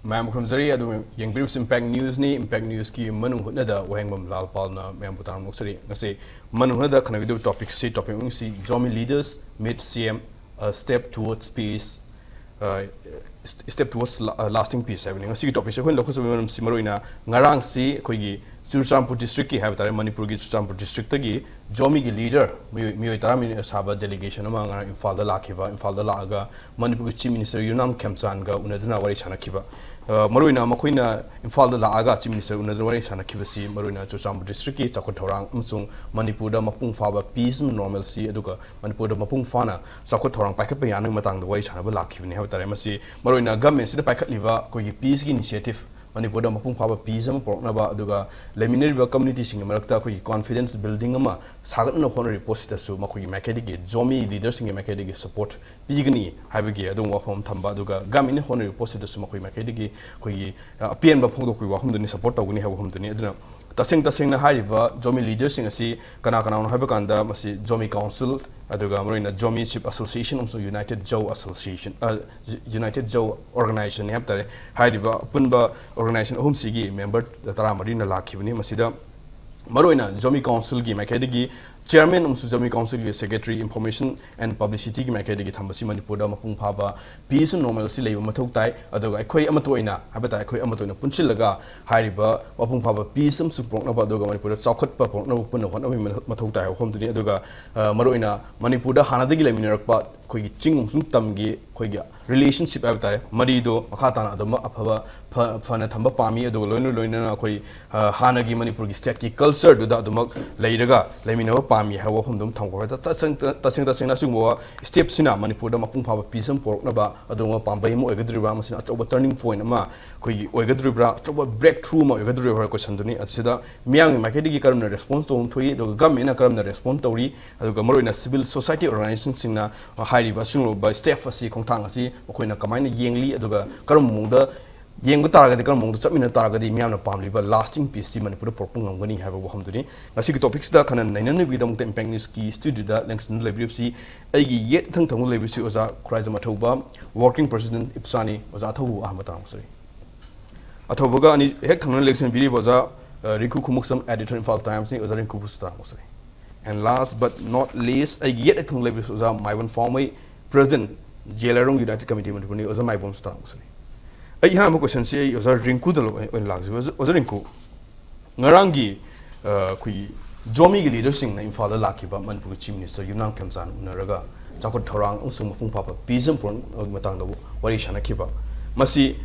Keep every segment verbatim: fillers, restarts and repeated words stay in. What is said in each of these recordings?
ꯃꯌꯥꯝ ꯈꯨꯔꯨꯝꯖꯔꯤ꯫ ꯑꯗꯨ ꯌꯦꯡꯕꯤꯔꯤꯕꯁꯤ Impact Newsꯅꯤ꯫ Impact Newsꯀꯤ ꯃꯅꯨꯡ ꯍꯨꯠꯅꯗ ꯋꯥꯍꯦꯡꯕꯝ ꯂꯥꯜꯄꯥꯜꯅ ꯃꯌꯥꯝꯕꯨ ꯇꯥꯔꯝ ꯑꯣꯛꯆꯔꯤ꯫ ꯉꯁꯤ ꯃꯅꯨꯡ ꯍꯨꯠꯅꯗ ꯈꯟꯅꯒꯗꯧꯕ topicꯁꯤ, topic ꯃꯃꯤꯡꯁꯤ Zomi Leaders Meet C M, a Step Towards Peace, uh, Step Towards La- uh, Lasting Peace ꯍꯥꯏꯕꯅꯤ꯫ ꯉꯁꯤꯒꯤ topicꯁꯦ ꯑꯩꯈꯣꯏꯅ ꯂꯧꯈꯠꯆꯕꯒꯤ ꯃꯔꯝꯁꯤ ꯃꯔꯨꯑꯣꯏꯅ ꯉꯔꯥꯡꯁꯤ ꯑꯩꯈꯣꯏꯒꯤ ꯆꯨꯔꯆꯥꯟꯄꯨꯔ districtꯀꯤ ꯍꯥꯏꯕ ꯇꯥꯔꯦ, ꯃꯅꯤꯄꯨꯔꯒꯤ ꯆꯨꯔꯆꯥꯟꯄꯨꯔ districtꯇꯒꯤ Zomiꯒꯤ leader ꯃꯤꯑꯣꯏ ꯃꯤꯑꯣꯏ ꯇꯔꯥꯃꯔꯤꯅ ꯁꯥꯕ delegation ꯑꯃ ꯉꯔꯥꯡ ꯏꯝꯐꯥꯜꯗ ꯂꯥꯛꯈꯤꯕ꯫ ꯏꯝꯐꯥꯜꯗ ꯂꯥꯛꯑꯒ ꯃꯅꯤꯄꯨꯔꯒꯤ Chief Minister ꯌꯨꯝꯅꯥꯝ ꯈꯦꯝꯆꯥꯟꯒ ꯎꯅꯗꯨꯅ ꯋꯥꯔꯤ ꯁꯥꯟꯅꯈꯤꯕ꯫ ꯑ, ꯃꯔꯨꯑꯣꯏꯅ ꯃꯈꯣꯏꯅ ꯏꯝꯐꯥꯜꯗ ꯂꯥꯛꯑꯒ Chief Minister ꯎꯅꯗꯨꯅ ꯋꯥꯔꯤ ꯁꯥꯟꯅꯈꯤꯕꯁꯤ ꯃꯔꯨꯑꯣꯏꯅ ꯆꯨꯔꯆꯥꯟꯄꯨꯔ districtꯀꯤ ꯆꯥꯎꯈꯠ ꯊꯧꯔꯥꯡ ꯑꯃꯁꯨꯡ ꯃꯅꯤꯄꯨꯔꯗ ꯃꯄꯨꯡ ꯐꯥꯕ peace and normalcy, ꯑꯗꯨꯒ ꯃꯅꯤꯄꯨꯔꯗ ꯃꯄꯨꯡ ꯐꯥꯅ ꯆꯥꯎꯈꯠ ꯊꯧꯔꯥꯡ ꯄꯥꯏꯈꯠꯄ ꯌꯥꯅꯕꯒꯤ ꯃꯇꯥꯡꯗ ꯋꯥꯔꯤ ꯁꯥꯟꯅꯕ ꯂꯥꯛꯈꯤꯕꯅꯤ ꯍꯥꯏꯕ ꯇꯥꯔꯦ꯫ ꯃꯁꯤ ꯃꯔꯨꯑꯣꯏꯅ governmentꯁꯤꯗ ꯄꯥꯏꯈꯠꯂꯤꯕ ꯑꯩꯈꯣꯏꯒꯤ peaceꯀꯤ initiative, ꯃꯅꯤꯄꯨꯔꯗ ꯃꯄꯨꯡ ꯐꯥꯕ peace ꯑꯃ ꯄꯨꯔꯛꯅꯕ, ꯑꯗꯨꯒ ꯂꯩꯃꯤꯟꯅꯔꯤꯕ communityꯁꯤꯡꯒꯤ ꯃꯔꯛꯇ ꯑꯩꯈꯣꯏꯒꯤ confidence building ꯑꯃ ꯁꯥꯒꯠꯅꯕ ꯍꯣꯠꯅꯔꯤꯕ ꯄꯣꯠꯁꯤꯗꯁꯨ ꯃꯈꯣꯏꯒꯤ ꯃꯥꯏꯀꯩꯗꯒꯤ, Zomi leaderꯁꯤꯡꯒꯤ ꯃꯥꯏꯀꯩꯗꯒꯤ support ꯄꯤꯒꯅꯤ ꯍꯥꯏꯕꯒꯤ ꯑꯗꯨꯒꯨꯝꯕ ꯋꯥꯐꯝ ꯑꯃ ꯊꯝꯕ꯫ ꯑꯗꯨꯒ governmentꯅ ꯍꯣꯠꯅꯔꯤꯕ ꯄꯣꯠꯁꯤꯗꯁꯨ ꯃꯈꯣꯏ ꯃꯥꯏꯀꯩꯗꯒꯤ ꯑꯩꯈꯣꯏꯒꯤ, ꯑ, ꯑꯄꯦꯟꯕ ꯐꯣꯡꯗꯣꯛꯄꯒꯤ ꯋꯥꯐꯝꯗꯨꯅꯤ, support ꯇꯧꯒꯅꯤ ꯍꯥꯏꯕ ꯋꯥꯐꯝꯗꯨꯅꯤ꯫ ꯑꯗꯨꯅ ꯇꯁꯦꯡ ꯇꯁꯦꯡꯅ ꯍꯥꯏꯔꯤꯕ Zomi leaderꯁꯤꯡ ꯑꯁꯤ ꯀꯅꯥ ꯀꯅꯥꯅꯣ ꯍꯥꯏꯕ ꯀꯥꯟꯗ, ꯃꯁꯤ Zomi Council, ꯑꯗꯨꯒ ꯃꯔꯨꯑꯣꯏꯅ Zomi Chief Association ꯑꯃꯁꯨꯡ United Zo Association, ꯑ, United Zo Organizationꯅꯤ ꯍꯥꯏꯕ ꯇꯥꯔꯦ꯫ ꯍꯥꯏꯔꯤꯕ ꯑꯄꯨꯟꯕ organization ꯑꯍꯨꯝꯁꯤꯒꯤ member ꯇꯔꯥꯃꯔꯤꯅ ꯂꯥꯛꯈꯤꯕꯅꯤ꯫ ꯃꯁꯤꯗ ꯃꯔꯨꯑꯣꯏꯅ Zomi Councilꯒꯤ ꯃꯥꯏꯀꯩꯗꯒꯤ chairman ꯑꯃꯁꯨꯡ Zomi Councilꯒꯤ secretary, information and publicityꯒꯤ ꯃꯥꯏꯀꯩꯗꯒꯤ ꯊꯝꯕꯁꯤ ꯃꯅꯤꯄꯨꯔꯗ ꯃꯄꯨꯡ ꯐꯥꯕ peace and normalcy ꯂꯩꯕ ꯃꯊꯧ ꯇꯥꯏ꯫ ꯑꯗꯨꯒ ꯑꯩꯈꯣꯏ ꯑꯃꯠꯇ ꯑꯣꯏꯅ ꯍꯥꯏꯕ ꯇꯥꯔꯦ, ꯑꯩꯈꯣꯏ ꯑꯃꯠꯇ ꯑꯣꯏꯅ ꯄꯨꯟꯁꯤꯜꯂꯒ ꯍꯥꯏꯔꯤꯕ ꯃꯄꯨꯡ ꯐꯥꯕ peace ꯑꯃꯁꯨ ꯄꯨꯔꯛꯅꯕ, ꯑꯗꯨꯒ ꯃꯅꯤꯄꯨꯔꯗ ꯆꯥꯎꯈꯠꯄ ꯄꯨꯔꯛꯅꯕ ꯄꯨꯟꯅ ꯍꯣꯠꯅꯕꯒꯤ ꯃꯊꯧ ꯇꯥꯏ ꯍꯥꯏꯕ ꯋꯥꯐꯝꯗꯨꯅꯤ꯫ ꯑꯗꯨꯒ, ꯑ, ꯃꯔꯨꯑꯣꯏꯅ ꯃꯅꯤꯄꯨꯔꯗ ꯍꯥꯟꯅꯗꯒꯤ ꯂꯩꯃꯤꯟꯅꯔꯛꯄ ꯑꯩꯈꯣꯏꯒꯤ ꯆꯤꯡ ꯑꯃꯁꯨꯡ ꯇꯝꯒꯤ ꯑꯩꯈꯣꯏꯒꯤ relationship ꯍꯥꯏꯕ ꯇꯥꯔꯦ, ꯃꯔꯤꯗꯣ ꯃꯈꯥ ꯇꯥꯅ ꯑꯗꯨꯃꯛ ꯑꯐꯕ, ꯐ-, ꯐꯅ ꯊꯝꯕ ꯄꯥꯝꯃꯤ꯫ ꯑꯗꯨꯒ ꯂꯣꯏꯅ ꯂꯣꯏꯅꯅ ꯑꯩꯈꯣꯏ, ꯑ, ꯍꯥꯟꯅꯒꯤ ꯃꯅꯤꯄꯨꯔꯒꯤ stateꯀꯤ cultureꯗꯨꯗ ꯑꯗꯨꯃꯛ ꯂꯩꯔꯒ ꯂꯩꯃꯤꯟꯅꯕ ꯄꯥꯝꯃꯤ ꯍꯥꯏꯕ ꯋꯥꯐꯝꯗꯨ ꯑꯃ ꯊꯝꯈ꯭ꯔꯦ꯫ ꯇ-, ꯇꯁꯦꯡ-, ꯇ-, ꯇꯁꯦꯡ ꯇꯁꯦꯡꯅ ꯑꯁꯤꯒꯨꯝꯕ stepꯁꯤꯅ ꯃꯅꯤꯄꯨꯔꯗ ꯃꯄꯨꯡ ꯐꯥꯕ peace ꯑꯃ ꯄꯨꯔꯛꯅꯕ ꯑꯗꯨꯒꯨꯝꯕ ꯄꯥꯝꯕꯩ ꯑꯃ ꯑꯣꯏꯒꯗꯧꯔꯤꯕ꯭ꯔꯥ? ꯃꯁꯤꯅ ꯑꯆꯧꯕ turning point ꯑꯃ ꯑꯩꯈꯣꯏꯒꯤ ꯑꯣꯏꯒꯗꯧꯔꯤꯕ꯭ꯔꯥ? ꯑꯆꯧꯕ breakthrough ꯑꯃ ꯑꯣꯏꯒꯗꯧꯔꯤꯕ꯭ꯔꯥ ꯍꯥꯏꯕ questionꯗꯨꯅꯤ꯫ ꯑꯁꯤꯗ ꯃꯤꯌꯥꯝꯒꯤ ꯃꯥꯏꯀꯩꯗꯒꯤ ꯀꯔꯝꯅ response ꯇꯧꯕ ꯊꯣꯛꯏ, ꯑꯗꯨꯒ governmentꯅ ꯀꯔꯝꯅ respond ꯇꯧꯔꯤ, ꯑꯗꯨꯒ ꯃꯔꯨꯑꯣꯏꯅ civil society organizationꯁꯤꯡꯅ ꯍꯥꯏꯔꯤꯕ ꯑꯁꯤꯒꯨꯝꯂꯕ step ꯑꯁꯤ, ꯈꯣꯡꯊꯥꯡ ꯑꯁꯤ ꯃꯈꯣꯏꯅ ꯀꯃꯥꯏꯅ ꯌꯦꯡꯂꯤ, ꯑꯗꯨꯒ ꯀꯔꯝꯕ ꯃꯑꯣꯡꯗ ꯌꯦꯡꯕ ꯇꯥꯔꯒꯗꯤ, ꯀꯔꯝꯕ ꯃꯑꯣꯡꯗ ꯆꯠꯃꯤꯟꯅ ꯇꯥꯔꯒꯗꯤ ꯃꯤꯌꯥꯝꯅ ꯄꯥꯝꯂꯤꯕ lasting peaceꯁꯤ ꯃꯅꯤꯄꯨꯔꯗ ꯄꯨꯔꯛꯄ ꯉꯝꯒꯅꯤ ꯍꯥꯏꯕ ꯋꯥꯐꯝꯗꯨꯅꯤ꯫ ꯉꯁꯤꯒꯤ topicꯁꯤꯗ ꯈꯟꯅ ꯅꯩꯅꯅꯕꯒꯤꯗꯃꯛꯇ Impact Newsꯀꯤ studioꯗ ꯂꯦꯡꯁꯤꯟꯗꯨꯅ ꯂꯩꯕꯤꯔꯤꯕꯁꯤ ꯑꯩꯒꯤ ꯌꯦꯠ ꯊꯪ ꯊꯪꯕ ꯂꯩꯕꯤꯔꯤꯕꯁꯤ ꯑꯣꯖꯥ ꯈꯨꯔꯥꯏꯖꯝ ꯑꯊꯧꯕ, working president ꯏꯞꯁꯥꯅꯤ꯫ ꯑꯣꯖꯥ ꯑꯊꯧꯕꯕꯨ ꯑꯍꯥꯟꯕ ꯇꯥꯔꯝꯖꯔꯤ꯫ ꯑꯊꯧꯕꯒ ꯑꯅꯤ ꯍꯦꯛ ꯊꯪꯅꯅ ꯂꯦꯡꯁꯤꯟꯕꯤꯔꯤꯕ ꯑꯣꯖꯥ, ꯑ, ꯔꯤꯡꯀꯨ ꯈꯨꯃꯨꯛꯁꯝ, editor, ꯏꯝꯐꯥꯜ ꯇꯥꯏꯝꯁꯅꯤ꯫ ꯑꯣꯖꯥ ꯔꯤꯡꯀꯨꯕꯨꯁꯨ ꯇꯔꯥꯝꯅ ꯑꯣꯛꯆꯔꯤ꯫ And last but not least, ꯑꯩꯒꯤ ꯌꯦꯠ ꯍꯦꯛ ꯊꯪꯅ ꯂꯩꯕꯤꯔꯤꯕ ꯑꯣꯖꯥ ꯃꯥꯏꯕꯝ ꯐꯥꯎꯃꯩ, president, ꯖꯦ ꯑꯦꯜ ꯑꯥꯏ ꯔꯣꯝ United Committee ꯃꯅꯤꯄꯨꯔꯅꯤ꯫ ꯑꯣꯖꯥ ꯃꯥꯏꯕꯝꯁꯨ ꯇꯔꯥꯝꯅ ꯑꯣꯛꯆꯔꯤ꯫ ꯑꯩ ꯑꯍꯥꯟꯕ questionꯁꯤ ꯑꯩ ꯑꯣꯖꯥ ꯔꯤꯡꯀꯨꯗ ꯂꯧ-, ꯑꯣꯏꯅ ꯂꯥꯛꯆꯒꯦ꯫ ꯑꯣꯖꯥ, ꯑꯣꯖꯥ ꯔꯤꯡꯀꯨ, ꯉꯔꯥꯡꯒꯤ, ꯑ, ꯑꯩꯈꯣꯏꯒꯤ ꯖꯣꯃꯤꯒꯤ leaderꯁꯤꯡꯅ ꯏꯝꯐꯥꯜꯗ ꯂꯥꯛꯈꯤꯕ ꯃꯅꯤꯄꯨꯔꯒꯤ Chief Minister ꯌꯨꯝꯅꯥꯝ ꯈꯦꯝꯆꯥꯟ ꯎꯅꯔꯒ ꯆꯥꯎꯈꯠ ꯊꯧꯔꯥꯡ ꯑꯃꯁꯨꯡ ꯃꯄꯨꯡ ꯐꯥꯕ peace and ꯄꯨꯔꯛꯅꯕꯒꯤ ꯃꯇꯥꯡꯗ ꯋꯥꯔꯤ ꯁꯥꯟꯅꯈꯤꯕ, ꯃꯁꯤ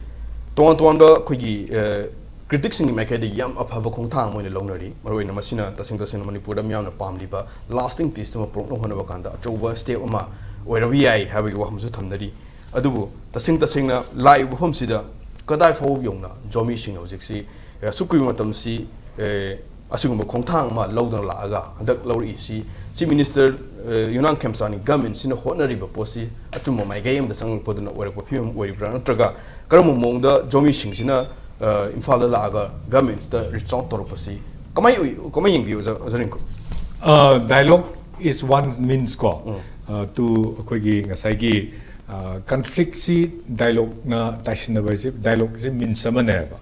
ꯇꯣꯉꯥꯟ ꯇꯣꯉꯥꯟꯕ ꯑꯩꯈꯣꯏꯒꯤ, ꯑ, criticꯁꯤꯡꯒꯤ ꯃꯥꯏꯀꯩꯗꯒꯤ ꯌꯥꯝ ꯑꯐꯕ ꯈꯣꯡꯊꯥꯡ ꯑꯃ ꯑꯣꯏꯅ ꯂꯧꯅꯔꯤ꯫ ꯃꯔꯨꯑꯣꯏꯅ ꯃꯁꯤꯅ ꯇꯁꯦꯡ ꯇꯁꯦꯡꯅ ꯃꯅꯤꯄꯨꯔꯗ ꯃꯤꯌꯥꯝꯅ ꯄꯥꯝꯂꯤꯕ lasting peace ꯑꯃ ꯄꯨꯔꯛꯅꯕ ꯍꯣꯠꯅꯕ ꯀꯥꯟꯗ ꯑꯆꯧꯕ step ꯑꯃ ꯑꯣꯏꯔꯕ ꯌꯥꯏ ꯍꯥꯏꯕꯒꯤ ꯋꯥꯐꯝꯁꯨ ꯊꯝꯅꯔꯤ꯫ ꯑꯗꯨꯕꯨ ꯇꯁꯦꯡ ꯇꯁꯦꯡꯅ ꯂꯥꯛꯏꯕ ꯃꯐꯝꯁꯤꯗ ꯀꯗꯥꯏ ꯐꯥꯎꯕ ꯌꯧꯅ ꯖꯣꯃꯤꯁꯤꯡꯅ ꯍꯧꯖꯤꯛꯁꯤ, ꯑꯦ, ꯑꯁꯨꯛ ꯀꯨꯏꯕ ꯃꯇꯝꯁꯤ, ꯑꯦ, ꯑꯁꯤꯒꯨꯝꯕ ꯈꯣꯡꯊꯥꯡ ꯑꯃ ꯂꯧꯗꯨꯅ ꯂꯥꯛꯑꯒ ꯍꯟꯗꯛ ꯂꯧꯔꯛꯏꯁꯤ Chief Minister, ꯑꯦ, ꯌꯨꯝꯅꯥꯝ ꯈꯦꯝꯆꯥꯟꯒꯤ governmentꯁꯤꯅ ꯍꯣꯠꯅꯔꯤꯕ ꯄꯣꯠꯁꯤ ꯑꯆꯨꯝꯕ ꯃꯥꯏꯀꯩ ꯑꯃꯗ ꯆꯪꯂꯛꯄꯗꯨꯅ ꯑꯣꯏꯔꯛꯄ ꯐꯤꯕꯝ ꯑꯣꯏꯔꯤꯕ꯭ꯔꯥ, ꯅꯠꯇ꯭ꯔꯒ ꯀꯔꯝꯕ ꯃꯑꯣꯡꯗ ꯖꯣꯃꯤꯁꯤꯡꯁꯤꯅ, ꯑꯦ, ꯏꯝꯐꯥꯜꯗ ꯂꯥꯛꯑꯒ governmentꯁꯤꯗ reach out ꯇꯧꯔꯛꯄꯁꯤ ꯀꯃꯥꯏ ꯎꯏ-, ꯀꯃꯥꯏ ꯌꯦꯡꯕꯤꯌꯨ, ꯑꯣꯖꯥ, ꯑꯣꯖꯥ ꯔꯤꯡꯀꯨ? Dialogue is one means ꯀꯣ, ꯎꯝ꯫ ꯑ, to ꯑꯩꯈꯣꯏꯒꯤ ꯉꯁꯥꯏꯒꯤ, ꯑ, conflictꯁꯤ dialogueꯅ ꯇꯥꯏꯁꯤꯟꯅꯕ ꯍꯥꯏꯁꯦ, dialogueꯁꯦ means ꯑꯃꯅꯦꯕ꯫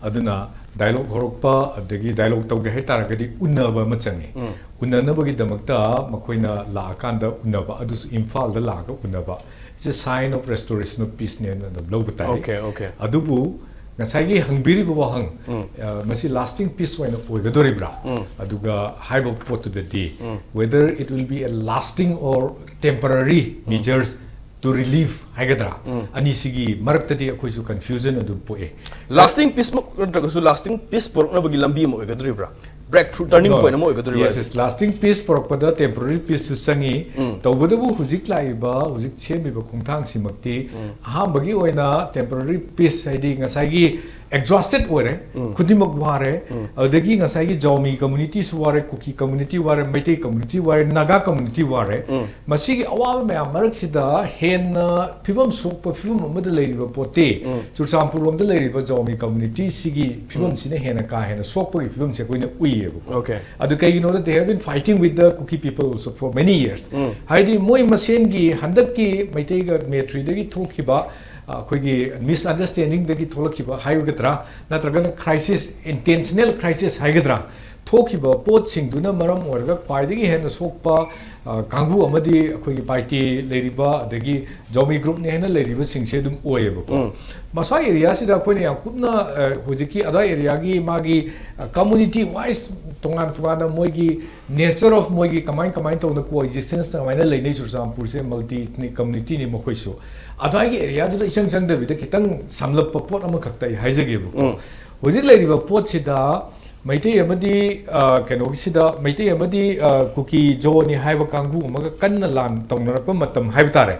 ꯑꯗꯨꯅ dialogue ꯍꯧꯔꯛꯄ, ꯑꯗꯒꯤ dialogue ꯇꯧꯒꯦ ꯍꯥꯏꯇꯥꯔꯒꯗꯤ ꯎꯅꯕ ꯑꯃ ꯆꯪꯉꯤ꯫ ꯎꯝ꯫ ꯎꯅꯅꯕꯒꯤꯗꯃꯛꯇ ꯃꯈꯣꯏꯅ ꯂꯥꯛꯑꯀꯥꯟꯗ ꯎꯅꯕ, ꯑꯗꯨꯁꯨ ꯏꯝꯐꯥꯜꯗ ꯂꯥꯛꯑꯒ ꯎꯅꯕ, it's a sign of restoration of peaceꯅꯦꯅ ꯑꯗꯨꯝ ꯂꯧꯕ ꯇꯥꯏ꯫ Okay, okay. ꯑꯗꯨꯕꯨ ꯉꯁꯥꯏꯒꯤ ꯍꯪꯕꯤꯔꯤꯕ ꯋꯥꯍꯪ, ꯎꯝ꯫ ꯑ, ꯃꯁꯤ lasting peace ꯑꯣꯏꯅ ꯑꯣꯏꯒꯗꯣꯔꯤꯕ꯭ꯔꯥ? ꯎꯝ꯫ ꯑꯗꯨꯒ ꯍꯥꯏꯕ ꯄꯣꯠꯇꯨꯗꯗꯤ, ꯎꯝ꯫ whether it will be a lasting or temporary measures to relieve ꯍꯥꯏꯒꯗ꯭ꯔꯥ? ꯎꯝ꯫ ꯑꯅꯤꯁꯤꯒꯤ ꯃꯔꯛꯇꯗꯤ ꯑꯩꯈꯣꯏꯁꯨ confusion ꯑꯗꯨꯝ ꯄꯣꯛꯑꯦ꯫ Lasting peace ꯃꯛ ꯅꯠꯇ꯭ꯔꯒꯁꯨ lasting peace ꯄꯨꯔꯛꯅꯕꯒꯤ ꯂꯝꯕꯤ ꯑꯃ ꯑꯣꯏꯒꯗꯧꯔꯤꯕ꯭ꯔꯥ? Breakthrough, turning point ꯑꯃ ꯑꯣꯏꯒꯗꯧꯔꯤꯕ꯭ꯔꯥ? Yes, yes. Lasting peace ꯄꯨꯔꯛꯄꯗ temporary peaceꯁꯨ ꯆꯪꯉꯤ꯫ ꯎꯝ꯫ ꯇꯧꯕꯇꯕꯨ ꯍꯧꯖꯤꯛ ꯂꯥꯛꯏꯕ, ꯍꯧꯖꯤꯛ ꯁꯦꯝꯃꯤꯕ ꯈꯣꯡꯊꯥꯡꯁꯤꯃꯛꯇꯤ ꯎꯝ꯫ ꯑꯍꯥꯟꯕꯒꯤ ꯑꯣꯏꯅ temporary peace, ꯍꯥꯏꯗꯤ ꯉꯁꯥꯏꯒꯤ exhausted ꯑꯣꯏꯔꯦ, ꯎꯝ꯫ ꯈꯨꯗꯤꯡꯃꯛ ꯋꯥꯔꯦ, ꯎꯝ꯫ ꯑꯗꯨꯗꯒꯤ ꯉꯁꯥꯏꯒꯤ ꯖꯥꯎꯃꯤ community ꯁꯨ ꯋꯥꯔꯦ, ꯀꯨꯀꯤ community ꯋꯥꯔꯦ, ꯃꯩꯇꯩ community ꯋꯥꯔꯦ, ꯅꯥꯒꯥ community ꯋꯥꯔꯦ꯫ ꯎꯝ꯫ ꯃꯁꯤꯒꯤ ꯑꯋꯥꯕ ꯃꯌꯥꯝ ꯃꯔꯛꯁꯤꯗ ꯍꯦꯟꯅ ꯐꯤꯕꯝ ꯁꯣꯛꯄ ꯐꯤꯕꯝ ꯑꯃꯗ ꯂꯩꯔꯤꯕ ꯄꯣꯠꯇꯤ ꯎꯝ꯫ ꯆꯨꯔꯆꯥꯟꯄꯨꯔ ꯂꯣꯝꯗ ꯂꯩꯔꯤꯕ ꯖꯥꯎꯃꯤ community ꯁꯤꯒꯤ ꯐꯤꯕꯝꯁꯤꯅ ꯍꯦꯟꯅ ꯀꯥ ꯍꯦꯟꯅ ꯁꯣꯛꯄꯒꯤ ꯐꯤꯕꯝꯁꯦ ꯑꯩꯈꯣꯏꯅ ꯎꯏꯌꯦꯕꯀꯣ꯫ Okay. ꯑꯗꯨ ꯀꯩꯒꯤꯅꯣꯗ, they have been fighting with the Kuki people also for many years. ꯎꯝ꯫ ꯍꯥꯏꯗꯤ ꯃꯣꯏ ꯃꯁꯦꯟꯒꯤ ꯍꯟꯗꯛꯀꯤ ꯃꯩꯇꯩꯒ ꯃꯦꯇ꯭ꯔꯤꯗꯒꯤ ꯊꯣꯛꯈꯤꯕ ꯑꯩꯈꯣꯏꯒꯤ ꯃꯤꯁꯑꯟꯗꯔꯁ꯭ꯇꯦꯟꯗꯤꯡꯗꯒꯤ ꯊꯣꯛꯂꯛꯈꯤꯕ ꯍꯥꯏꯒꯗ꯭ꯔꯥ, ꯅꯠꯇ꯭ꯔꯒꯅ ꯀ꯭ꯔꯥꯏꯁꯤꯁ, ꯏꯟꯇꯦꯟꯁꯅꯦꯜ ꯀ꯭ꯔꯥꯏꯁꯤꯁ ꯍꯥꯏꯒꯗ꯭ꯔꯥ, ꯊꯣꯛꯈꯤꯕ ꯄꯣꯠꯁꯤꯡꯗꯨꯅ ꯃꯔꯝ ꯑꯣꯏꯔꯒ ꯈ꯭ꯋꯥꯏꯗꯒꯤ ꯍꯦꯟꯅ ꯁꯣꯛꯄ ꯑ, ꯀꯥꯡꯕꯨ ꯑꯃꯗꯤ ꯑꯩꯈꯣꯏꯒꯤ ꯄꯥꯏꯇꯦ ꯂꯩꯔꯤꯕ, ꯑꯗꯒꯤ ꯖꯣꯃꯤ ꯒ꯭ꯔꯨꯞꯅꯤ ꯍꯥꯏꯅ ꯂꯩꯔꯤꯕꯁꯤꯡꯁꯦ ꯑꯗꯨꯝ ꯑꯣꯏꯌꯦꯕꯀꯣ꯫ ꯎꯝ꯫ ꯃꯁ꯭ꯋꯥꯏ ꯑꯦꯔꯤꯌꯥꯁꯤꯗ ꯑꯩꯈꯣꯏꯅ ꯌꯥꯝ ꯀꯨꯞꯅ, ꯑ, ꯍꯧꯖꯤꯛꯀꯤ ꯑꯗꯥꯏ ꯑꯦꯔꯤꯌꯥꯒꯤ ꯃꯥꯒꯤ, ꯑ, ꯀꯝꯃꯨꯅꯤꯇꯤ ꯋꯥꯏꯁ ꯇꯣꯉꯥꯟ ꯇꯣꯉꯥꯟꯅ ꯃꯣꯏꯒꯤ ꯅꯦꯆꯔ ꯑꯣꯐ ꯃꯣꯏꯒꯤ ꯀꯃꯥꯏ ꯀꯃꯥꯏꯅ ꯇꯧꯅ ꯀꯣ ꯑꯦꯛꯖꯤꯁꯇꯦꯟꯁ ꯀꯃꯥꯏꯅ ꯂꯩꯅꯩ, ꯆꯨꯔꯆꯥꯟꯄꯨꯔꯁꯦ ꯃꯜꯇꯤ ꯏꯊꯅꯤꯛ ꯀꯝꯃꯨꯅꯤꯇꯤꯅꯤ ꯃꯈꯣꯏꯁꯨ꯫ ꯑꯗ꯭ꯋꯥꯏꯒꯤ ꯑꯦꯔꯤꯌꯥꯗꯨꯗ ꯏꯆꯪ ꯆꯪꯗꯕꯤꯗ ꯈꯤꯇꯪ ꯁꯝꯂꯞꯄ ꯄꯣꯠ ꯑꯃꯈꯛꯇ ꯑꯩ ꯍꯥꯏꯖꯒꯦꯕꯀꯣ꯫ ꯎꯝ꯫ ꯍꯧꯖꯤꯛ ꯂꯩꯔꯤꯕ ꯄꯣꯠꯁꯤꯗ ꯃꯩꯇꯩ ꯑꯃꯗꯤ, ꯑ, ꯀꯩꯅꯣꯒꯤꯁꯤꯗ ꯃꯩꯇꯩ ꯑꯃꯗꯤ, ꯑ, ꯀꯨꯀꯤ ꯖꯣꯅꯤ ꯍꯥꯏꯕ ꯀꯥꯡꯕꯨ ꯑꯃꯒ ꯀꯟꯅ ꯂꯥꯟ ꯇꯧꯅꯔꯛꯄ ꯃꯇꯝ ꯍꯥꯏꯕ ꯇꯥꯔꯦ꯫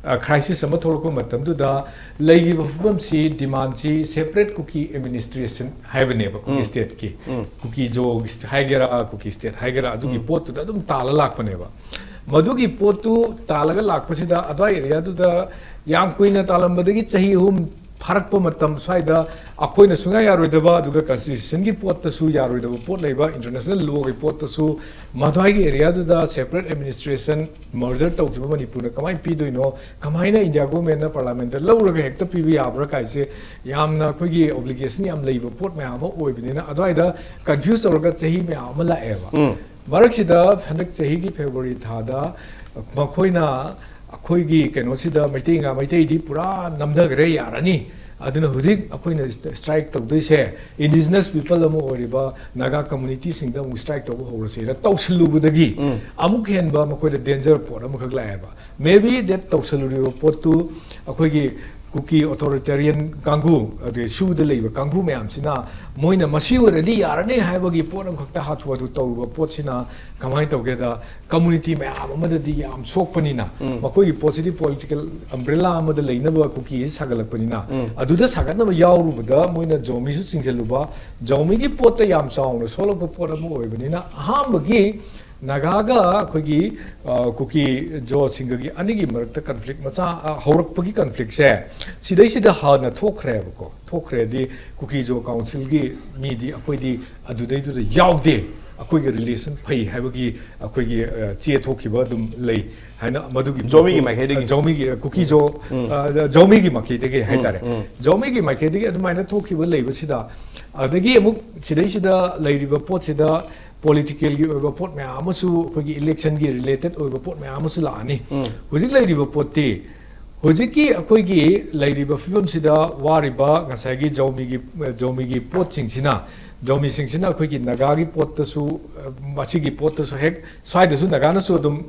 ꯑ, ꯀ꯭ꯔꯥꯏꯁꯤꯁ ꯑꯃ ꯊꯣꯛꯂꯛꯄ ꯃꯇꯝꯗꯨꯗ ꯂꯩꯔꯤꯕ ꯐꯤꯕꯝꯁꯤ ꯗꯤꯃꯥꯟꯁꯤ ꯁꯦꯄꯔꯦꯠ ꯀꯨꯀꯤ ꯑꯦꯗꯃꯤꯅꯤꯁꯇ꯭ꯔꯦꯁꯟ ꯍꯥꯏꯕꯅꯦꯕ ꯀꯨꯀꯤ ꯎꯝ꯫ ꯁ꯭ꯇꯦꯠꯀꯤ꯫ ꯎꯝ꯫ ꯀꯨꯀꯤ ꯖꯣ ꯍꯥꯏꯒꯦꯔꯥ, ꯀꯨꯀꯤ ꯁ꯭ꯇꯦꯠ ꯍꯥꯏꯒꯦꯔꯥ, ꯑꯗꯨꯒꯤ ꯎꯝ꯫ ꯄꯣꯠꯇꯨꯗ ꯑꯗꯨꯝ ꯇꯥꯜꯂ ꯂꯥꯛꯄꯅꯦꯕ꯫ ꯃꯗꯨꯒꯤ ꯄꯣꯠꯇꯨ ꯇꯥꯜꯂꯒ ꯂꯥꯛꯄꯁꯤꯗ ꯑꯗ꯭ꯋꯥꯏ ꯑꯦꯔꯤꯌꯥꯗꯨꯗ ꯌꯥꯝ ꯀꯨꯏꯅ ꯇꯥꯜꯂꯝꯕꯗꯒꯤ ꯆꯍꯤ ꯑꯍꯨꯝ ꯐꯥꯔꯛꯄ ꯃꯇꯝ ꯁ꯭ꯋꯥꯏꯗ ꯑꯩꯈꯣꯏꯅ ꯁꯨꯡꯌꯥ ꯌꯥꯔꯣꯏꯗꯕ, ꯑꯗꯨꯒ ꯀꯟꯁꯇꯤꯇ꯭ꯌꯨꯁꯟꯒꯤ ꯄꯣꯠꯇꯁꯨ ꯌꯥꯔꯣꯏꯗꯕ ꯄꯣꯠ ꯂꯩꯕ, ꯏꯟꯇꯔꯅꯦꯁꯅꯦꯜ ꯂꯣꯒꯤ ꯄꯣꯠꯇꯁꯨ ꯃꯗ꯭ꯋꯥꯏꯒꯤ ꯑꯦꯔꯤꯌꯥꯗꯨꯗ ꯁꯦꯄꯔꯦꯠ ꯑꯦꯗꯃꯤꯅꯤꯁꯇ꯭ꯔꯦꯁꯟ ꯃꯔꯖꯔ ꯇꯧꯈꯤꯕ ꯃꯅꯤꯄꯨꯔꯅ ꯀꯃꯥꯏꯅ ꯄꯤꯗꯣꯏꯅꯣ, ꯀꯃꯥꯏꯅ ꯏꯟꯗꯤꯌꯥ ꯒꯣꯔꯃꯦꯟꯅ ꯄꯥꯔꯂꯥꯃꯦꯟꯇ ꯂꯧꯔꯒ ꯍꯦꯛꯇ ꯄꯤꯕ ꯌꯥꯕ꯭ꯔꯥ ꯀꯥꯏꯁꯦ ꯌꯥꯝꯅ ꯑꯩꯈꯣꯏꯒꯤ ꯑꯣꯕ꯭ꯂꯤꯒꯦꯁꯟ ꯌꯥꯝ ꯂꯩꯕ ꯄꯣꯠ ꯃꯌꯥꯝ ꯑꯃ ꯑꯣꯏꯕꯅꯤꯅ ꯑꯗ꯭ꯋꯥꯏꯗ ꯀꯟꯐ꯭ꯌꯨꯁ ꯇꯧꯔꯒ ꯆꯍꯤ ꯃꯌꯥꯝ ꯑꯃ ꯂꯥꯛꯑꯦꯕ꯫ ꯎꯝ꯫ ꯃꯔꯛꯁꯤꯗ ꯍꯟꯗꯛ ꯆꯍꯤꯒꯤ ꯐꯦꯕ꯭ꯔꯨꯋꯥꯔꯤ ꯊꯥꯗ ꯃꯈꯣꯏꯅ ꯑꯩꯈꯣꯏꯒꯤ ꯀꯩꯅꯣꯁꯤꯗ ꯃꯩꯇꯩ ꯉꯥ, ꯃꯩꯇꯩꯗꯤ ꯄꯨꯔꯥ ꯅꯝꯊꯈ꯭ꯔꯦ, ꯌꯥꯔꯅꯤ, ꯑꯗꯨꯅ ꯍꯧꯖꯤꯛ ꯑꯩꯈꯣꯏꯅ ꯁ꯭ꯇ꯭ꯔꯥꯏꯛ ꯇꯧꯗꯣꯏꯁꯦ ꯏꯟꯗꯤꯖꯤꯅꯁ ꯄꯤꯄꯜ ꯑꯃ ꯑꯣꯏꯔꯤꯕ ꯅꯥꯒꯥ ꯀꯝꯃꯨꯅꯤꯇꯤꯁꯤꯡꯗ ꯑꯃꯨꯛ ꯁ꯭ꯇ꯭ꯔꯥꯏꯛ ꯇꯧꯕ ꯍꯧꯔꯁꯦꯅ ꯇꯧꯁꯤꯜꯂꯨꯕꯗꯒꯤ ꯎꯝ꯫ ꯑꯃꯨꯛ ꯍꯦꯟꯕ ꯃꯈꯣꯏꯗ ꯗꯦꯟꯖꯔ ꯄꯣꯠ ꯑꯃꯈꯛ ꯂꯥꯛꯑꯦꯕ꯫ ꯃꯦ ꯕꯤ ꯗꯦꯠ ꯇꯧꯁꯜꯂꯨꯔꯤꯕ ꯄꯣꯠꯇꯨ ꯑꯩꯈꯣꯏꯒꯤ ꯀꯨꯀꯤ ꯑꯣꯊꯣꯔꯤꯇꯦꯔꯤꯌꯟ ꯀꯥꯡꯕꯨ, ꯑꯗꯩ ꯁꯨꯗ ꯂꯩꯕ ꯀꯥꯡꯕꯨ ꯃꯌꯥꯝꯁꯤꯅ ꯃꯣꯏꯅ ꯃꯁꯤ ꯑꯣꯏꯔꯗꯤ ꯌꯥꯔꯅꯤ ꯍꯥꯏꯕꯒꯤ ꯄꯣꯠ ꯑꯃꯈꯛꯇ ꯍꯥꯊꯨ ꯍꯥꯊꯨ ꯇꯧꯔꯨꯕ ꯄꯣꯠꯁꯤꯅ ꯀꯃꯥꯏꯅ ꯇꯧꯒꯦꯗ, ꯀꯝꯃꯨꯅꯤꯇꯤ ꯃꯌꯥꯝ ꯑꯃꯗꯗꯤ ꯌꯥꯝ ꯁꯣꯛꯄꯅꯤꯅ, ꯎꯝ꯫ ꯃꯈꯣꯏꯒꯤ ꯄꯣꯠꯁꯤꯗꯤ ꯄꯣꯂꯤꯇꯤꯀꯦꯜ ꯑꯝꯕ꯭ꯔꯦꯂꯥ ꯑꯃꯗ ꯂꯩꯅꯕ ꯀꯨꯀꯤꯁꯤ ꯁꯥꯒꯠꯂꯛꯄꯅꯤꯅ, ꯎꯝ꯫ ꯑꯗꯨꯗ ꯁꯥꯒꯠꯅꯕ ꯌꯥꯎꯔꯨꯕꯗ ꯃꯣꯏꯅ ꯖꯣꯃꯤꯁꯨ ꯆꯤꯡꯁꯤꯜꯂꯨꯕ, ꯖꯣꯃꯤꯒꯤ ꯄꯣꯠꯇ ꯌꯥꯝ ꯆꯥꯎꯅ ꯁꯣꯛꯂꯛꯄ ꯄꯣꯠ ꯑꯃ ꯑꯣꯏꯕꯅꯤꯅ ꯑꯍꯥꯟꯕꯒꯤ ꯅꯥꯒꯥꯒ ꯑꯩꯈꯣꯏꯒꯤ, ꯑ, ꯀꯨꯀꯤ ꯖꯣꯁꯤꯡꯒꯒꯤ ꯑꯅꯤꯒꯤ ꯃꯔꯛꯇ ꯀꯟꯐ꯭ꯂꯤꯛ ꯃꯆꯥ, ꯑ, ꯍꯧꯔꯛꯄꯒꯤ ꯀꯟꯐ꯭ꯂꯤꯛꯁꯦ ꯁꯤꯗꯩꯁꯤꯗ ꯍꯥꯟꯅ ꯊꯣꯛꯈ꯭ꯔꯦꯕꯀꯣ꯫ ꯊꯣꯛꯈ꯭ꯔꯦꯗꯤ ꯀꯨꯀꯤ ꯖꯣ ꯀꯥꯎꯟꯁꯤꯜꯒꯤ ꯃꯤꯗꯤ ꯑꯩꯈꯣꯏꯗꯤ ꯑꯗꯨꯗꯩꯗꯨꯗ ꯌꯥꯎꯗꯦ꯫ ꯑꯩꯈꯣꯏꯒ relation ꯐꯩ ꯍꯥꯏꯕꯒꯤ ꯑꯩꯈꯣꯏꯒꯤ ꯑ, ꯆꯦ ꯊꯣꯛꯈꯤꯕ ꯑꯗꯨꯝ ꯂꯩ ꯍꯥꯏꯅ ꯃꯗꯨꯒꯤ ꯖꯣꯃꯤꯒꯤ ꯃꯥꯏꯀꯩꯗꯒꯤ? ꯖꯣꯃꯤꯒꯤ ꯀꯨꯀꯤ ꯖꯣ ꯑ, ꯖꯣꯃꯤꯒꯤ ꯃꯥꯏꯀꯩꯗꯒꯤ ꯍꯥꯏꯇꯥꯔꯦ꯫ ꯖꯣꯃꯤꯒꯤ ꯃꯥꯏꯀꯩꯗꯒꯤ ꯑꯗꯨꯃꯥꯏꯅ ꯊꯣꯛꯈꯤꯕ ꯂꯩꯕꯁꯤꯗ, ꯑꯗꯒꯤ ꯑꯃꯨꯛ ꯁꯤꯗꯩꯁꯤꯗ ꯂꯩꯔꯤꯕ ꯄꯣꯠꯁꯤꯗ political ꯒꯤ ꯑꯣꯏꯕ ꯄꯣꯠ ꯃꯌꯥꯝ ꯑꯃꯁꯨ, ꯑꯩꯈꯣꯏꯒꯤ election ꯒꯤ related ꯑꯣꯏꯕ ꯄꯣꯠ ꯃꯌꯥꯝ ꯑꯃꯁꯨ ꯂꯥꯛꯑꯅꯤ꯫ ꯍꯧꯖꯤꯛ ꯂꯩꯔꯤꯕ ꯄꯣꯠꯇꯤ, ꯍꯧꯖꯤꯛꯀꯤ ꯑꯩꯈꯣꯏꯒꯤ ꯂꯩꯔꯤꯕ ꯐꯤꯕꯝꯁꯤꯗ ꯋꯥꯔꯤꯕ ꯉꯁꯥꯏꯒꯤ ꯖꯧꯃꯤꯒꯤ, ꯖꯧꯃꯤꯒꯤ ꯄꯣꯠꯁꯤꯡꯁꯤꯅ, ꯖꯧꯃꯤꯁꯤꯡꯁꯤꯅ ꯑꯩꯈꯣꯏꯒꯤ ꯅꯥꯒꯥꯒꯤ ꯄꯣꯠꯇꯁꯨ, ꯃꯁꯤꯒꯤ ꯄꯣꯠꯇꯁꯨ ꯍꯦꯛ ꯁ꯭ꯋꯥꯏꯗꯁꯨ ꯅꯥꯒꯥꯅꯁꯨ ꯑꯗꯨꯝ,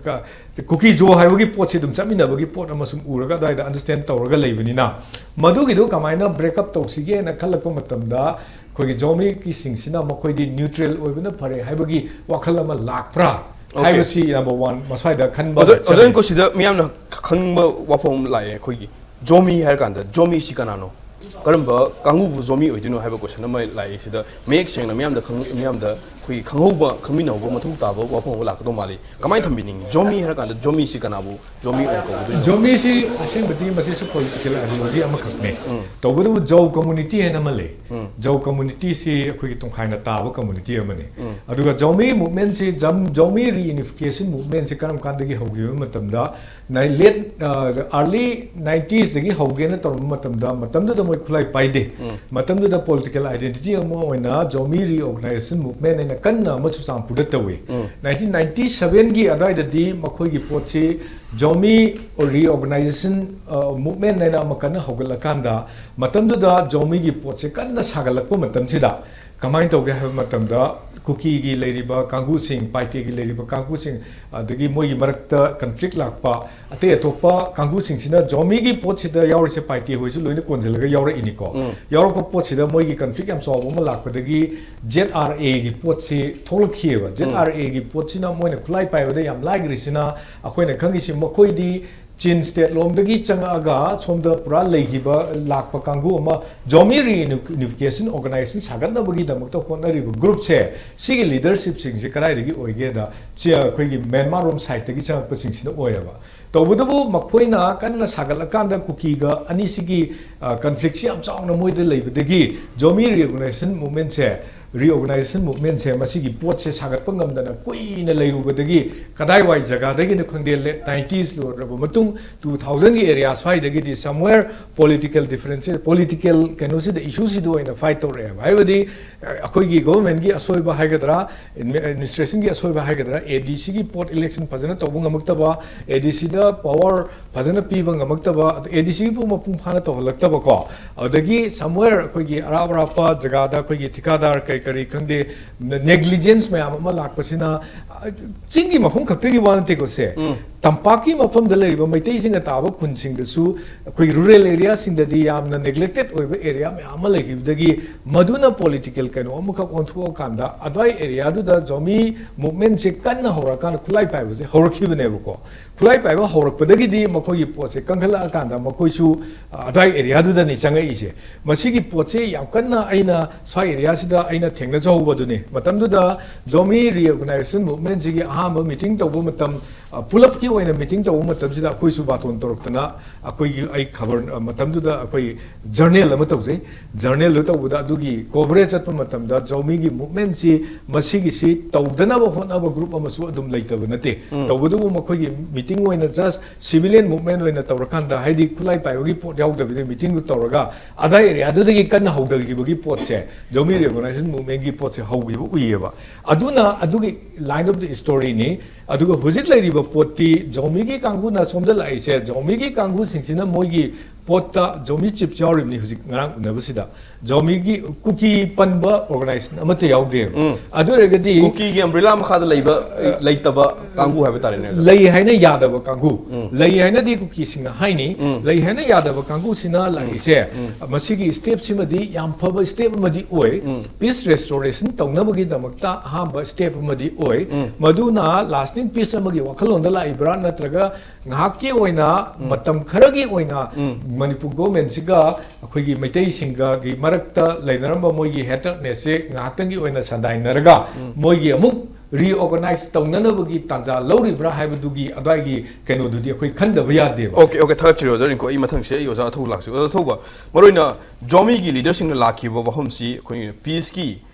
ꯀ-, ꯀꯨꯀꯤ ꯖꯣ ꯍꯥꯏꯕꯒꯤ ꯄꯣꯠꯁꯤ ꯑꯗꯨꯝ ꯆꯠꯃꯤꯟꯅꯕꯒꯤ ꯄꯣꯠ ꯑꯃ ꯁꯨꯝ ꯎꯔꯒ ꯑꯗꯨꯋꯥꯏꯗ understand ꯇꯧꯔꯒ ꯂꯩꯕꯅꯤꯅ, ꯃꯗꯨꯒꯤꯗꯨ ꯀꯃꯥꯏꯅ break up ꯇꯧꯁꯤꯒꯦꯅ ꯈꯜꯂꯛꯄ ꯃꯇꯝꯗ, ꯑꯩꯈꯣꯏꯒꯤ ꯖꯧꯃꯤꯒꯤꯁꯤꯡꯁꯤꯅ ꯃꯈꯣꯏꯗꯤ neutral ꯑꯣꯏꯕꯅ ꯐꯔꯦ ꯍꯥꯏꯕꯒꯤ ꯋꯥꯈꯜ ꯑꯃ ꯂꯥꯛꯄ꯭ꯔꯥ? ꯍꯥꯏꯕꯁꯤ number one, ꯃꯁ꯭ꯋꯥꯏꯗ ꯈꯟꯕ ꯑꯣꯖꯥ, ꯆꯠꯅꯩ꯫ ꯑꯣꯖꯥ, ꯁꯤꯗ ꯃꯤꯌꯥꯝꯅ ꯈꯪꯕ ꯋꯥꯐꯝ ꯑꯃ ꯂꯥꯛꯑꯦ꯫ ꯑꯩꯈꯣꯏꯒꯤ ꯖꯣꯃꯤ ꯍꯥꯏꯔ ꯀꯥꯟꯗ ꯖꯣꯃꯤꯁꯤ ꯀꯅꯥꯅꯣ, ꯀꯔꯝꯕ ꯀꯥꯡꯕꯨꯕꯨ ꯖꯣꯃꯤ ꯑꯣꯏꯗꯣꯏꯅꯣ ꯍꯥꯏꯕ question ꯑꯃ ꯂꯥꯛꯑꯦ꯫ ꯁꯤꯗ ꯃꯌꯦꯛ ꯁꯦꯡꯅ ꯃꯤꯌꯥꯝꯗ ꯈꯪ-, ꯃꯤꯌꯥꯝꯗ ꯑꯩꯈꯣꯏꯒꯤ ꯈꯪꯍꯧꯕ, ꯈꯪꯃꯤꯟꯅꯍꯧꯕ ꯃꯊꯧ ꯇꯥꯕ ꯋꯥꯐꯝ ꯑꯃ ꯂꯥꯛꯀꯗꯧ ꯃꯥꯜꯂꯤ꯫ ꯀꯃꯥꯏꯅ ꯊꯝꯕꯤꯅꯤꯡꯉꯤ? ꯖꯣꯃꯤ ꯍꯥꯏꯔ ꯀꯥꯟꯗ ꯖꯣꯃꯤꯁꯤ ꯀꯅꯥꯕꯨ ꯖꯣꯃꯤ ꯑꯣꯏꯅ ꯀꯧꯒꯗꯣꯏꯅꯣ? ꯖꯣꯃꯤꯁꯤ ꯑꯁꯦꯡꯕꯗꯤ ꯃꯁꯤꯁꯨ political ideology ꯑꯃꯈꯛꯅꯦ꯫ ꯇꯧꯕꯇꯕꯨ ꯖꯧ community ꯍꯥꯏꯅ ꯑꯃ ꯂꯩ꯫ ꯖꯧ community ꯁꯤ ꯑꯩꯈꯣꯏꯒꯤ ꯇꯣꯡꯈꯥꯏꯅ ꯇꯥꯕ community ꯑꯃꯅꯤ꯫ ꯑꯗꯨꯒ ꯖꯧꯃꯤ movement ꯁꯤ, ꯖꯝ-, ꯖꯧꯃꯤ reunification movement ꯁꯤ ꯀꯔꯝ ꯀꯥꯟꯗꯒꯤ ꯍꯧꯈꯤꯕ ꯃꯇꯝꯗ, ꯅꯥꯏ-, late, ꯑ, early nineties ꯗꯒꯤ ꯍꯧꯒꯦꯅ ꯇꯧꯔꯝꯕ ꯃꯇꯝꯗ, ꯃꯇꯝꯗꯨꯗ ꯃꯣꯏ ꯈꯨꯠꯂꯥꯏ ꯄꯥꯏꯗꯦ꯫ ꯃꯇꯝꯗꯨꯗ political identity ꯑꯃ ꯑꯣꯏꯅ ꯖꯧꯃꯤ reorganization movement ꯍꯥꯏꯅ ꯀꯟꯅ ꯑꯃ ꯆꯨꯔꯆꯥꯟꯄꯨꯔꯗ ꯇꯧꯏ꯫ Nineteen ninety seven ꯒꯤ ꯑꯗꯨꯋꯥꯏꯗꯗꯤ ꯃꯈꯣꯏꯒꯤ ꯄꯣꯠꯁꯤ ꯖꯧꯃꯤ reorganization, ꯑ, movement ꯍꯥꯏꯅ ꯑꯃ ꯀꯟꯅ ꯍꯧꯒꯠꯂꯀꯥꯟꯗ, ꯃꯇꯝꯗꯨꯗ ꯖꯧꯃꯤꯒꯤ ꯄꯣꯠꯁꯦ ꯀꯟꯅ ꯁꯥꯒꯠꯂꯛꯄ ꯃꯇꯝꯁꯤꯗ ꯀꯃꯥꯏꯅ ꯇꯧꯒꯦ ꯍꯥꯏꯕ ꯃꯇꯝꯗ, ꯀꯨꯀꯤꯒꯤ ꯂꯩꯔꯤꯕ ꯀꯥꯡꯕꯨꯁꯤꯡ, ꯄꯥꯏꯇꯦꯒꯤ ꯂꯩꯔꯤꯕ ꯀꯥꯡꯕꯨꯁꯤꯡ, ꯑꯗꯒꯤ ꯃꯣꯏꯒꯤ ꯃꯔꯛꯇ conflict ꯂꯥꯛꯄ, ꯑꯇꯩ ꯑꯇꯣꯞꯄ ꯀꯥꯡꯕꯨꯁꯤꯡꯁꯤꯅ ꯖꯧꯃꯤꯒꯤ ꯄꯣꯠꯁꯤꯗ ꯌꯥꯎꯔꯤꯁꯦ ꯄꯥꯏꯇꯦ ꯍꯣꯏꯁꯨ ꯂꯣꯏꯅ ꯀꯣꯟꯁꯤꯜꯂꯒ ꯌꯥꯎꯔꯛꯏꯅꯤꯀꯣ꯫ ꯌꯥꯎꯔꯛꯄ ꯄꯣꯠꯁꯤꯗ ꯃꯣꯏꯒꯤ conflict ꯌꯥꯝ ꯆꯥꯎꯕ ꯑꯃ ꯂꯥꯛꯄꯗꯒꯤ Z R A ꯒꯤ ꯄꯣꯠꯁꯤ ꯊꯣꯛꯂꯛꯈꯤꯑꯕ꯫ Z R A ꯒꯤ ꯄꯣꯠꯁꯤꯅ ꯃꯣꯏꯅ ꯈꯨꯠꯂꯥꯏ ꯄꯥꯏꯕꯗ ꯌꯥꯝ ꯂꯥꯏꯈ꯭ꯔꯤꯁꯤꯅ, ꯑꯩꯈꯣꯏꯅ ꯈꯪꯉꯤꯁꯤ ꯃꯈꯣꯏꯗꯤ ꯆꯤꯟ state ꯂꯣꯝꯗꯒꯤ ꯆꯪꯉꯛꯑꯒ ꯁꯣꯝꯗ ꯄꯨꯔꯥ ꯂꯩꯈꯤꯕ, ꯂꯥꯛꯄ ꯀꯥꯡꯕꯨ ꯑꯃ, ꯖꯧꯃꯤ reunification organization ꯁꯥꯒꯠꯅꯕꯒꯤꯗꯃꯛꯇ ꯍꯣꯠꯅꯔꯤꯕ group ꯁꯦ, ꯁꯤꯒꯤ leadership ꯁꯤꯡꯁꯦ ꯀꯗꯥꯏꯗꯒꯤ ꯑꯣꯏꯒꯦꯗ, ꯆꯤ-, ꯑꯩꯈꯣꯏꯒꯤ ꯃ꯭ꯌꯥꯟꯃꯥꯔ ꯔꯣꯝ side ꯇꯒꯤ ꯆꯪꯉꯛꯄꯁꯤꯡꯁꯤꯅ ꯑꯣꯏꯌꯦꯕ꯫ ꯇꯧꯕꯇꯕꯨ ꯃꯈꯣꯏꯅ ꯀꯟꯅ ꯁꯥꯒꯠꯂꯀꯥꯟꯗ ꯀꯨꯀꯤꯒ ꯑꯅꯤꯁꯤꯒꯤ, ꯑ, conflict ꯁꯤ ꯌꯥꯝ ꯆꯥꯎꯅ ꯃꯣꯏꯗ ꯂꯩꯕꯗꯒꯤ ꯖꯧꯃꯤ reorganization movement ꯁꯦ Reorganization movementꯁꯦ, ꯃꯁꯤꯒꯤ ꯄꯣꯠꯁꯦ ꯁꯥꯒꯠꯄ ꯉꯝꯗꯅ ꯀꯨꯏꯅ ꯂꯩꯔꯨꯕꯗꯒꯤ, ꯀꯗꯥꯏꯋꯥꯏ ꯖꯒꯥꯗꯒꯤꯅꯣ ꯈꯪꯗꯦ, late nineties ꯂꯣꯏꯔꯕ ꯃꯇꯨꯡ two thousandꯒꯤ area ꯁ꯭ꯋꯥꯏꯗꯒꯤꯗꯤ somewhere political differences, political ꯀꯩꯅꯣꯁꯤꯗ, issueꯁꯤꯗ ꯑꯣꯏꯅ fight ꯇꯧꯔꯛꯑꯦꯕ꯫ ꯍꯥꯏꯕꯗꯤ ꯑꯩꯈꯣꯏꯒꯤ governmentꯀꯤ ꯑꯁꯣꯏꯕ ꯍꯥꯏꯒꯗ꯭ꯔꯥ, administrationꯒꯤ ꯑꯁꯣꯏꯕ ꯍꯥꯏꯒꯗ꯭ꯔꯥ, ADCꯒꯤ ꯄꯣꯠ election ꯐꯖꯅ ꯇꯧꯕ ꯉꯝꯃꯛꯇꯕ, ADCꯗ power ꯐꯖꯅ ꯄꯤꯕ ꯉꯝꯃꯛꯇꯕ, ꯑꯗ ADCꯒꯤ ꯄꯣꯠ ꯃꯄꯨꯡ ꯐꯥꯅ ꯇꯧꯍꯜꯂꯛꯇꯕꯀꯣ, ꯑꯗꯒꯤ somewhere ꯑꯩꯈꯣꯏꯒꯤ ꯑꯔꯥꯞ ꯑꯔꯥꯞꯄ ꯖꯒꯥꯗ ꯑꯩꯈꯣꯏꯒꯤ ꯊꯤꯀꯥꯗꯥꯔ ꯀꯩ ꯀꯔꯤ ꯈꯪꯗꯦ, negligence ꯃꯌꯥꯝ ꯑꯃ ꯂꯥꯛꯄꯁꯤꯅ, ꯑ, ꯆꯤꯡꯒꯤ ꯃꯐꯝ ꯈꯛꯇꯒꯤ ꯋꯥ ꯅꯠꯇꯦꯀꯣ ꯁꯦ꯫ ꯎꯝ꯫ ꯇꯝꯄꯥꯛꯀꯤ ꯃꯐꯝꯗ ꯂꯩꯔꯤꯕ ꯃꯩꯇꯩꯁꯤꯡꯅ ꯇꯥꯕ ꯈꯨꯟꯁꯤꯡꯗꯁꯨ ꯑꯩꯈꯣꯏ rural areaꯁꯤꯡꯗꯗꯤ ꯌꯥꯝꯅ neglected ꯑꯣꯏꯕ area ꯃꯌꯥꯝ ꯑꯃ ꯂꯩꯈꯤꯕꯗꯒꯤ, ꯃꯗꯨꯅ political ꯀꯩꯅꯣ ꯑꯃꯈꯛ ꯑꯣꯟꯊꯣꯛꯑꯀꯥꯟꯗ, ꯑꯗ꯭ꯋꯥꯏ areaꯗꯨꯗ ꯖꯣꯃꯤ movementꯁꯦ ꯀꯟꯅ ꯍꯧꯔꯀꯥꯟꯗ ꯈꯨꯠꯂꯥꯏ ꯄꯥꯏꯕꯁꯦ ꯍꯧꯔꯛꯈꯤꯕꯅꯦꯕꯀꯣ꯫ ꯈꯨꯠꯂꯥꯏ ꯄꯥꯏꯕ ꯍꯧꯔꯛꯄꯗꯒꯤꯗꯤ ꯃꯈꯣꯏꯒꯤ ꯄꯣꯠꯁꯦ ꯀꯟꯈꯠꯂꯛꯑꯀꯥꯟꯗ ꯃꯈꯣꯏꯁꯨ, ꯑ, ꯑꯗ꯭ꯋꯥꯏ areaꯗꯨꯗꯅꯤ ꯆꯪꯉꯛꯏꯁꯦ꯫ ꯃꯁꯤꯒꯤ ꯄꯣꯠꯁꯦ ꯌꯥꯝ ꯀꯟꯅ ꯑꯩꯅ ꯁ꯭ꯋꯥꯏ areaꯁꯤꯗ ꯑꯩꯅ ꯊꯦꯡꯅꯖꯍꯧꯕꯗꯨꯅꯤ꯫ ꯃꯇꯝꯗꯨꯗ ꯖꯣꯃꯤ reorganization movementꯁꯤꯒꯤ ꯑꯍꯥꯟꯕ meeting ꯇꯧꯕ ꯃꯇꯝ, ꯑ, ꯄꯨꯂꯞꯀꯤ ꯑꯣꯏꯅ meeting ꯇꯧꯕ ꯃꯇꯝꯁꯤꯗ ꯑꯩꯈꯣꯏꯁꯨ ꯕꯥꯇꯣꯟ ꯇꯧꯔꯛꯇꯅ, ꯑꯩꯈꯣꯏꯒꯤ, ꯑꯩ ꯈꯕꯔ, ꯑ, ꯃꯇꯝꯗꯨꯗ ꯑꯩꯈꯣꯏ journal ꯑꯃ ꯇꯧꯖꯩ꯫ Journalꯗꯨ ꯇꯧꯕꯗ ꯑꯗꯨꯒꯤ coverage ꯆꯠꯄ ꯃꯇꯝꯗ ꯖꯣꯃꯤꯒꯤ movementꯁꯤ, ꯃꯁꯤꯒꯤꯁꯤ ꯇꯧꯗꯅꯕ ꯍꯣꯠꯅꯕ group ꯑꯃꯁꯨ ꯑꯗꯨꯝ ꯂꯩꯇꯕ ꯅꯠꯇꯦ꯫ ꯎꯝ꯫ ꯇꯧꯕꯇꯕꯨ ꯃꯈꯣꯏꯒꯤ meeting ꯑꯣꯏꯅ just civilian movement ꯑꯣꯏꯅ ꯇꯧꯔꯀꯥꯟꯗ, ꯍꯥꯏꯗꯤ ꯈꯨꯠꯂꯥꯏ ꯄꯥꯏꯕꯒꯤ ꯄꯣꯠ ꯌꯥꯎꯗꯕꯤꯗ meetingꯗꯨ ꯇꯧꯔꯒ, ꯑꯗꯥꯏ areaꯗꯨꯗꯒꯤ ꯀꯟꯅ ꯍꯧꯗꯈꯤꯕꯒꯤ ꯄꯣꯠꯁꯦ ꯖꯣꯃꯤ reorganization movementꯀꯤ ꯄꯣꯠꯁꯦ ꯍꯧꯈꯤꯕ ꯎꯏꯌꯦꯕ꯫ ꯑꯗꯨꯅ ꯑꯗꯨꯒꯤ line of the storyꯅꯤ꯫ ꯑꯗꯨꯒ ꯍꯧꯖꯤꯛ ꯂꯩꯔꯤꯕ ꯄꯣꯠꯇꯤ ꯖꯣꯃꯤꯒꯤ ꯀꯥꯡꯕꯨꯅ ꯁꯣꯝꯗ ꯂꯥꯛꯏꯁꯦ, ꯖꯣꯃꯤꯒꯤ ꯀꯥꯡꯕꯨꯁꯤꯡꯁꯤꯅ ꯃꯣꯏꯒꯤ ꯄꯣꯠꯇ ꯖꯣꯃꯤ chief ꯌꯥꯎꯔꯤꯕꯅꯤ ꯍꯧꯖꯤꯛ ꯉꯔꯥꯡ ꯎꯅꯕꯁꯤꯗ꯫ ꯖꯣꯃꯤꯒꯤ ꯀꯨꯀꯤ ꯄꯟꯕ organization ꯑꯃꯠꯇ ꯌꯥꯎꯗꯦꯕ꯫ ꯎꯝ꯫ ꯑꯗꯨ ꯑꯣꯏꯔꯒꯗꯤ ꯀꯨꯀꯤꯒꯤ umbrella ꯃꯈꯥꯗ ꯂꯩꯕ, ꯂꯩꯇꯕ ꯀꯥꯡꯕꯨ ꯍꯥꯏꯕ ꯇꯥꯔꯦꯅꯦ, ꯑꯣꯖꯥ꯫ ꯂꯩ ꯍꯥꯏꯅ ꯌꯥꯗꯕ ꯀꯥꯡꯕꯨ, ꯎꯝ꯫ ꯂꯩ ꯍꯥꯏꯅꯗꯤ ꯀꯨꯀꯤꯁꯤꯡꯅ ꯍꯥꯏꯅꯤ, ꯎꯝ꯫ ꯂꯩ ꯍꯥꯏꯅ ꯌꯥꯗꯕ ꯀꯥꯡꯕꯨꯁꯤꯅ ꯂꯥꯛꯏꯁꯦ, ꯎꯝ꯫ ꯃꯁꯤꯒꯤ stepꯁꯤꯃꯗꯤ ꯌꯥꯝ ꯐꯕ step ꯑꯃꯗꯤ ꯑꯣꯏ, ꯎꯝ꯫ Peace restoration ꯇꯧꯅꯕꯒꯤꯗꯃꯛꯇ ꯑꯍꯥꯟꯕ step ꯑꯃꯗꯤ ꯑꯣꯏ꯫ ꯎꯝ꯫ ꯃꯗꯨꯅ lasting peace ꯑꯃꯒꯤ ꯋꯥꯈꯜꯂꯣꯟꯗ ꯂꯥꯛꯏꯕ꯭ꯔꯥ, ꯅꯠꯇ꯭ꯔꯒ ꯉꯥꯏꯍꯥꯛꯀꯤ ꯑꯣꯏꯅ, ꯎꯝ꯫ ꯃꯇꯝ ꯈꯔꯒꯤ ꯑꯣꯏꯅ ꯎꯝ꯫ ꯃꯅꯤꯄꯨꯔ governmentꯁꯤꯒ ꯑꯩꯈꯣꯏꯒꯤ ꯃꯩꯇꯩꯁꯤꯡꯒꯒꯤ ꯃꯔꯛꯇ ꯂꯩꯅꯔꯝꯕ ꯃꯣꯏꯒꯤ hatrednessꯁꯦ ꯉꯥꯏꯍꯥꯛꯇꯪꯒꯤ ꯑꯣꯏꯅ ꯁꯟꯗꯥꯏꯅꯔꯒ, ꯎꯝ꯫ ꯃꯣꯏꯒꯤ ꯑꯃꯨꯛ reorganize ꯇꯧꯅꯅꯕꯒꯤ ꯇꯥꯟꯖꯥ ꯂꯧꯔꯤꯕ꯭ꯔꯥ ꯍꯥꯏꯕꯗꯨꯒꯤ ꯑꯗ꯭ꯋꯥꯏꯒꯤ ꯀꯩꯅꯣꯗꯨꯗꯤ ꯑꯩꯈꯣꯏ ꯈꯟꯗꯕ ꯌꯥꯗꯦꯕ꯫ Okay, okay, ꯊꯥꯒꯠꯆꯔꯤ ꯑꯣꯖꯥ ꯔꯤꯡꯀꯨ꯫ ꯑꯩ ꯃꯊꯪꯁꯦ ꯑꯩ ꯑꯣꯖꯥ ꯑꯊꯧꯕ ꯂꯥꯛꯆꯒꯦ꯫ ꯑꯣꯖꯥ ꯑꯊꯧꯕ, ꯃꯔꯨꯑꯣꯏꯅ ꯖꯣꯃꯤꯒꯤ leaderꯁꯤꯡꯅ ꯂꯥꯛꯈꯤꯕ ꯋꯥꯐꯝꯁꯤ ꯑꯩꯈꯣꯏ peaceꯀꯤ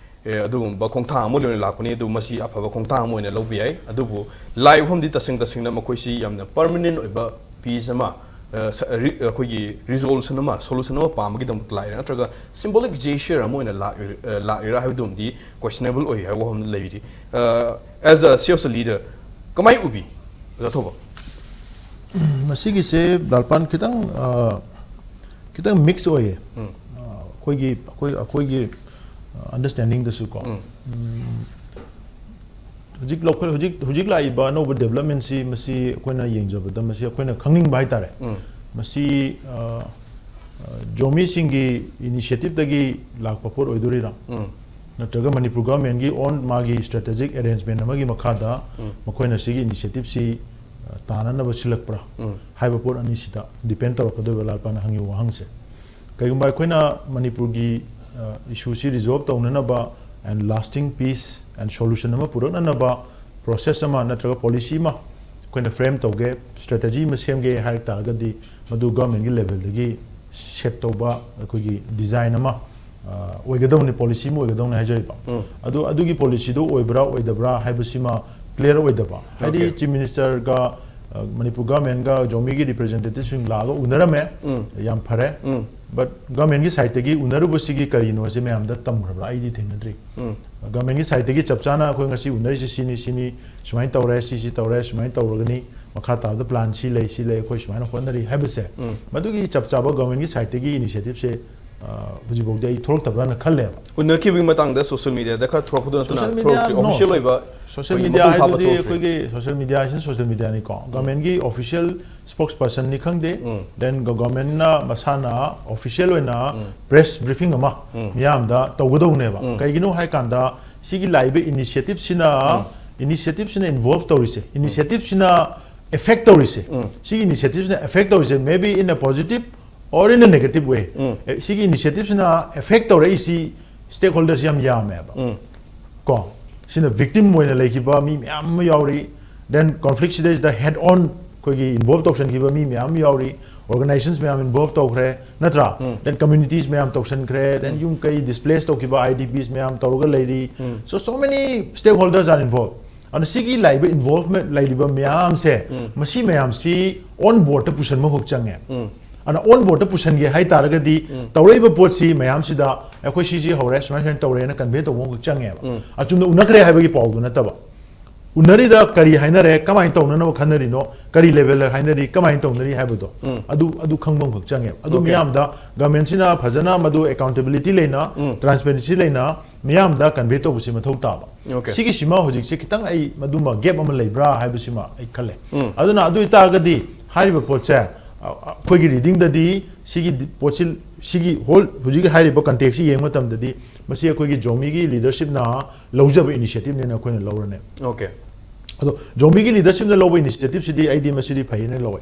ꯑꯦ, ꯑꯗꯨꯒꯨꯝꯕ ꯈꯣꯡꯊꯥꯡ ꯑꯃ ꯑꯣꯏꯅ ꯂꯥꯛꯄꯅꯤ꯫ ꯑꯗꯨ ꯃꯁꯤ ꯑꯐꯕ ꯈꯣꯡꯊꯥꯡ ꯑꯃ ꯑꯣꯏꯅ ꯂꯧꯕ ꯌꯥꯏ꯫ ꯑꯗꯨꯕꯨ ꯂꯥꯛꯏꯕ ꯃꯐꯝꯗꯤ ꯇꯁꯦꯡ ꯇꯁꯦꯡꯅ ꯃꯈꯣꯏꯁꯤ ꯌꯥꯝꯅ permanent ꯑꯣꯏꯕ peace ꯑꯃ, ꯑ, ꯁ-, ꯔꯤ-, ꯑꯩꯈꯣꯏꯒꯤ resolution ꯑꯃ, solution ꯑꯃ ꯄꯥꯝꯕꯒꯤꯗꯃꯛꯇ ꯂꯥꯛꯏꯔꯥ, ꯅꯠꯇ꯭ꯔꯒ symbolic gesture ꯑꯃ ꯑꯣꯏꯅ ꯂꯥꯛꯏ-, ꯑ, ꯂꯥꯛꯏꯔꯥ ꯍꯥꯏꯕꯗꯨꯃꯗꯤ questionable ꯑꯣꯏ ꯍꯥꯏꯕ ꯋꯥꯐꯝ ꯂꯩꯔꯤ꯫ ꯑ, as a C O C leader, ꯀꯃꯥꯏ ꯎꯕꯤ, ꯑꯣꯖꯥ ꯊꯧꯕ? ꯃꯁꯤꯒꯤꯁꯦ ꯂꯥꯜꯄꯥꯟ ꯈꯤꯇꯪ, ꯑ, ꯈꯤꯇꯪ mix ꯑꯣꯏꯌꯦ꯫ ꯎꯝ꯫ ꯑ, ꯑꯩꯈꯣꯏꯒꯤ, ꯑꯩꯈꯣꯏ, ꯑꯩꯈꯣꯏꯒꯤ, ꯑ, understandingꯗꯁꯨ ꯀꯣ꯫ ꯎꯝ꯫ ꯎꯝ, ꯍꯧꯖꯤꯛ ꯂꯧꯈꯠ-, ꯍꯧꯖꯤꯛ, ꯍꯧꯖꯤꯛ ꯂꯥꯛꯏꯕ ꯑꯅꯧꯕ developmentꯁꯤ, ꯃꯁꯤ ꯑꯩꯈꯣꯏꯅ ꯌꯦꯡꯖꯕꯗ, ꯃꯁꯤ ꯑꯩꯈꯣꯏꯅ ꯈꯪꯅꯤꯡꯕ ꯍꯥꯏꯇꯥꯔꯦ꯫ ꯎꯝ꯫ ꯃꯁꯤ, ꯑ, ꯑ, ꯖꯣꯃꯤꯁꯤꯡꯒꯤ initiativeꯗꯒꯤ ꯂꯥꯛꯄ ꯄꯣꯠ ꯑꯣꯏꯗꯣꯔꯤꯔꯥ? ꯎꯝ꯫ ꯅꯠꯇ꯭ꯔꯒ ꯃꯅꯤꯄꯨꯔ governmentꯒꯤ own ꯃꯥꯒꯤ strategic arrangement ꯑꯃꯒꯤ ꯃꯈꯥꯗ ꯎꯝ꯫ ꯃꯈꯣꯏꯅ ꯁꯤꯒꯤ initiativeꯁꯤ, ꯑ, ꯇꯥꯅꯅꯕ ꯁꯤꯜꯂꯛꯄ꯭ꯔꯥ? ꯎꯝ꯫ ꯍꯥꯏꯕ ꯄꯣꯠ ꯑꯅꯤꯁꯤꯗ depend ꯇꯧꯔꯛꯀꯗꯣꯏꯕ ꯂꯥꯜꯄꯥꯟꯅ ꯍꯪꯉꯤꯕ ꯋꯥꯍꯪꯁꯦ꯫ ꯀꯩꯒꯨꯝꯕ ꯑꯩꯈꯣꯏꯅ ꯃꯅꯤꯄꯨꯔꯒꯤ, ꯑ, issueꯁꯤ resolve ꯇꯧꯅꯅꯕ and lasting peace and solution ꯑꯃ ꯄꯨꯔꯛꯅꯅꯕ process ꯑꯃ ꯅꯠꯇ꯭ꯔꯒ policy ꯑꯃ ꯑꯩꯈꯣꯏꯅ frame ꯇꯧꯒꯦ, strategy ꯑꯃ ꯁꯦꯝꯒꯦ ꯍꯥꯏꯔꯛ ꯇꯥꯔꯒꯗꯤ, ꯃꯗꯨ governmentꯀꯤ levelꯗꯒꯤ set ꯇꯧꯕ ꯑꯩꯈꯣꯏꯒꯤ design ꯑꯃ, ꯑ, ꯑꯣꯏꯒꯗꯧꯅꯤ, policy ꯑꯃ ꯑꯣꯏꯒꯗꯧꯅꯤ ꯍꯥꯏꯖꯔꯤꯕ꯫ ꯎꯝ꯫ ꯑꯗꯨ, ꯑꯗꯨꯒꯤ policyꯗꯨ ꯑꯣꯏꯕ꯭ꯔꯥ ꯑꯣꯏꯗꯕ꯭ꯔꯥ ꯍꯥꯏꯕꯁꯤꯃ clear ꯑꯣꯏꯗꯕ꯫ ꯍꯥꯏꯗꯤ, Okay. Chief Ministerꯒ, ꯑ, ꯃꯅꯤꯄꯨꯔ governmentꯒ ꯖꯣꯃꯤꯒꯤ representativeꯁꯤꯡ ꯂꯥꯛꯑꯒ ꯎꯅꯔꯝꯃꯦ꯫ ꯎꯝ꯫ ꯌꯥꯝ ꯐꯔꯦ꯫ ꯎꯝ꯫ But governmentꯀꯤ sideꯇꯒꯤ ꯎꯅꯔꯨꯕꯁꯤꯒꯤ ꯀꯔꯤꯅꯣꯁꯦ ꯃꯌꯥꯝꯗ ꯇꯝꯈ꯭ꯔꯕ꯭ꯔꯥ? ꯑꯩꯗꯤ ꯊꯦꯡꯅꯗ꯭ꯔꯤ꯫ ꯎꯝ꯫ Governmentꯀꯤ sideꯇꯒꯤ ꯆꯞ ꯆꯥꯅ ꯑꯩꯈꯣꯏ ꯉꯁꯤ ꯎꯅꯔꯤꯁꯤ ꯁꯤꯅꯤ, ꯁꯤꯅꯤ, ꯁꯨꯃꯥꯏꯅ ꯇꯧꯔꯦ, ꯁꯤꯁꯤ ꯇꯧꯔꯦ, ꯁꯨꯃꯥꯏꯅ ꯇꯧꯔꯒꯅꯤ, ꯃꯈꯥ ꯇꯥꯕꯗ plan ꯁꯤ ꯂꯩ, ꯁꯤ ꯂꯩ, ꯑꯩꯈꯣꯏ ꯁꯨꯃꯥꯏꯅ ꯍꯣꯠꯅꯔꯤ ꯍꯥꯏꯕꯁꯦ, ꯎꯝ꯫ ꯃꯗꯨꯒꯤ ꯆꯞ ꯆꯥꯕ governmentꯀꯤ sideꯇꯒꯤ initiativeꯁꯦ, ꯑ, ꯍꯧꯖꯤꯛꯐꯥꯎꯗꯤ ꯑꯩ ꯊꯣꯛꯂꯛꯇꯕ꯭ꯔꯥꯅ ꯈꯜꯂꯦꯕ꯫ ꯎꯅꯈꯤꯕꯒꯤ ꯃꯇꯥꯡꯗ social mediaꯗ ꯈꯔ ꯊꯣꯛꯂꯛꯄꯗꯨ ꯅꯠꯇꯅ Social media, ꯊꯣꯛꯂꯛꯇ꯭ꯔꯤ, no. official ꯑꯣꯏꯕ Social ꯑꯩꯈꯣꯏꯒꯤ media ꯃꯄꯨꯡ ꯐꯥꯕ ꯍꯥꯏꯗꯨꯗꯤ ꯊꯣꯛꯂꯛꯇ꯭ꯔꯤ꯫ ꯑꯩꯈꯣꯏꯒꯤ social media ꯍꯥꯏꯁꯤꯅ social mediaꯅꯤꯀꯣ꯫ Governmentꯀꯤ official spokespersonꯅꯤ ꯈꯪꯗꯦ, ꯎꯝ꯫ then governmentꯅ ꯃꯁꯥꯅ official ꯑꯣꯏꯅ ꯎꯝ꯫ press briefing ꯑꯃ ꯎꯝ꯫ ꯃꯤꯌꯥꯝꯗ ꯇꯧꯒꯗꯧꯅꯦꯕ꯫ ꯎꯝ꯫ ꯀꯩꯒꯤꯅꯣ ꯍꯥꯏ ꯀꯥꯟꯗ ꯁꯤꯒꯤ ꯂꯥꯛꯏꯕ initiativeꯁꯤꯅ, ꯎꯝ꯫ initiativeꯁꯤꯅ involve ꯇꯧꯔꯤꯁꯦ, initiativeꯁꯤꯅ affect ꯇꯧꯔꯤꯁꯦ, ꯎꯝ꯫ ꯁꯤꯒꯤ initiativeꯁꯤꯅ affect ꯇꯧꯔꯤꯁꯦ, maybe in a positive or in a negative way꯫ ꯎꯝ꯫ ꯑꯦ, ꯁꯤꯒꯤ initiativeꯁꯤꯅ affect ꯇꯧꯔꯛꯏꯁꯤ stakeholders ꯌꯥꯝ ꯌꯥꯝꯃꯦꯕ꯫ ꯎꯝ꯫ ꯀꯣ, ꯁꯤꯅ victim ꯑꯣꯏꯅ ꯂꯩꯈꯤꯕ ꯃꯤ ꯃꯌꯥꯝ ꯑꯃ ꯌꯥꯎꯔꯤ, then conflict ꯁꯤꯗꯩꯁꯤꯗ head on ꯑꯩꯈꯣꯏꯒꯤ involve ꯇꯧꯁꯟꯈꯤꯕ ꯃꯤ ꯃꯌꯥꯝ ꯑꯃ ꯌꯥꯎꯔꯤ, organizations ꯃꯌꯥꯝ involve ꯇꯧꯈ꯭ꯔꯦ, ꯅꯠꯇ꯭ꯔꯥ? Then communities ꯃꯌꯥꯝ ꯇꯧꯁꯟꯈ꯭ꯔꯦ, then ꯌꯨꯝ ꯀꯩ displace ꯇꯧꯈꯤꯕ I D Ps ꯃꯌꯥꯝ ꯇꯧꯔꯒ ꯂꯩꯔꯤ. So, so many stakeholders are involved. ꯑꯗꯨꯅ ꯁꯤꯒꯤ ꯂꯥꯛꯏꯕ involvement ꯂꯩꯔꯤꯕ ꯃꯌꯥꯝꯁꯦ, ꯃꯁꯤ ꯃꯌꯥꯝꯁꯤ on boardꯇ ꯄꯨꯁꯟꯕ ꯑꯃꯈꯛ ꯆꯪꯉꯦ꯫ ꯑꯗꯨꯅ on boardꯇ ꯄꯨꯁꯟꯒꯦ ꯍꯥꯏ ꯇꯥꯔꯒꯗꯤ, ꯇꯧꯔꯛꯏꯕ ꯄꯣꯠꯁꯤ ꯃꯌꯥꯝꯁꯤꯗ ꯑꯩꯈꯣꯏ ꯁꯤꯁꯤ ꯍꯧꯔꯦ, ꯁꯨꯃꯥꯏ ꯁꯨꯃꯥꯏꯅ ꯇꯧꯔꯦꯅ convey ꯇꯧꯕ ꯑꯃꯈꯛ ꯆꯪꯉꯦꯕ꯫ ꯑꯆꯨꯝꯅ ꯎꯅꯈ꯭ꯔꯦ ꯍꯥꯏꯕꯒꯤ ꯄꯥꯎꯗꯨ ꯅꯠꯇꯕ, ꯎꯅꯔꯤꯗ ꯀꯔꯤ ꯍꯥꯏꯅꯔꯦ, ꯀꯃꯥꯏꯅ ꯇꯧꯅꯅꯕ ꯈꯟꯅꯔꯤꯅꯣ, ꯀꯔꯤ levelꯗ ꯍꯥꯏꯅꯔꯤ, ꯀꯃꯥꯏꯅ ꯇꯧꯅꯔꯤ ꯍꯥꯏꯕꯗꯣ, ꯑꯗꯨ, ꯑꯗꯨ ꯈꯪꯕ ꯑꯃꯈꯛ ꯆꯪꯉꯦꯕ꯫ ꯑꯗꯨ Okay. ꯃꯤꯌꯥꯝꯗ governmentꯁꯤꯅ ꯐꯖꯅ ꯃꯗꯨ accountability ꯂꯩꯅ, transparency ꯂꯩꯅ ꯃꯤꯌꯥꯝꯗ convey ꯇꯧꯕꯁꯤ ꯃꯊꯧ ꯇꯥꯕ꯫ Okay. ꯁꯤꯒꯤꯁꯤꯃ ꯍꯧꯖꯤꯛꯁꯦ ꯈꯤꯇꯪ ꯑꯩ ꯃꯗꯨꯃ gap ꯑꯃ ꯂꯩꯕ꯭ꯔꯥ ꯍꯥꯏꯕꯁꯤꯃ ꯑꯩ ꯈꯜꯂꯦ꯫ ꯑꯗꯨꯅ ꯑꯗꯨ ꯑꯣꯏꯇꯥꯔꯒꯗꯤ ꯍꯥꯏꯔꯤꯕ ꯄꯣꯠꯁꯦ, ꯑ, ꯑꯩꯈꯣꯏꯒꯤ readingꯗꯗꯤ ꯁꯤꯒꯤ ꯗꯤ-, ꯄꯣꯠꯁꯤ, ꯁꯤꯒꯤ whole ꯍꯧꯖꯤꯛ ꯍꯥꯏꯔꯤꯕ contextꯁꯤ ꯌꯦꯡꯕ ꯃꯇꯝꯗꯗꯤ ꯃꯁꯤ ꯑꯩꯈꯣꯏꯒꯤ ꯖꯣꯃꯤꯒꯤ leadershipꯅ ꯂꯧꯖꯕ initiativeꯅꯦꯅ ꯑꯩꯈꯣꯏꯅ ꯂꯧꯔꯅꯦꯕ꯫ Okay. ꯑꯗꯣ ꯖꯣꯃꯤꯒꯤ leadershipꯅ ꯂꯧꯕ initiativeꯁꯤꯗꯤ ꯑꯩꯗꯤ ꯃꯁꯤꯗꯤ ꯐꯩꯌꯦꯅ ꯂꯧꯋꯦ꯫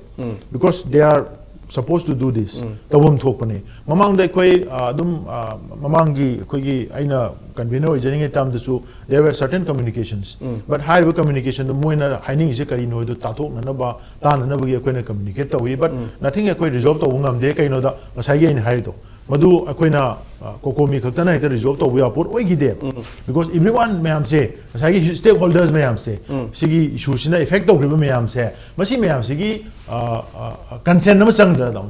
Because they are supposed to do this. ꯇꯧꯐꯝ ꯊꯣꯛꯄꯅꯦ꯫ ꯃꯃꯥꯡꯗ ꯑꯩꯈꯣꯏ, ꯑ, ꯑꯗꯨꯝ, ꯑ, ꯃꯃꯥꯡꯒꯤ ꯑꯩꯈꯣꯏꯒꯤ ꯑꯩꯅ convener ꯑꯣꯏꯖꯔꯤꯉꯩ ꯇꯥꯝꯗꯁꯨ there were certain communications. But ꯍꯥꯏꯔꯤꯕ communicationꯗꯣ ꯃꯣꯏꯅ ꯍꯥꯏꯅꯤꯡꯉꯤꯁꯦ ꯀꯔꯤꯅꯣ ꯍꯥꯏꯗꯣ ꯇꯥꯊꯣꯛꯅꯅꯕ, ꯇꯥꯅꯅꯕꯒꯤ ꯑꯩꯈꯣꯏꯅ communicate ꯇꯧꯏ꯫ But nothing ꯑꯩꯈꯣꯏ resolve ꯇꯧꯕ ꯉꯝꯗꯦ꯫ ꯀꯩꯅꯣꯗ ꯉꯁꯥꯏꯒꯤ ꯑꯩꯅ ꯍꯥꯏꯔꯤꯗꯣ, ꯃꯗꯨ ꯑꯩꯈꯣꯏꯅ, ꯑ, ꯀꯣꯀꯣꯃꯤ ꯈꯛꯇꯅ ꯍꯦꯛꯇ resolve ꯇꯧꯕ ꯌꯥꯕ ꯄꯣꯠ ꯑꯣꯏꯈꯤꯗꯦꯕ꯫ Because everyone ꯃꯌꯥꯝꯁꯦ, ꯉꯁꯥꯏꯒꯤ stakeholders ꯃꯌꯥꯝꯁꯦ, ꯁꯤꯒꯤ issueꯁꯤꯅ affect ꯇꯧꯈ꯭ꯔꯤꯕ ꯃꯌꯥꯝꯁꯦ, ꯃꯁꯤ ꯃꯌꯥꯝꯁꯤꯒꯤ, ꯑ, ꯑ, consent ꯑꯃ ꯆꯪꯗ꯭ꯔꯥ, ꯇꯥꯃꯣ?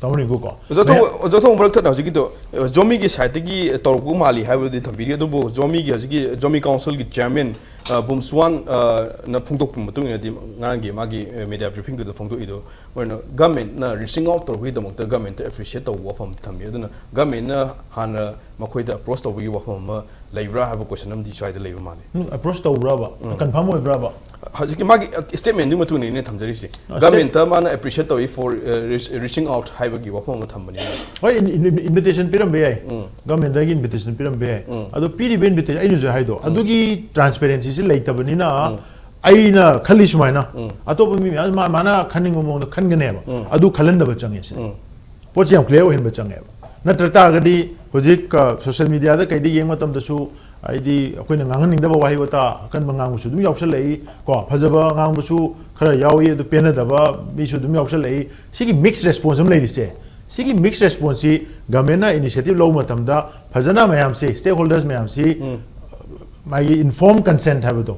ꯇꯥꯃꯣ ꯔꯤꯡꯀꯨ ꯀꯣ? ꯑꯣꯖꯥ ꯊꯣꯡ-, ꯃꯌꯥꯝ ꯑꯣꯖꯥ ꯊꯣꯡ ꯃꯔꯛ ꯊꯠꯅ ꯍꯧꯖꯤꯛꯀꯤꯗꯣ, ꯑ, ꯖꯣꯃꯤꯒꯤ sideꯇꯒꯤ ꯇꯧꯔꯛꯄ ꯃꯥꯜꯂꯤ ꯍꯥꯏꯕꯗꯤ ꯊꯝꯕꯤꯔꯤ, ꯑꯗꯨꯕꯨ ꯖꯣꯃꯤꯒꯤ ꯍꯧꯖꯤꯛꯀꯤ ꯖꯣꯃꯤ councilꯒꯤ chairman, ꯑ, ꯕꯨꯝꯁꯨꯋꯥꯟ, ꯑ, ꯅ ꯐꯣꯡꯗꯣꯛꯄ ꯃꯇꯨꯡ ꯏꯟꯅꯗꯤ ꯉꯔꯥꯡꯒꯤ ꯃꯥꯒꯤ, ꯑ, media briefingꯗꯨꯗ ꯐꯣꯡꯗꯣꯛꯏꯗꯣ, ꯃꯣꯏꯅ governmentꯅ reaching out ꯇꯧꯔꯛꯄꯒꯤꯗꯃꯛꯇ governmentꯇ appreciate ꯇꯧꯕ ꯋꯥꯐꯝ ꯊꯝꯃꯤ꯫ ꯑꯗꯨꯅ governmentꯅ ꯍꯥꯟꯅ ꯃꯈꯣꯏꯗ approach ꯇꯧꯕꯒꯤ ꯋꯥꯐꯝ ꯑꯃ ꯂꯩꯕ꯭ꯔꯥ ꯍꯥꯏꯕ question ꯑꯃꯗꯤ ꯁ꯭ꯋꯥꯏꯗ ꯂꯩꯕ ꯃꯥꯜꯂꯤ꯫ ꯎꯝ, approach ꯇꯧꯕ꯭ꯔꯕ? Confirm ꯑꯣꯏꯕ꯭ꯔꯕ? ꯍꯧꯖꯤꯛꯀꯤ ꯃꯥꯒꯤ statementꯗꯨꯒꯤ ꯃꯇꯨꯡ ꯏꯟꯅ ꯊꯝꯖꯔꯤꯁꯦ꯫ ꯑ, governmentꯇ ꯃꯥꯅ appreciate ꯇꯧꯏ for, uh, reach-, reaching out ꯍꯥꯏꯕꯒꯤ ꯋꯥꯐꯝ ꯑꯃ ꯊꯝꯕꯅꯤ꯫ ꯍꯣꯏ, in-, in-, invitation ꯄꯤꯔꯝꯕ ꯌꯥꯏ꯫ Governmentꯇꯒꯤ invitation ꯄꯤꯔꯝꯕ ꯌꯥꯏ꯫ ꯑꯗꯣ ꯄꯤꯔꯤꯕ invitation, ꯑꯩꯅꯁꯨ ꯍꯥꯏꯗꯣ, ꯑꯗꯨꯒꯤ transparencyꯁꯤ ꯂꯩꯇꯕꯅꯤꯅ, ꯑꯩꯅ ꯈꯜꯂꯤ ꯁꯨꯃꯥꯏꯅ, ꯑꯇꯣꯞꯄ ꯃꯤ ꯃꯌꯥꯝ ꯃꯥ-, ꯃꯥꯅ ꯈꯟꯅꯤꯡꯕ ꯃꯑꯣꯡꯗ ꯈꯟꯒꯅꯦꯕ꯫ ꯑꯗꯨ ꯈꯜꯍꯟꯗꯕ ꯆꯪꯉꯦ ꯁꯤꯅꯤ꯫ ꯄꯣꯠꯁꯦ ꯌꯥꯝ clear ꯑꯣꯏꯍꯟꯕ ꯆꯪꯉꯦꯕ꯫ ꯅꯠꯇ꯭ꯔ ꯇꯥꯔꯒꯗꯤ ꯍꯧꯖꯤꯛ, ꯑ, social mediaꯗ ꯀꯩꯗ ꯌꯦꯡꯕ ꯃꯇꯝꯗꯁꯨ, ꯍꯥꯏꯗꯤ ꯑꯩꯈꯣꯏꯅ ꯉꯥꯡꯍꯟꯅꯤꯡꯗꯕ ꯋꯥꯍꯩ ꯋꯥꯇꯥ ꯑꯀꯟꯕ ꯉꯥꯡꯕꯁꯨ ꯑꯗꯨꯝ ꯌꯥꯎꯁꯜꯂꯛꯏ ꯀꯣ, ꯐꯖꯕ ꯉꯥꯡꯕꯁꯨ ꯈꯔ ꯌꯥꯎꯏ, ꯑꯗꯨ ꯄꯦꯟꯅꯗꯕ ꯃꯤꯁꯨ ꯑꯗꯨꯝ ꯌꯥꯎꯁꯜꯂꯛꯏ꯫ ꯁꯤꯒꯤ mixed response ꯑꯃ ꯂꯩꯔꯤꯁꯦ, ꯁꯤꯒꯤ mixed responseꯁꯤ governmentꯅ initiative ꯂꯧꯕ ꯃꯇꯝꯗ ꯐꯖꯅ ꯃꯌꯥꯝꯁꯤ, stakeholders ꯃꯌꯥꯝꯁꯤ, ꯃꯥꯒꯤ informed consent ꯍꯥꯏꯕꯗꯣ,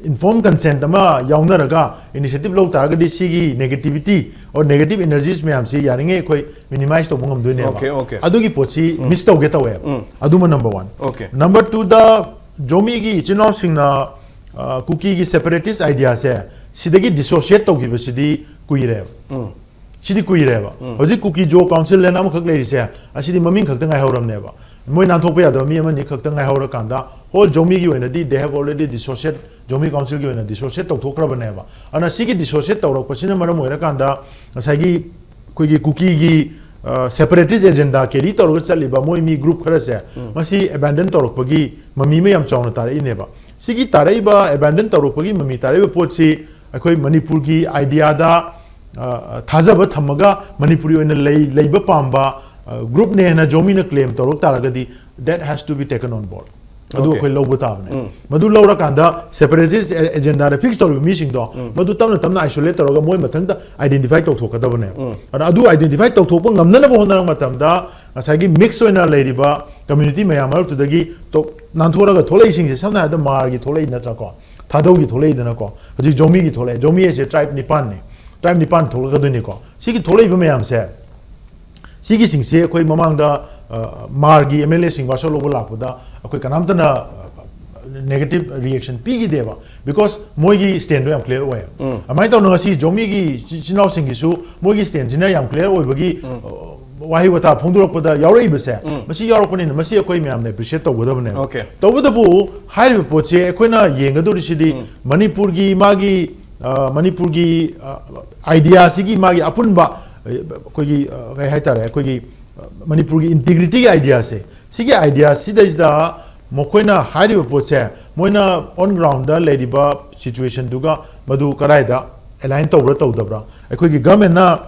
informed consent ꯑꯃ ꯌꯥꯎꯅꯔꯒ initiative ꯂꯧ ꯇꯥꯔꯒꯗꯤ ꯁꯤꯒꯤ negativity or negative energies ꯃꯌꯥꯝꯁꯤ ꯌꯥꯔꯤꯉꯩ ꯑꯩꯈꯣꯏ minimize ꯇꯧꯕ ꯉꯝꯗꯣꯏꯅꯦꯕ꯫ Okay, okay. ꯑꯗꯨꯒꯤ ꯄꯣꯠꯁꯤ miss ꯇꯧꯒꯦ ꯇꯧꯋꯦꯕ꯫ ꯑꯗꯨꯃ number one꯫ Okay. Number twoꯗ ꯖꯣꯃꯤꯒꯤ ꯏꯆꯤꯟ ꯏꯅꯥꯎꯁꯤꯡꯅ, ꯑ, ꯀꯨꯀꯤꯒꯤ separatist ideaꯁꯦ ꯁꯤꯗꯒꯤ dissociate ꯇꯧꯈꯤꯕꯁꯤꯗꯤ ꯀꯨꯏꯔꯦꯕ꯫ ꯁꯤꯗꯤ ꯀꯨꯏꯔꯦꯕ꯫ ꯍꯧꯖꯤꯛ ꯀꯨꯀꯤ ꯖꯣ council ꯍꯥꯏꯅ ꯑꯃꯈꯛ ꯂꯩꯔꯤꯁꯦ, ꯑꯁꯤꯗꯤ ꯃꯃꯤꯡ ꯈꯛꯇ ꯉꯥꯏꯍꯧꯔꯕꯅꯦꯕ꯫ ꯃꯣꯏ ꯅꯥꯟꯊꯣꯛꯄ ꯌꯥꯗꯕ ꯃꯤ ꯑꯃꯅꯤ ꯈꯛꯇ ꯉꯥꯏꯍꯧꯔꯀꯥꯟꯗ, whole ꯖꯣꯃꯤꯒꯤ ꯑꯣꯏꯅꯗꯤ they have already dissociate, Zomi councilꯒꯤ ꯑꯣꯏꯅ dissociate ꯇꯧꯊꯣꯛꯈ꯭ꯔꯕꯅꯦꯕ꯫ ꯑꯗꯨꯅ ꯁꯤꯒꯤ dissociate ꯇꯧꯔꯛꯄꯁꯤꯅ ꯃꯔꯝ ꯑꯣꯏꯔꯀꯥꯟꯗ ꯉꯁꯥꯏꯒꯤ ꯑꯩꯈꯣꯏꯒꯤ ꯀꯨꯀꯤꯒꯤ, ꯑ, separatist agenda carry ꯇꯧꯔꯒ ꯆꯠꯂꯤꯕ ꯃꯣꯏ ꯃꯤ group ꯈꯔꯁꯦ, ꯃꯁꯤ abandon ꯇꯧꯔꯛꯄꯒꯤ ꯃꯃꯤ ꯑꯃ ꯌꯥꯝ ꯆꯥꯎꯅ ꯇꯥꯔꯛꯏꯅꯦꯕ꯫ ꯁꯤꯒꯤ ꯇꯥꯔꯛꯏꯕ, abandon ꯇꯧꯔꯛꯄꯒꯤ ꯃꯃꯤ ꯇꯥꯔꯛꯏꯕ ꯄꯣꯠꯁꯤ ꯑꯩꯈꯣꯏ ꯃꯅꯤꯄꯨꯔꯒꯤ ideaꯗ, ꯑ, ꯊꯥꯖꯕ ꯊꯝꯃꯒ ꯃꯅꯤꯄꯨꯔꯤ ꯑꯣꯏꯅ ꯂꯩ-, ꯂꯩꯕ ꯄꯥꯝꯕ, ꯑ, groupꯅꯦꯅ ꯖꯣꯃꯤꯅ claim ꯇꯧꯔꯛ ꯇꯥꯔꯒꯗꯤ, that has to be taken on board꯫ ꯑꯗꯨ Okay. ꯑꯩꯈꯣꯏ ꯂꯧꯕ ꯇꯥꯕꯅꯦ꯫ ꯃꯗꯨ ꯂꯧꯔꯀꯥꯟꯗ separatist agendaꯗ fix ꯇꯧꯔꯤꯕ ꯃꯤꯁꯤꯡꯗꯣ, ꯃꯗꯨ ꯇꯞꯅ ꯇꯞꯅ isolate ꯇꯧꯔꯒ ꯃꯣꯏ ꯃꯊꯟꯇ identify ꯇꯧꯊꯣꯛꯀꯗꯕꯅꯦꯕ꯫ ꯑꯗꯨꯅ ꯑꯗꯨ identify ꯇꯧꯊꯣꯛꯄ ꯉꯝꯅꯅꯕ ꯍꯣꯠꯅꯔꯛꯄ ꯃꯇꯝꯗ ꯉꯁꯥꯏꯒꯤ mix ꯑꯣꯏꯅ ꯂꯩꯔꯤꯕ community ꯃꯌꯥꯝ ꯃꯔꯛꯇꯨꯗꯒꯤ ꯇꯣꯛ-, ꯅꯥꯟꯊꯣꯔꯒ ꯊꯣꯛꯂꯛꯏꯁꯤꯡꯁꯦ, ꯁꯝꯅ ꯍꯥꯏꯔꯕꯗ ꯃꯥꯔꯒꯤ ꯊꯣꯛꯂꯛꯏ ꯅꯠꯇ꯭ꯔꯥꯀꯣ, ꯊꯥꯗꯧꯒꯤ ꯊꯣꯛꯂꯛꯏꯗꯅꯀꯣ, ꯍꯧꯖꯤꯛ ꯖꯣꯃꯤꯒꯤ ꯊꯣꯛꯂꯛꯑꯦ, ꯖꯣꯃꯤ ꯍꯥꯏꯁꯦ tribe ꯅꯤꯄꯥꯟꯅꯦ, tribe ꯅꯤꯄꯥꯟ ꯊꯣꯛꯂꯛꯀꯗꯣꯏꯅꯤꯀꯣ꯫ ꯁꯤꯒꯤ ꯊꯣꯛꯂꯛꯏꯕ ꯃꯌꯥꯝꯁꯦ, ꯁꯤꯒꯤꯁꯤꯡꯁꯦ ꯑꯩꯈꯣꯏ ꯃꯃꯥꯡꯗ, ꯑ, ꯃꯥꯔꯒꯤ MLAꯁꯤꯡ ꯋꯥꯁꯛ ꯂꯧꯕ ꯂꯥꯛꯄꯗ ꯑꯩꯈꯣꯏ ꯀꯅꯥꯝꯇꯅ, ꯑ, negative reaction ꯄꯤꯈꯤꯗꯦꯕ, because ꯃꯣꯏꯒꯤ standꯗꯣ ꯌꯥꯝ clear ꯑꯣꯏꯌꯦꯕ꯫ ꯑꯗꯨꯃꯥꯏꯅ ꯇꯧꯅ ꯉꯁꯤ ꯖꯣꯃꯤꯒꯤ ꯏꯆꯤꯟ ꯏꯅꯥꯎꯁꯤꯡꯒꯤꯁꯨ ꯃꯣꯏꯒꯤ standꯁꯤꯅ ꯌꯥꯝ clear ꯑꯣꯏꯕꯒꯤ, ꯑ, ꯋꯥꯍꯩ ꯋꯥꯇꯥ ꯐꯣꯡꯗꯣꯔꯛꯄꯗ ꯌꯥꯎꯔꯛꯏꯕꯁꯦ, ꯃꯁꯤ ꯌꯥꯎꯔꯛꯄꯅꯤꯅ ꯃꯁꯤ ꯑꯩꯈꯣꯏ ꯃꯌꯥꯝꯅ appreciate ꯇꯧꯒꯗꯕꯅꯦꯕ꯫ Okay. ꯇꯧꯕꯇꯕꯨ ꯍꯥꯏꯔꯤꯕ ꯄꯣꯠꯁꯦ ꯑꯩꯈꯣꯏꯅ ꯌꯦꯡꯒꯗꯧꯔꯤꯁꯤꯗꯤ ꯃꯅꯤꯄꯨꯔꯒꯤ ꯃꯥꯒꯤ, ꯑ, ꯃꯅꯤꯄꯨꯔꯒꯤ, ꯑ, ideaꯁꯤꯒꯤ ꯃꯥꯒꯤ ꯑꯄꯨꯟꯕ, ꯑ, ꯑꯩꯈꯣꯏꯒꯤ, ꯑ, ꯀꯩ ꯍꯥꯏꯇꯥꯔꯦ, ꯑꯩꯈꯣꯏꯒꯤ, ꯑ, ꯃꯅꯤꯄꯨꯔꯒꯤ integrityꯒꯤ ideaꯁꯦ, ꯁꯤꯒꯤ ideaꯁꯤꯗꯩꯁꯤꯗ ꯃꯈꯣꯏꯅ ꯍꯥꯏꯔꯤꯕ ꯄꯣꯠꯁꯦ ꯃꯣꯏꯅ on groundꯗ ꯂꯩꯔꯤꯕ situationꯗꯨꯒ ꯃꯗꯨ ꯀꯗꯥꯏꯗ align ꯇꯧꯕ꯭ꯔꯥ ꯇꯧꯗꯕ꯭ꯔꯥ, ꯑꯩꯈꯣꯏꯒꯤ governmentꯅ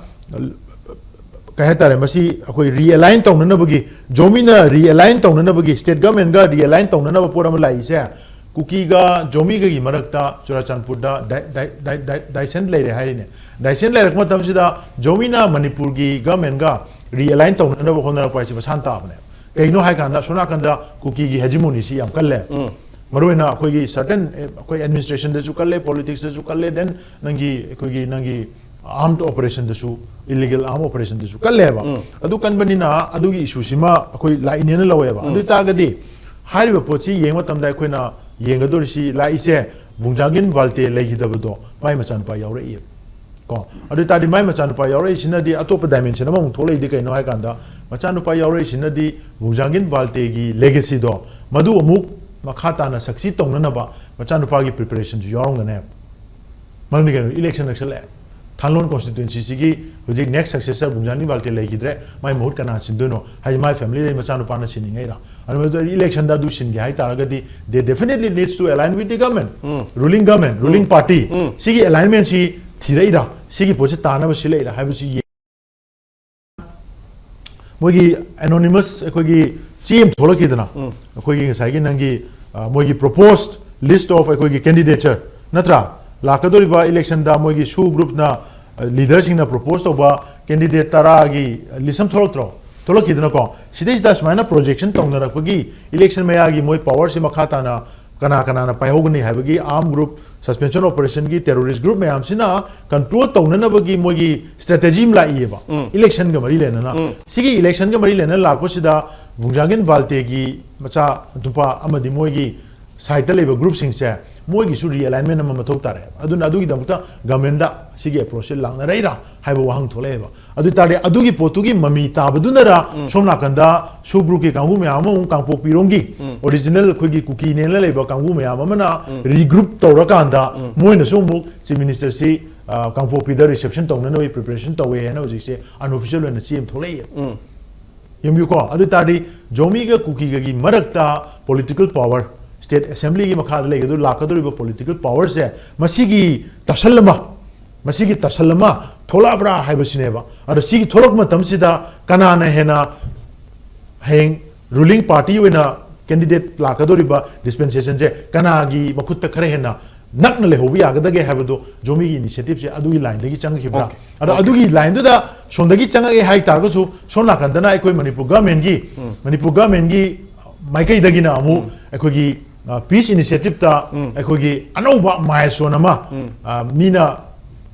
ꯀꯩ ꯍꯥꯏꯇꯥꯔꯦ, ꯃꯁꯤ ꯑꯩꯈꯣꯏ ꯔꯤꯑꯦꯂꯥꯏꯟ ꯇꯧꯅꯅꯕꯒꯤ, ꯖꯣꯃꯤꯅ ꯔꯤꯑꯦꯂꯥꯏꯟ ꯇꯧꯅꯅꯕꯒꯤ, ꯁ꯭ꯇꯦꯠ ꯒꯃꯦꯟꯒ ꯔꯤꯑꯦꯂꯥꯏꯟ ꯇꯧꯅꯅꯕ ꯄꯣꯠ ꯑꯃ ꯂꯥꯛꯏꯁꯦ, ꯀꯨꯀꯤꯒ ꯖꯣꯃꯤꯒꯒꯤ ꯃꯔꯛꯇ ꯆꯨꯔꯥꯆꯥꯟꯄꯨꯔꯗ ꯗꯥꯏ-, ꯗꯥꯏ-, ꯗꯥꯏ-, ꯗꯥꯏ-, ꯗꯥꯏꯁꯦꯟ ꯂꯩꯔꯦ ꯍꯥꯏꯔꯤꯅꯦ꯫ ꯗꯥꯏꯁꯦꯟ ꯂꯩꯔꯛꯄ ꯃꯇꯝꯁꯤꯗ ꯖꯣꯃꯤꯅ ꯃꯅꯤꯄꯨꯔꯒꯤ ꯒꯃꯦꯟꯒ ꯔꯤꯑꯦꯂꯥꯏꯟ ꯇꯧꯅꯅꯕ ꯍꯣꯠꯅꯔꯛꯄ ꯍꯥꯏꯁꯦ ꯃꯁꯥꯟ ꯇꯥꯕꯅꯦ꯫ ꯀꯩꯒꯤꯅꯣ ꯍꯥꯏ ꯀꯥꯟꯗ, ꯑꯁꯣꯝ ꯅꯥꯀꯟꯗ ꯀꯨꯀꯤꯒꯤ ꯍꯦꯖꯤꯃꯣꯅꯤꯁꯤ ꯌꯥꯝ ꯀꯜꯂꯦ꯫ ꯃꯔꯨꯑꯣꯏꯅ ꯑꯩꯈꯣꯏꯒꯤ ꯁꯔꯇꯦꯟ, ꯑꯩꯈꯣꯏ ꯑꯦꯗꯃꯤꯅꯤꯁꯇ꯭ꯔꯦꯁꯟꯗꯁꯨ ꯀꯜꯂꯦ, ꯄꯣꯂꯤꯇꯤꯛꯁꯇꯁꯨ ꯀꯜꯂꯦ, then ꯅꯪꯒꯤ, ꯑꯩꯈꯣꯏꯒꯤ, ꯅꯪꯒꯤ ꯑꯥꯔꯝ ꯑꯣꯄꯔꯦꯁꯟꯗꯁꯨ, ꯏꯂꯤꯒꯦꯜ ꯑꯥꯔꯝ ꯑꯣꯄꯔꯦꯁꯟꯗꯁꯨ ꯀꯜꯂꯦꯕ꯫ ꯑꯗꯨ ꯀꯟꯕꯅꯤꯅ ꯑꯗꯨꯒꯤ ꯏꯁꯨꯁꯤꯃ ꯑꯩꯈꯣꯏ ꯂꯥꯛꯏꯅꯦꯅ ꯂꯧꯋꯦꯕ꯫ ꯑꯗꯨ ꯑꯣꯏ ꯇꯥꯔꯒꯗꯤ ꯍꯥꯏꯔꯤꯕ ꯄꯣꯠꯁꯤ ꯌꯦꯡꯕ ꯃꯇꯝꯗ ꯑꯩꯈꯣꯏꯅ ꯌꯦꯡꯒꯗꯧꯔꯤꯁꯤ, ꯂꯥꯛꯏꯁꯦ ꯚꯨꯡꯖꯥꯡꯒꯤꯟ ꯚꯥꯜꯇꯦ ꯂꯩꯈꯤꯗꯕꯗꯣ ꯃꯥꯏ ꯃꯆꯥꯅꯨꯄꯥ ꯌꯥꯎꯔꯛꯏ꯫ ꯀꯣ, ꯑꯗꯨ ꯑꯣꯏ ꯇꯥꯔꯗꯤ ꯃꯥꯏ ꯃꯆꯥꯅꯨꯄꯥ ꯌꯥꯎꯔꯛꯏꯁꯤꯅꯗꯤ ꯑꯇꯣꯞꯄ ꯗꯥꯏꯃꯦꯟꯁꯟ ꯑꯃꯃꯨꯛ ꯊꯣꯛꯂꯛꯏꯗꯤ ꯀꯩꯅꯣ ꯍꯥꯏ ꯀꯥꯟꯗ, ꯃꯆꯥꯅꯨꯄꯥ ꯌꯥꯎꯔꯛꯏꯁꯤꯅꯗꯤ ꯚꯨꯡꯖꯥꯡꯒꯤꯟ ꯚꯥꯜꯇꯦꯒꯤ ꯂꯦꯒꯦꯁꯤꯗꯣ ꯃꯗꯨ ꯑꯃꯨꯛ ꯃꯈꯥ ꯇꯥꯅ ꯁꯛꯁꯤ ꯇꯧꯅꯅꯕ ꯃꯆꯥꯅꯨꯄꯥꯒꯤ ꯄ꯭ꯔꯤꯄꯦꯔꯦꯁꯟꯁꯨ ꯌꯥꯎꯔꯝꯒꯅꯦꯕ꯫ ꯃꯔꯝꯗꯤ ꯀꯩꯅꯣ, ꯏꯂꯦꯛꯁꯟ ꯅꯛꯁꯜꯂꯛꯑꯦ꯫ ꯊꯥꯡꯂꯣꯟ ꯀꯣꯟꯁꯇꯤꯇ꯭ꯋꯦꯟꯁꯤꯁꯤꯒꯤ ꯍꯧꯖꯤꯛ ꯅꯦꯛꯁ ꯁꯛꯁꯦꯁꯔ ꯚꯨꯡꯖꯥꯡꯒꯤꯟ ꯚꯥꯜꯇꯦ ꯂꯩꯈꯤꯗ꯭ꯔꯦ, ꯃꯥꯏ ꯃꯍꯨꯠ ꯀꯅꯥ ꯁꯤꯟꯗꯣꯏꯅꯣ? ꯍꯥꯏꯗꯤ ꯃꯥꯏ ꯐꯦꯃꯤꯂꯤꯗꯒꯤ ꯃꯆꯥꯅꯨꯄꯥꯅ ꯁꯤꯟꯅꯤꯡꯉꯩꯔꯥ? ꯑꯗꯨ ꯏꯂꯦꯛꯁꯟꯗ ꯑꯗꯨ ꯁꯤꯟꯒꯦ ꯍꯥꯏ ꯇꯥꯔꯒꯗꯤ, they definitely needs to align with the government, ruling government, ruling party꯫ ꯁꯤꯒꯤ ꯑꯦꯂꯥꯏꯟꯃꯦꯟꯁꯤ ꯊꯤꯔꯛꯏꯔꯥ? ꯁꯤꯒꯤ ꯄꯣꯠꯁꯤ ꯇꯥꯅꯕ ꯁꯤꯜꯂꯛꯏꯔꯥ ꯍꯥꯏꯕꯁꯤ ꯌꯦꯡ-, ꯃꯣꯏꯒꯤ ꯑꯦꯅꯣꯅꯤꯃꯁ ꯑꯩꯈꯣꯏꯒꯤ ꯆꯦ ꯑꯃ ꯊꯣꯛꯂꯛꯈꯤꯗꯅ, ꯑꯩꯈꯣꯏꯒꯤ ꯉꯁꯥꯏꯒꯤ ꯅꯪꯒꯤ, ꯑ, ꯃꯣꯏꯒꯤ proposed list of ꯑꯩꯈꯣꯏꯒꯤ candidature, ꯅꯠꯇ꯭ꯔꯥ? ꯂꯥꯛꯀꯗꯧꯔꯤꯕ ꯏꯂꯦꯛꯁꯟꯗ ꯃꯣꯏꯒꯤ ꯁꯨ ꯒ꯭ꯔꯨꯞꯅ, ꯑ, ꯂꯤꯗꯔꯁꯤꯡꯅ ꯄ꯭ꯔꯣꯄꯣꯁ ꯇꯧꯕ ꯀꯦꯟꯗꯤꯗꯦꯠ ꯇꯔꯥꯒꯤ ꯂꯤꯁ ꯑꯃ ꯊꯣꯛꯂꯛꯇ꯭ꯔꯣ? ꯊꯣꯛꯂꯛꯈꯤꯗꯅꯀꯣ꯫ ꯁꯤꯗꯩꯁꯤꯗ ꯁꯨꯃꯥꯏꯅ ꯄ꯭ꯔꯣꯖꯦꯛꯁꯟ ꯇꯧꯅꯔꯛꯄꯒꯤ ꯏꯂꯦꯛꯁꯟ ꯃꯌꯥꯒꯤ ꯃꯣꯏ ꯄꯋꯥꯔꯁꯤ ꯃꯈꯥ ꯇꯥꯅ ꯀꯅꯥ ꯀꯅꯥꯅ ꯄꯥꯏꯍꯧꯒꯅꯤ ꯍꯥꯏꯕꯒꯤ, ꯑꯥꯔꯝ ꯒ꯭ꯔꯨꯞ, ꯁꯁꯄꯦꯟꯁꯟ ꯑꯣꯄꯔꯦꯁꯟꯒꯤ ꯇꯦꯔꯣꯔꯤꯁ ꯒ꯭ꯔꯨꯞ ꯃꯌꯥꯝꯁꯤꯅ ꯀꯟꯇ꯭ꯔꯣꯜ ꯇꯧꯅꯅꯕꯒꯤ ꯃꯣꯏꯒꯤ ꯁ꯭ꯇ꯭ꯔꯦꯇꯦꯖꯤ ꯑꯃ ꯂꯥꯛꯏꯌꯦꯕ, ꯏꯂꯦꯛꯁꯟꯒ ꯃꯔꯤ ꯂꯩꯅꯅ꯫ ꯁꯤꯒꯤ ꯏꯂꯦꯛꯁꯟꯒ ꯃꯔꯤ ꯂꯩꯅꯅ ꯂꯥꯛꯄꯁꯤꯗ ꯚꯨꯡꯖꯥꯡꯒꯤꯟ ꯚꯥꯜꯇꯦꯒꯤ ꯃꯆꯥ ꯅꯨꯄꯥ ꯑꯃꯗꯤ ꯃꯣꯏꯒꯤ ꯁꯥꯏꯠꯇ ꯂꯩꯕ ꯒ꯭ꯔꯨꯞꯁꯤꯡꯁꯦ ꯃꯣꯏꯒꯤꯁꯨ ꯔꯤꯑꯦꯂꯥꯏꯟꯃꯦꯟ ꯑꯃ ꯃꯊꯧ ꯇꯥꯔꯦ꯫ ꯑꯗꯨꯅ ꯑꯗꯨꯒꯤꯗꯃꯛꯇ ꯒꯚꯔꯟꯃꯦꯟꯗ ꯁꯤꯒꯤ ꯑꯦꯄ꯭ꯔꯣꯆꯁꯦ ꯂꯥꯛꯅꯔꯛꯏꯔꯥ ꯍꯥꯏꯕ ꯋꯥꯍꯪ ꯊꯣꯛꯂꯛꯑꯦꯕ꯫ ꯑꯗꯨ ꯑꯣꯏ ꯇꯥꯔꯗꯤ ꯑꯗꯨꯒꯤ ꯄꯣꯠꯇꯨꯒꯤ ꯃꯃꯤ ꯇꯥꯕꯗꯨꯅꯔ ꯁꯣꯝ ꯅꯥꯀꯟꯗ ꯁꯨ ꯒ꯭ꯔꯨꯞꯀꯤ ꯀꯥꯡꯕꯨ ꯃꯌꯥꯝ ꯑꯃ ꯑꯃꯨꯛ ꯀꯥꯡꯄꯣꯛꯄꯤꯔꯣꯝꯒꯤ ꯑꯣꯔꯤꯖꯤꯅꯦꯜ ꯑꯩꯈꯣꯏꯒꯤ ꯀꯨꯀꯤꯅꯦꯅ ꯂꯩꯕ ꯀꯥꯡꯕꯨ ꯃꯌꯥꯝ ꯑꯃꯅ ꯔꯤꯒ꯭ꯔꯨꯞ ꯇꯧꯔꯀꯥꯟꯗ ꯃꯣꯏꯅꯁꯨ ꯑꯃꯨꯛ ꯆꯤꯐ ꯃꯤꯅꯤꯁꯇꯔꯁꯤ, ꯑ, ꯀꯥꯡꯄꯣꯛꯄꯤꯗ ꯔꯤꯁꯦꯞꯁꯟ ꯇꯧꯅꯅꯕꯒꯤ ꯄ꯭ꯔꯤꯄꯦꯔꯦꯁꯟ ꯇꯧꯋꯦ ꯍꯥꯏꯅ ꯍꯧꯖꯤꯛꯁꯦ ꯑꯟꯑꯣꯐꯤꯁꯤꯌꯦꯜ ꯑꯣꯏꯅ ꯆꯦ ꯑꯃ ꯊꯣꯛꯂꯛꯏ꯫ ꯌꯦꯡꯕꯤꯌꯨꯀꯣ꯫ ꯑꯗꯨ ꯑꯣꯏ ꯇꯥꯔꯗꯤ ꯖꯣꯃꯤꯒ ꯀꯨꯀꯤꯒꯒꯤ ꯃꯔꯛꯇ ꯄꯣꯂꯤꯇꯤꯀꯦꯜ ꯄꯋꯥꯔ, ꯁ꯭ꯇꯦꯠ ꯑꯦꯁꯦꯝꯕ꯭ꯂꯤꯒꯤ ꯃꯈꯥꯗ ꯂꯩꯒꯗꯧ-, ꯂꯥꯛꯀꯗꯧꯔꯤꯕ ꯄꯣꯂꯤꯇꯤꯀꯦꯜ ꯄꯋꯥꯔꯁꯦ, ꯃꯁꯤꯒꯤ ꯇꯁꯜ ꯑꯃ ꯃꯁꯤꯒꯤ ꯇꯁꯜ ꯑꯃ ꯊꯣꯛꯂꯛꯑꯕ꯭ꯔꯥ ꯍꯥꯏꯕꯁꯤꯅꯦꯕ꯫ ꯑꯗꯣ ꯁꯤꯒꯤ ꯊꯣꯛꯂꯛꯄ ꯃꯇꯝꯁꯤꯗ ꯀꯅꯥꯅ ꯍꯦꯟꯅ ꯍꯌꯦꯡ ꯔꯨꯂꯤꯡ ꯄꯥꯔꯇꯤ ꯑꯣꯏꯅ ꯀꯦꯟꯗꯤꯗꯦꯠ ꯂꯥꯛꯀꯗꯧꯔꯤꯕ ꯗꯤꯁꯄꯦꯟꯁꯦꯁꯟꯁꯦ ꯀꯅꯥꯒꯤ ꯃꯈꯨꯠꯇ ꯈꯔ ꯍꯦꯟꯅ ꯅꯛꯅ ꯂꯩꯍꯧꯕ ꯌꯥꯒꯗꯒꯦ ꯍꯥꯏꯕꯗꯣ ꯖꯣꯃꯤꯒꯤ ꯏꯅꯤꯁꯤꯌꯦꯇꯤꯞꯁꯦ ꯑꯗꯨꯒꯤ ꯂꯥꯏꯟꯗꯒꯤ ꯆꯪꯈꯤꯕ꯭ꯔꯥ? Okay. ꯑꯗꯣ Okay. ꯑꯗꯨꯒꯤ ꯂꯥꯏꯟꯗꯨꯗ ꯁꯣꯝꯗꯒꯤ ꯆꯪꯉꯛꯑꯦ ꯍꯥꯏ ꯇꯥꯔꯒꯁꯨ, ꯁꯣꯝ ꯅꯥꯀꯟꯗꯅ ꯑꯩꯈꯣꯏ ꯃꯅꯤꯄꯨꯔ ꯒꯚꯔꯟꯃꯦꯟꯒꯤ ꯃꯅꯤꯄꯨꯔ ꯒꯚꯔꯟꯃꯦꯟꯒꯤ ꯃꯥꯏꯀꯩꯗꯒꯤꯅ ꯑꯃꯨꯛ ꯑꯩꯈꯣꯏꯒꯤ ꯄꯤꯁ ꯏꯅꯤꯁꯤꯌꯦꯇꯤꯞꯇ ꯑꯩꯈꯣꯏꯒꯤ ꯑꯅꯧꯕ ꯃꯥꯏꯜꯁ꯭ꯇꯣꯟ ꯑꯃ, ꯑ, ꯃꯤꯅ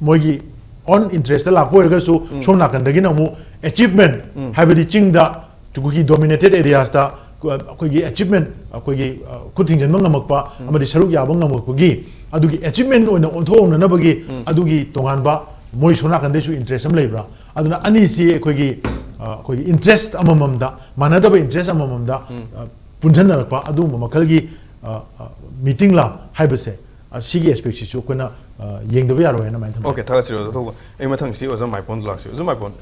ꯃꯣꯏꯒꯤ ꯑꯣꯟ ꯏꯟꯇꯔꯦꯁꯇ ꯂꯥꯛꯄ ꯑꯣꯏꯔꯒꯁꯨ, ꯁꯣꯝ ꯅꯥꯀꯟꯗꯒꯤꯅ ꯑꯃꯨꯛ ꯑꯦꯆꯤꯞꯃꯦꯟ, ꯍꯥꯏꯕꯗꯤ ꯆꯤꯡꯗ ꯀꯨꯀꯤ ꯗꯣꯃꯤꯅꯦꯇꯦꯠ ꯑꯦꯔꯤꯌꯥꯁꯇ ꯑꯩꯈꯣꯏꯒꯤ ꯑꯦꯆꯤꯞꯃꯦꯟ, ꯑꯩꯈꯣꯏꯒꯤ, ꯑ, ꯈꯨꯠ ꯊꯤꯡꯖꯤꯟꯕ ꯉꯝꯃꯛꯄ ꯑꯃꯗꯤ ꯁꯔꯨꯛ ꯌꯥꯕ ꯉꯝꯃꯛꯄꯒꯤ ꯑꯗꯨꯒꯤ ꯑꯦꯆꯤꯞꯃꯦꯟ ꯑꯣꯏꯅ ꯑꯣꯟꯊꯣꯛꯍꯧꯅꯅꯕꯒꯤ ꯑꯗꯨꯒꯤ ꯇꯣꯉꯥꯟꯕ ꯃꯣꯏ ꯁꯣꯝ ꯅꯥꯀꯟꯗꯩꯁꯨ ꯏꯟꯇꯔꯦꯁ ꯑꯃ ꯂꯩꯕ꯭ꯔꯥ? ꯑꯗꯨꯅ ꯑꯅꯤꯁꯤ ꯑꯩꯈꯣꯏꯒꯤ, ꯑ, ꯑꯩꯈꯣꯏꯒꯤ ꯏꯟꯇꯔꯦꯁ ꯑꯃꯃꯝꯗ, ꯃꯥꯟꯅꯗꯕ ꯏꯟꯇꯔꯦꯁ ꯑꯃꯃꯝꯗ, ꯑ, ꯄꯨꯟꯁꯤꯟꯅꯔꯛꯄ ꯑꯗꯨꯒꯨꯝꯕ ꯃꯈꯜꯒꯤ, ꯑ, ꯑ, ꯃꯤꯇꯤꯡꯂ ꯍꯥꯏꯕꯁꯦ, ꯑ, ꯁꯤꯒꯤ ꯑꯦꯁꯄꯦꯛꯁꯤꯁꯨ ꯑꯩꯈꯣꯏꯅ, ꯑ, ꯌꯦꯡꯗꯕ ꯌꯥꯔꯣꯏ ꯍꯥꯏꯅ ꯑꯗꯨꯃꯥꯏꯅ ꯊꯝꯖꯒꯦ꯫ Okay, ꯊꯥꯒꯠꯆꯔꯤ ꯑꯣꯖꯥ ꯊꯧꯕ꯫ ꯑꯩ ꯃꯊꯪꯁꯤ ꯑꯣꯖꯥ ꯃꯥꯏꯄꯣꯟꯗ ꯂꯥꯛꯁꯤ꯫ ꯑꯣꯖꯥ ꯃꯥꯏꯄꯣꯟ,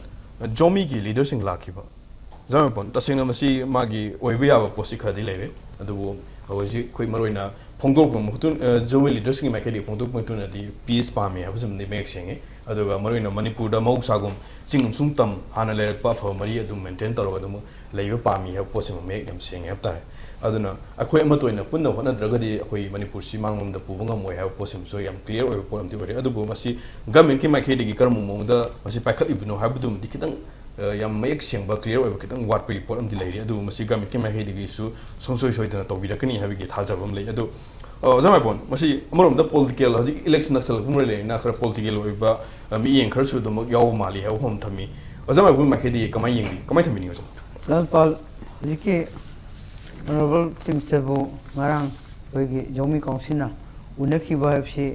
ꯖꯣꯃꯤꯒꯤ ꯂꯤꯗꯔꯁꯤꯡ ꯂꯥꯛꯈꯤꯕ, ꯖꯣꯃꯥꯏꯄꯣꯟ, ꯇꯁꯦꯡꯅ ꯃꯁꯤ ꯃꯥꯒꯤ ꯑꯣꯏꯕ ꯌꯥꯕ ꯄꯣꯠꯁꯤ ꯈꯔꯗꯤ ꯂꯩꯔꯦ꯫ ꯑꯗꯨꯕꯨ ꯍꯧꯖꯤꯛ ꯑꯩꯈꯣꯏ ꯃꯔꯨꯑꯣꯏꯅ ꯐꯣꯡꯗꯣꯔꯛꯄ ꯃꯇꯨꯡ, ꯑ, ꯖꯣꯃꯤ ꯂꯤꯗꯔꯁꯤꯡꯒꯤ ꯃꯥꯏꯀꯩꯗꯒꯤ ꯐꯣꯡꯗꯣꯔꯛꯄ ꯃꯇꯨꯡꯗꯗꯤ ꯄꯤꯁ ꯄꯥꯝꯃꯤ ꯍꯥꯏꯕꯁꯤꯃꯗꯤ ꯃꯌꯦꯛ ꯁꯦꯡꯉꯤ꯫ ꯑꯗꯨꯒ ꯃꯔꯨꯑꯣꯏꯅ ꯃꯅꯤꯄꯨꯔꯗ ꯃꯍꯧꯁꯥꯒꯨꯝ ꯆꯤꯡ ꯑꯃꯁꯨꯡ ꯇꯝ ꯍꯥꯟꯅ ꯂꯩꯔꯛꯄ ꯑꯐꯕ ꯃꯔꯤ ꯑꯗꯨ ꯃꯦꯟꯇꯦꯟ ꯇꯧꯔꯒ ꯑꯗꯨꯝ ꯂꯩꯕ ꯄꯥꯝꯃꯤ ꯍꯥꯏꯕ ꯄꯣꯠꯁꯤꯃ ꯃꯌꯦꯛ ꯌꯥꯝ ꯁꯦꯡꯉꯦ ꯍꯥꯏꯕ ꯇꯥꯔꯦ꯫ ꯑꯗꯨꯅ ꯑꯩꯈꯣꯏ ꯑꯃꯠꯇ ꯑꯣꯏꯅ ꯄꯨꯟꯅ ꯍꯣꯠꯅꯗ꯭ꯔꯒꯗꯤ ꯑꯩꯈꯣꯏ ꯃꯅꯤꯄꯨꯔꯁꯤ ꯃꯥꯡꯂꯣꯝꯗ ꯄꯨꯕ ꯉꯝꯃꯣꯏ ꯍꯥꯏꯕ ꯄꯣꯠꯁꯤꯃꯁꯨ ꯌꯥꯝ ꯀ꯭ꯂꯤꯌꯥꯔ ꯑꯣꯏꯕ ꯄꯣꯠ ꯑꯃꯗꯤ ꯑꯣꯏꯔꯦ꯫ ꯑꯗꯨꯕꯨ ꯃꯁꯤ ꯒꯃꯦꯟꯀꯤ ꯃꯥꯏꯀꯩꯗꯒꯤ ꯀꯔꯝꯕ ꯃꯑꯣꯡꯗ ꯃꯁꯤ ꯄꯥꯏꯈꯠꯂꯤꯕꯅꯣ ꯍꯥꯏꯕꯗꯨꯃꯗꯤ ꯈꯤꯇꯪ, ꯑ, ꯌꯥꯝ ꯃꯌꯦꯛ ꯁꯦꯡꯕ, ꯀ꯭ꯂꯤꯌꯥꯔ ꯑꯣꯏꯕ ꯈꯤꯇꯪ ꯋꯥꯠꯄꯒꯤ ꯄꯣꯠ ꯑꯃꯗꯤ ꯂꯩꯔꯤ꯫ ꯑꯗꯨꯕꯨ ꯃꯁꯤ ꯒꯃꯦꯟꯀꯤ ꯃꯥꯏꯀꯩꯗꯒꯤꯁꯨ ꯁꯨꯡꯁꯣꯏ ꯁꯣꯏꯗꯅ ꯇꯧꯕꯤꯔꯛꯀꯅꯤ ꯍꯥꯏꯕꯒꯤ ꯊꯥꯖꯕ ꯑꯃ ꯂꯩ꯫ ꯑꯗꯨ, ꯑ, ꯑꯣꯖꯥ ꯃꯥꯏꯕꯣꯟ, ꯃꯁꯤ ꯑꯃꯔꯣꯝꯗ ꯄꯣꯂꯤꯇꯤꯀꯦꯜ, ꯍꯧꯖꯤꯛ ꯏꯂꯦꯛꯁꯟ ꯅꯛꯁꯜꯂꯛꯄ ꯃꯔꯩ ꯂꯩꯅ ꯈꯔ ꯄꯣꯂꯤꯇꯤꯀꯦꯜ ꯑꯣꯏꯕ, ꯑ, ꯃꯤꯠꯌꯦꯡ ꯈꯔꯁꯨ ꯑꯗꯨꯃꯛ ꯌꯥꯎꯕ ꯃꯥꯜꯂꯤ ꯍꯥꯏꯕ ꯋꯥꯐꯝ ꯊꯝꯃꯤ꯫ ꯑꯣꯖꯥ ꯃꯥꯏꯕꯣꯟ ꯃꯥꯏꯀꯩꯗꯒꯤ ꯀꯃꯥꯏꯅ ꯌꯦꯡꯕꯤ, ꯀꯃꯥꯏꯅ ꯊꯝꯕꯤꯅꯤꯡꯉꯤ ꯑꯣꯖꯥ? ꯂꯥꯜꯄꯥꯜ, ꯍꯧꯖꯤꯛꯀꯤ ꯑꯣꯅꯔꯦꯕꯜ ꯆꯤꯐ ꯃꯤꯅꯤꯁꯇꯔꯕꯨ ꯉꯔꯥꯡ ꯑꯩꯈꯣꯏꯒꯤ ꯖꯣꯃꯤ ꯀꯥꯎꯟꯁꯤꯜꯅ ꯎꯅꯈꯤꯕ ꯍꯥꯏꯕꯁꯤ,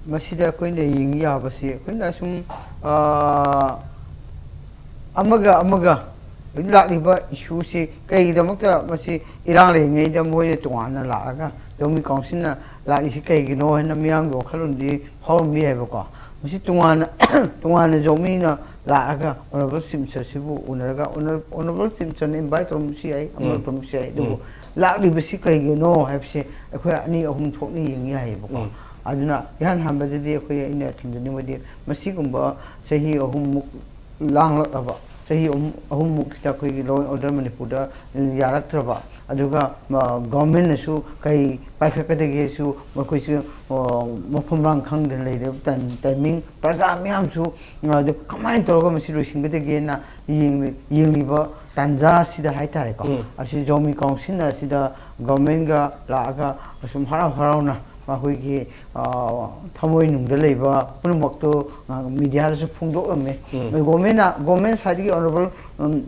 ꯃꯁꯤꯗ ꯑꯩꯈꯣꯏꯅ ꯌꯦꯡ ꯌꯥꯕꯁꯤ, ꯑꯩꯈꯣꯏꯅ ꯁꯨꯝ, ꯑꯥ, ꯑꯃꯒ ꯑꯃꯒ ꯍꯧꯖꯤꯛ ꯂꯥꯛꯂꯤꯕ ꯏꯁꯨꯁꯤ ꯀꯩꯒꯤꯗꯃꯛꯇ ꯃꯁꯤ ꯏꯔꯥꯡ ꯂꯩꯔꯤꯉꯩꯗ ꯃꯣꯏꯅ ꯇꯣꯉꯥꯟꯅ ꯂꯥꯛꯑꯒ ꯖꯣꯃꯤ ꯀꯥꯎꯟꯁꯤꯜꯅ ꯂꯥꯛꯂꯤꯁꯤ ꯀꯩꯒꯤꯅꯣ ꯍꯥꯏꯅ ꯃꯤꯌꯥꯝꯒꯤ ꯋꯥꯈꯜꯂꯣꯟꯗꯤ ꯐꯥꯎꯔꯝꯕ ꯌꯥꯏꯕꯀꯣ꯫ ꯃꯁꯤ ꯇꯣꯉꯥꯟꯅ, ꯇꯣꯉꯥꯟꯅ ꯖꯣꯃꯤꯅ ꯂꯥꯛꯑꯒ ꯑꯣꯅꯔꯦꯕꯜ ꯆꯤꯐ ꯃꯤꯅꯤꯁꯇꯔꯁꯤꯕꯨ ꯎꯅꯔꯒ, ꯑꯣꯅꯔ-, ꯑꯣꯅꯔꯦꯕꯜ ꯆꯤꯐ ꯃꯤꯅꯤꯁꯇꯔꯅ ꯏꯟꯚꯥꯏꯠ ꯇꯧꯔꯝꯕꯁꯨ ꯌꯥꯏ, ꯑꯃ ꯇꯧꯔꯝꯕꯁꯨ ꯌꯥꯏ, ꯑꯗꯨꯕꯨ ꯂꯥꯛꯂꯤꯕꯁꯤ ꯀꯩꯒꯤꯅꯣ ꯍꯥꯏꯕꯁꯤ ꯑꯩꯈꯣꯏ ꯑꯅꯤ ꯑꯍꯨꯝ ꯊꯣꯛꯅ ꯌꯦꯡ ꯌꯥꯏꯌꯦꯕꯀꯣ꯫ ꯑꯗꯨꯅ ꯏꯍꯥꯟ ꯍꯥꯟꯕꯗꯗꯤ ꯑꯩꯈꯣꯏ, ꯑꯩꯅ ꯊꯝꯖꯅꯤꯡꯕꯗꯤ, ꯃꯁꯤꯒꯨꯝꯕ ꯆꯍꯤ ꯑꯍꯨꯝꯃꯨꯛ ꯂꯥꯡꯂꯛꯂꯕ, ꯆꯍꯤ ꯑꯍꯨꯝ, ꯑꯍꯨꯝꯃꯨꯛꯁꯤꯗ ꯑꯩꯈꯣꯏꯒꯤ law and order ꯃꯅꯤꯄꯨꯔꯗ ꯌꯥꯔꯛꯇ꯭ꯔꯕ, ꯑꯗꯨꯒ, ꯃ, governmentꯅꯁꯨ ꯀꯩ ꯄꯥꯏꯈꯠꯀꯗꯒꯦꯁꯨ ꯃꯈꯣꯏꯁꯨ, ꯑ, ꯃꯐꯝ ꯃꯔꯥꯡ ꯈꯪꯗꯅ ꯂꯩꯔꯤꯕ ꯇꯥꯏꯝ-, timing, ꯄ꯭ꯔꯖꯥ ꯃꯌꯥꯝꯁꯨ, ꯑ, ꯑꯗꯨ ꯀꯃꯥꯏꯅ ꯇꯧꯔꯒ ꯃꯁꯤ ꯂꯣꯏꯁꯤꯟꯒꯗꯒꯦꯅ ꯌꯦꯡꯂꯤ-, ꯌꯦꯡꯂꯤꯕ ꯇꯥꯟꯖꯥꯁꯤꯗ ꯍꯥꯏꯇꯥꯔꯦꯀꯣ, ꯎꯝ꯫ ꯑꯁꯤ ꯖꯣꯃꯤ ꯀꯥꯎꯟꯁꯤꯜꯅ ꯑꯁꯤꯗ governmentꯒ ꯂꯥꯛꯑꯒ ꯑꯁꯨꯝ ꯍꯔꯥꯎ ꯍꯔꯥꯎꯅ ꯃꯈꯣꯏꯒꯤ, ꯑ, ꯊꯃꯣꯏꯅꯨꯡꯗ ꯂꯩꯕ ꯄꯨꯝꯅꯃꯛꯇꯨ, ꯑ, mediaꯗꯁꯨ ꯐꯣꯡꯗꯣꯛꯂꯝꯃꯦ꯫ ꯎꯝ꯫ Governmentꯅ, government sideꯀꯤ honourable, ꯎꯝ,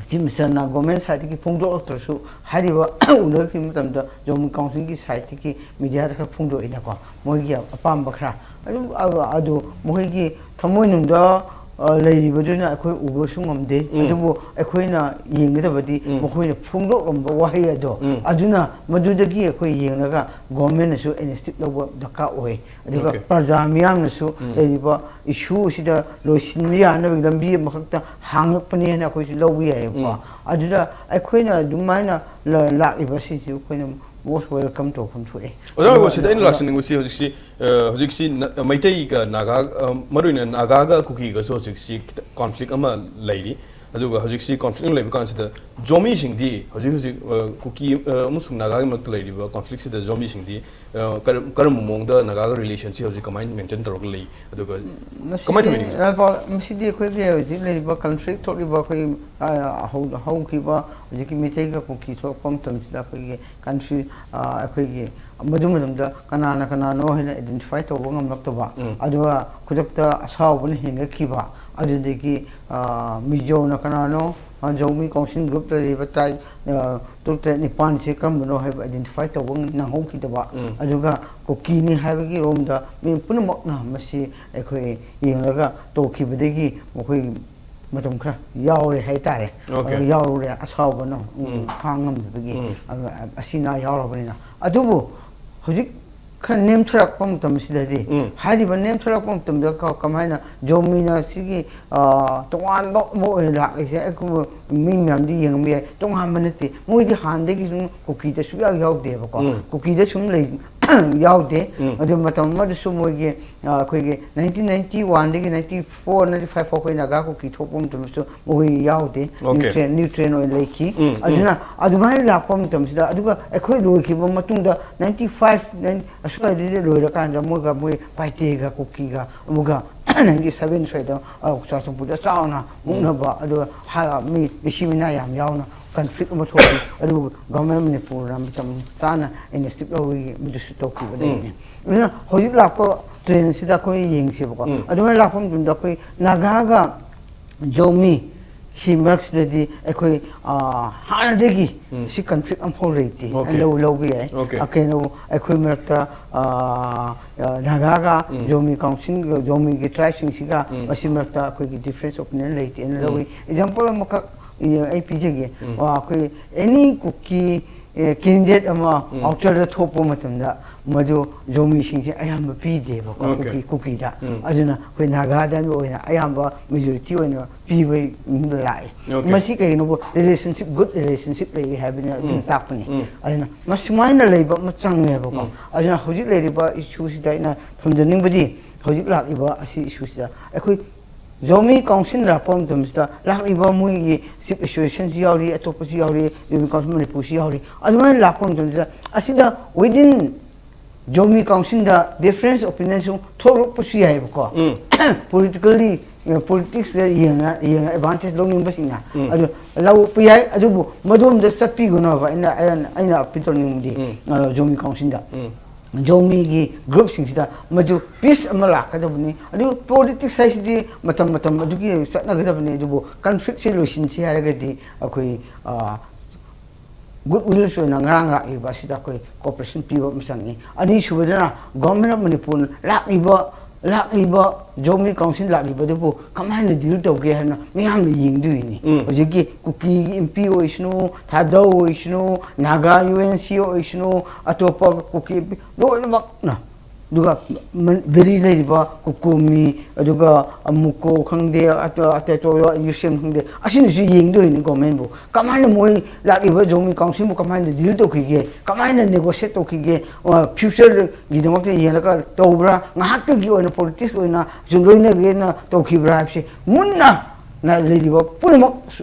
Chief Ministerꯅ government sideꯀꯤ ꯐꯣꯡꯗꯣꯛꯂꯛꯇ꯭ꯔꯁꯨ, ꯍꯥꯏꯔꯤꯕ ꯎꯅꯈꯤꯕ ꯃꯇꯝꯗ ꯖꯣꯃꯤ ꯀꯥꯎꯟꯁꯤꯜꯒꯤ sideꯇꯒꯤ mediaꯗ ꯈꯔ ꯐꯣꯡꯗꯣꯛꯏꯅꯀꯣ, ꯃꯣꯏꯒꯤ ꯑꯄꯥꯝꯕ ꯈꯔ꯫ ꯑꯗꯨꯝ ꯑ-, ꯑꯗꯨ ꯃꯈꯣꯏꯒꯤ ꯊꯃꯣꯏꯅꯨꯡꯗ, ꯑ, ꯂꯩꯔꯤꯕꯗꯨꯅ ꯑꯩꯈꯣꯏ ꯎꯕꯁꯨ ꯉꯝꯗꯦ꯫ ꯎꯝ꯫ ꯑꯗꯨꯕꯨ ꯑꯩꯈꯣꯏꯅ ꯌꯦꯡꯒꯗꯕꯗꯤ ꯎꯝ꯫ ꯃꯈꯣꯏꯅ ꯐꯣꯡꯗꯣꯛꯂꯝꯕ ꯋꯥꯍꯩ ꯑꯗꯣ, ꯎꯝ꯫ ꯑꯗꯨꯅ ꯃꯗꯨꯗꯒꯤ ꯑꯩꯈꯣꯏ ꯌꯦꯡꯂꯒ governmentꯅꯁꯨ initiative ꯂꯧꯕ ꯗꯔꯀꯥꯔ ꯑꯣꯏ꯫ ꯑꯗꯨꯒ OK꯫ ꯄ꯭ꯔꯖꯥ ꯃꯤꯌꯥꯝꯅꯁꯨ ꯎꯝ꯫ ꯂꯩꯔꯤꯕ issue ꯑꯁꯤꯗ ꯂꯣꯏꯁꯤꯟꯕ ꯌꯥꯅꯕꯒꯤ ꯂꯝꯕꯤ ꯑꯃꯈꯛꯇ ꯍꯥꯡꯉꯛꯄꯅꯦꯅ ꯑꯩꯈꯣꯏꯁꯨ ꯂꯧꯕ ꯌꯥꯏꯌꯦꯕꯀꯣ꯫ ꯎꯝ꯫ ꯑꯗꯨꯗ ꯑꯩꯈꯣꯏꯅ ꯑꯗꯨꯃꯥꯏꯅ ꯂ-, ꯂꯥꯛꯂꯤꯕ ꯑꯁꯤꯁꯨ ꯑꯩꯈꯣꯏꯅ most welcome ꯇꯧꯐꯝ ꯊꯣꯛꯑꯦ꯫ ꯑꯣꯖꯥ, ꯑꯗꯨꯒ ꯑꯣꯏꯕ ꯁꯤꯗ ꯑꯩꯅ ꯑꯗꯨꯒ ꯂꯥꯛꯆꯅꯤꯡꯕꯁꯤ ꯍꯧꯖꯤꯛꯁꯤ, ꯑ, ꯍꯧꯖꯤꯛꯁꯤ ꯅ-, ꯃꯩꯇꯩꯒ ꯅꯥꯒꯥ, ꯑ, ꯃꯔꯨꯑꯣꯏꯅ ꯅꯥꯒꯥꯒ ꯀꯨꯀꯤꯒꯁꯨ ꯍꯧꯖꯤꯛꯁꯤ ꯈꯤꯇꯪ conflict ꯑꯃ ꯂꯩꯔꯤ꯫ ꯑꯗꯨꯒ ꯍꯧꯖꯤꯛꯁꯤ conflict ꯑꯃ ꯂꯩꯕ ꯀꯥꯟꯁꯤꯗ ꯖꯣꯃꯤꯁꯤꯡꯗꯤ ꯍꯧꯖꯤꯛ ꯍꯧꯖꯤꯛ, ꯑ, ꯀꯨꯀꯤ, ꯑ, ꯑꯃꯁꯨꯡ ꯅꯥꯒꯥꯒꯤ ꯃꯔꯛꯇ ꯂꯩꯔꯤꯕ conflictꯁꯤꯗ ꯖꯣꯃꯤꯁꯤꯡꯗꯤ, ꯑ, ꯀꯔꯝ-, ꯀꯔꯝꯕ ꯃꯑꯣꯡꯗ ꯅꯥꯒꯥꯒ relationꯁꯤ ꯍꯧꯖꯤꯛ ꯀꯃꯥꯏꯅ maintain ꯇꯧꯔꯒ ꯂꯩ? ꯑꯗꯨꯒ ꯃꯁꯤꯗꯤ, ꯀꯃꯥꯏꯅ ꯇꯧꯕꯤꯅꯤꯡꯉꯤ? ꯂꯥꯜꯄꯥꯎ, ꯃꯁꯤꯗꯤ ꯑꯩꯈꯣꯏꯒꯤ ꯍꯧꯖꯤꯛ ꯂꯩꯔꯤꯕ conflict ꯊꯣꯛꯂꯤꯕ ꯑꯩꯈꯣꯏ, ꯑ, ꯍꯧ-, ꯍꯧꯈꯤꯕ ꯍꯧꯖꯤꯛꯀꯤ ꯃꯤꯇꯩꯒ ꯀꯨꯀꯤ ꯊꯣꯛꯂꯛꯄ ꯃꯇꯝꯁꯤꯗ ꯑꯩꯈꯣꯏꯒꯤ conflict, ꯑ, ꯑꯩꯈꯣꯏꯒꯤ ꯃꯗꯨ ꯃꯇꯝꯗ ꯀꯅꯥꯅ ꯀꯅꯥꯅꯣ ꯍꯥꯏꯅ identify ꯇꯧꯕ ꯉꯝꯂꯛꯇꯕ, ꯎꯝ꯫ ꯑꯗꯨꯒ ꯈꯨꯗꯛꯇ ꯑꯁꯥꯎꯕꯅ ꯍꯦꯟꯒꯠꯈꯤꯕ, ꯑꯗꯨꯗꯒꯤ, ꯑ, ꯃꯤꯖꯣꯅ ꯀꯅꯥꯅꯣ, ꯑ, ꯖꯣꯃꯤ ꯀꯥꯎꯟꯁꯤꯜ groupꯇ ꯂꯩꯔꯤꯕ tribe, ꯑ, ꯇꯔꯨꯛ ꯇꯔꯦꯠ ꯅꯤꯄꯥꯟꯁꯦ ꯀꯔꯝꯕꯅꯣ ꯍꯥꯏꯕ identify ꯇꯧꯕ ꯅꯪꯍꯧꯈꯤꯗꯕ, ꯎꯝ꯫ ꯑꯗꯨꯒ ꯀꯨꯀꯤꯅꯤ ꯍꯥꯏꯕꯒꯤ ꯔꯣꯝꯗ ꯃꯤ ꯄꯨꯝꯅꯃꯛꯅ ꯃꯁꯤ ꯑꯩꯈꯣꯏ ꯌꯦꯡꯂꯒ ꯇꯣꯛꯈꯤꯕꯗꯒꯤ ꯃꯈꯣꯏ ꯃꯇꯝ ꯈꯔ ꯌꯥꯎꯔꯦ ꯍꯥꯏꯇꯥꯔꯦ꯫ OK꯫ ꯑꯗꯨ ꯌꯥꯎꯔꯨꯔꯦ, ꯑꯁꯥꯎꯕꯅ, ꯎꯝ, ꯎꯝ꯫ ꯈꯥꯡ ꯉꯝꯗꯕꯒꯤ, ꯎꯝ꯫ ꯑꯗꯨ ꯑꯁꯤ ꯑꯅꯥ ꯌꯥꯎꯔꯕꯅꯤꯅ꯫ ꯑꯗꯨꯕꯨ ꯍꯧꯖꯤꯛ ꯈꯔ ꯅꯦꯝꯊꯔꯛꯄ ꯃꯇꯝꯁꯤꯗꯗꯤ, ꯎꯝ꯫ ꯍꯥꯏꯔꯤꯕ ꯅꯦꯝꯊꯔꯛꯄ ꯃꯇꯝꯗ ꯀ-, ꯀꯃꯥꯏꯅ ꯖꯣꯃꯤꯅ ꯁꯤꯒꯤ, ꯑ, ꯇꯣꯉꯥꯟꯕ ꯑꯃ ꯑꯣꯏꯅ ꯂꯥꯛꯂꯤꯁꯦ? ꯑꯩꯈꯣꯏ ꯃꯤ ꯃꯌꯥꯝꯗꯤ ꯌꯦꯡꯉꯝꯕ ꯌꯥꯏ, ꯇꯣꯉꯥꯟꯕ ꯅꯠꯇꯦ꯫ ꯃꯣꯏꯗꯤ ꯍꯥꯟꯅꯗꯒꯤ ꯁꯨꯝ ꯀꯨꯀꯤꯗ ꯁꯨꯡꯌꯥꯎ ꯌꯥꯎꯗꯦꯕꯀꯣ꯫ ꯎꯝ꯫ ꯀꯨꯀꯤꯗ ꯁꯨꯝ ꯂꯩ-, ꯌꯥꯎꯗꯦ꯫ ꯑꯗꯨ ꯃꯇꯝ ꯑꯃꯗꯁꯨ ꯃꯣꯏꯒꯤ ꯑ, ꯑꯩꯈꯣꯏꯒꯤ ꯅꯥꯏꯟꯇꯤꯟ ꯅꯥꯏꯟꯇꯤ ꯋꯥꯟꯗꯒꯤ ꯅꯥꯏꯟꯇꯤ ꯐꯣꯔ ꯅꯥꯏꯟꯇꯤ ꯐꯥꯏꯚ ꯐꯥꯎ ꯑꯩꯈꯣꯏ ꯅꯥꯒꯥ ꯀꯨꯀꯤ ꯊꯣꯛꯄ ꯃꯇꯝꯗꯁꯨ ꯃꯈꯣꯏ ꯌꯥꯎꯗꯦ꯫ Okay. ꯅ꯭ꯌꯨꯇ꯭ꯔꯦꯟ ꯅ꯭ꯌꯨꯇ꯭ꯔꯦꯟ ꯑꯣꯏꯅ ꯂꯩꯈꯤ꯫ ꯎꯝ, ꯎꯝ. ꯑꯗꯨꯅ ꯑꯗꯨꯃꯥꯏꯅ ꯂꯥꯛꯄ ꯃꯇꯝꯁꯤꯗ, ꯑꯗꯨꯒ ꯑꯩꯈꯣꯏ ꯂꯣꯏꯈꯤꯕ ꯃꯇꯨꯡꯗ ꯅꯥꯏꯟꯇꯤ ꯐꯥꯏꯚ ꯑꯁ꯭ꯋꯥꯏꯗꯗꯤ ꯂꯣꯏꯔꯀꯥꯟꯗ ꯃꯣꯏꯒ ꯃꯣꯏ ꯄꯥꯏꯇꯦꯒ ꯀꯨꯀꯤꯒ ꯑꯃꯨꯛꯀ ꯅꯥꯏꯟꯇꯤ ꯁꯚꯦꯟ ꯁ꯭ꯋꯥꯏꯗ ꯑ, ꯆꯨꯔꯆꯥꯟꯄꯨꯔꯗ ꯆꯥꯎꯅ ꯃꯨꯛꯅꯕ, ꯑꯗꯨꯒ ꯍꯥ- ꯃꯤ ꯂꯤꯁꯤꯡ ꯃꯤꯅꯥ ꯌꯥꯝ ꯌꯥꯎꯅ ꯀꯟꯐ꯭ꯂꯤꯛ ꯑꯃ ꯊꯣꯛꯈꯤ꯫ ꯑꯗꯨꯕꯨ ꯒꯚꯔꯟꯃꯦꯟ ꯃꯅꯤꯄꯨꯔꯅ ꯃꯇꯝ ꯆꯥꯅ ꯏꯅꯤꯁꯤꯌꯦꯇꯤꯚ ꯂꯧꯕꯒꯤ ꯃꯗꯨꯁꯨ ꯇꯧꯈꯤꯕ ꯂꯩꯕꯅꯤ꯫ ꯑꯗꯨꯅ ꯍꯧꯖꯤꯛ ꯂꯥꯛꯄ ꯇ꯭ꯔꯦꯟꯁꯤꯗ ꯑꯩꯈꯣꯏ ꯌꯦꯡꯁꯦꯕꯀꯣ꯫ ꯑꯗꯨꯃꯥꯏꯅ ꯂꯥꯛꯄ ꯃꯇꯝꯗ ꯑꯩꯈꯣꯏ ꯅꯥꯒꯥꯒ ꯖꯧꯃꯤ ꯁꯤ ꯃꯔꯛꯁꯤꯗꯗꯤ ꯑꯩꯈꯣꯏ ꯑ, ꯍꯥꯟꯅꯗꯒꯤ ꯁꯤ ꯀꯟꯐ꯭ꯂꯤꯛ ꯑꯃꯐꯥꯎ ꯂꯩꯇꯦ꯫ Okay. ꯂꯧ ꯂꯧꯕ ꯌꯥꯏ꯫ Okay. ꯑ, ꯀꯩꯅꯣ ꯑꯩꯈꯣꯏ ꯃꯔꯛꯇ ꯑ, ꯑ, ꯅꯥꯒꯥꯒ ꯖꯧꯃꯤ ꯀꯥꯎꯟꯁꯤꯜ, ꯖꯧꯃꯤꯒꯤ ꯇ꯭ꯔꯥꯏꯕꯁꯤꯡꯁꯤꯒ ꯃꯁꯤ ꯃꯔꯛꯇ ꯑꯩꯈꯣꯏꯒꯤ ꯗꯤꯐ꯭ꯔꯦꯟꯁ ꯑꯣꯄꯤꯅꯤꯌꯟ ꯂꯩꯇꯦꯅ ꯂꯧꯏ꯫ ꯑꯦꯛꯖꯥꯝꯄꯜ ꯑꯃꯈꯛ ꯑꯩ ꯄꯤꯖꯒꯦ꯫ ꯑ, ꯑꯩꯈꯣꯏ ꯑꯦꯅꯤ ꯀꯨꯀꯤ ꯀꯦꯟꯗꯤꯗꯦꯠ ꯑꯃ ꯑꯥꯎꯇꯔꯗ ꯊꯣꯛꯄ ꯃꯇꯝꯗ ꯃꯗꯨ ꯖꯧꯃꯤꯁꯤꯡꯁꯦ ꯑꯌꯥꯝꯕ ꯄꯤꯗꯦꯕꯀꯣ꯫ Okay. ꯀꯨꯀꯤ ꯀꯨꯀꯤꯗ꯫ ꯑꯗꯨꯅ ꯑꯩꯈꯣꯏ ꯅꯥꯒꯥꯗ ꯑꯣꯏꯅ ꯑꯌꯥꯝꯕ ꯃꯦꯖꯣꯔꯤꯇꯤ ꯑꯣꯏꯅ ꯄꯤꯕ ꯂꯥꯛꯑꯦ꯫ Okay. ꯃꯁꯤ ꯀꯩꯒꯤꯅꯣꯕꯨ ꯔꯤꯂꯦꯁꯟꯁꯤꯞ, ꯒꯨꯗ ꯔꯤꯂꯦꯁꯟꯁꯤꯞ ꯂꯩ ꯍꯥꯏꯕꯅ ꯑꯗꯨꯝ ꯇꯥꯛꯄꯅꯤ꯫ ꯑꯗꯨꯅ ꯃꯁꯨꯃꯥꯏꯅ ꯂꯩꯕ ꯑꯃ ꯆꯪꯉꯦꯕꯀꯣ꯫ ꯑꯗꯨꯅ ꯍꯧꯖꯤꯛ ꯂꯩꯔꯤꯕ ꯏꯁꯨꯁꯤꯗ ꯑꯩꯅ ꯊꯝꯖꯅꯤꯡꯕꯗꯤ, ꯍꯧꯖꯤꯛ ꯂꯥꯛꯂꯤꯕ ꯑꯁꯤ ꯏꯁꯨꯁꯤꯗ ꯑꯩꯈꯣꯏ ꯖꯧꯃꯤ ꯀꯥꯎꯟꯁꯤꯜ ꯂꯥꯛꯄ ꯃꯇꯝꯁꯤꯗ ꯂꯥꯛꯂꯤꯕ ꯃꯣꯏꯒꯤ ꯆꯤꯐ ꯑꯦꯁꯣꯁꯤꯌꯦꯁꯟꯁꯨ ꯌꯥꯎꯔꯤ, ꯑꯇꯣꯞꯄꯁꯨ ꯌꯥꯎꯔꯤ, ꯖꯧꯃꯤ ꯀꯥꯎꯟꯁꯤꯜ ꯃꯅꯤꯄꯨꯔꯁꯨ ꯌꯥꯎꯔꯤ꯫ ꯑꯗꯨꯃꯥꯏꯅ ꯂꯥꯛꯄ ꯃꯇꯝꯁꯤꯗ ꯑꯁꯤꯗ ꯋꯤꯗꯤꯟ ꯖꯧꯃꯤ ꯀꯥꯎꯟꯁꯤꯜꯗ ꯗꯤꯐ꯭ꯔꯦꯟꯁ ꯑꯣꯄꯤꯅꯤꯌꯟꯁꯨ ꯊꯣꯛꯂꯛꯄꯁꯨ ꯌꯥꯏꯑꯕꯀꯣ꯫ ꯄꯣꯂꯤꯇꯤꯀꯦꯜꯂꯤ, ꯄꯣꯂꯤꯇꯤꯛꯁꯇ ꯌꯦꯡꯉ ꯌꯦꯡꯉ ꯑꯦꯗꯚꯥꯟꯇꯦꯖ ꯂꯧꯅꯤꯡꯕꯁꯤꯡꯅ ꯑꯗꯨ ꯂꯧꯔꯛꯄ ꯌꯥꯏ꯫ ꯑꯗꯨꯕꯨ ꯃꯗꯣꯝꯗ ꯆꯠꯄꯤꯒꯅꯣ ꯍꯥꯏꯕ ꯑꯩꯅ, ꯑꯩꯅ, ꯑꯩꯅ ꯑꯄꯤꯜ ꯇꯧꯅꯤꯡꯕꯗꯤ, ꯑ, ꯖꯧꯃꯤ ꯀꯥꯎꯟꯁꯤꯜꯗ꯫ ꯖꯧꯃꯤꯒꯤ ꯒ꯭ꯔꯨꯞꯁꯤꯡꯁꯤꯗ ꯃꯗꯨ ꯄꯤꯁ ꯑꯃ ꯂꯥꯛꯀꯗꯕꯅꯤ꯫ ꯑꯗꯨ ꯄꯣꯂꯤꯇꯤꯛꯁ ꯍꯥꯏꯁꯤꯗꯤ ꯃꯇꯝ ꯃꯇꯝ ꯑꯗꯨꯒꯤ ꯆꯠꯅꯒꯗꯕꯅꯤ꯫ ꯑꯗꯨꯕꯨ ꯀꯟꯐ꯭ꯂꯤꯛꯁꯦ ꯂꯣꯏꯁꯤꯟꯁꯤ ꯍꯥꯏꯔꯒꯗꯤ ꯑꯩꯈꯣꯏ, ꯑ, ꯒꯨꯗ ꯋꯤꯜꯁ ꯑꯣꯏꯅ ꯉꯔꯥꯡ ꯂꯥꯛꯂꯤꯕ ꯑꯁꯤꯗ ꯑꯩꯈꯣꯏ ꯀꯣꯑꯣꯄꯔꯦꯁꯟ ꯄꯤꯕ ꯑꯃ ꯆꯪꯉꯤ꯫ ꯑꯅꯤꯁꯨꯕꯗꯅ ꯒꯣꯔꯃꯦꯟ ꯑꯣꯐ ꯃꯅꯤꯄꯨꯔꯅ ꯂꯥꯛꯂꯤꯕ, ꯂꯥꯛꯂꯤꯕ ꯖꯧꯃꯤ ꯀꯥꯎꯟꯁꯤꯜ ꯂꯥꯛꯂꯤꯕꯗꯨꯕꯨ ꯀꯃꯥꯏꯅ ꯗꯤꯜ ꯇꯧꯒꯦ ꯍꯥꯏꯅ ꯃꯤꯌꯥꯝꯅ ꯌꯦꯡꯗꯣꯏꯅꯤ꯫ ꯍꯧꯖꯤꯛꯀꯤ ꯀꯨꯀꯤꯒꯤ ꯑꯦꯝ ꯄꯤ ꯑꯣꯏꯁꯅꯨ, ꯊꯥꯗꯧ ꯑꯣꯏꯁꯅꯨ, ꯅꯥꯒꯥ ꯌꯨ ꯑꯦꯟ ꯁꯤ ꯑꯣꯏꯁꯅꯨ, ꯑꯇꯣꯞꯄ ꯀꯨꯀꯤ ꯑꯦꯝ ꯄꯤ ꯂꯣꯏꯅꯃꯛꯅ ꯑꯗꯨꯒ ꯃꯟ- ꯚꯦꯂꯤ ꯂꯩꯔꯤꯕ ꯀꯨꯀꯣꯃꯤ, ꯑꯗꯨꯒ ꯃꯨꯀꯣ ꯈꯪꯗꯦ, ꯑꯇ- ꯑꯇꯩ ꯑꯇꯣꯞꯄ ꯌꯨꯁꯦꯝ ꯈꯪꯗꯦ, ꯑꯁꯤꯅꯁꯨ ꯌꯦꯡꯗꯣꯏꯅꯤ ꯒꯣꯔꯃꯦꯟꯕꯨ꯫ ꯀꯃꯥꯏꯅ ꯃꯣꯏ ꯂꯥꯛꯂꯤꯕ ꯖꯣꯃꯤ ꯀꯥꯎꯟꯁꯤꯜꯕꯨ ꯀꯃꯥꯏꯅ ꯗꯤꯜ ꯇꯧꯈꯤꯒꯦ, ꯀꯃꯥꯏꯅ ꯅꯦꯒꯣꯁꯤꯌꯦꯠ ꯇꯧꯈꯤꯒꯦ, ꯐ꯭ꯌꯨꯆꯔꯒꯤꯗꯃꯛꯇ ꯌꯦꯡꯂꯒ ꯇꯧꯕ꯭ꯔꯥ, ꯉꯥꯏꯍꯥꯛꯇꯪꯒꯤ ꯑꯣꯏꯅ ꯄꯣꯂꯤꯇꯤꯛꯁ ꯑꯣꯏꯅ ꯁꯨꯝ ꯂꯣꯏꯅꯒꯦꯅ ꯇꯧꯈꯤꯕ꯭ꯔꯥ ꯍꯥꯏꯕꯁꯤ ꯃꯨꯟꯅ ꯂꯩꯔꯤꯕ ꯄꯨꯝꯅꯃꯛ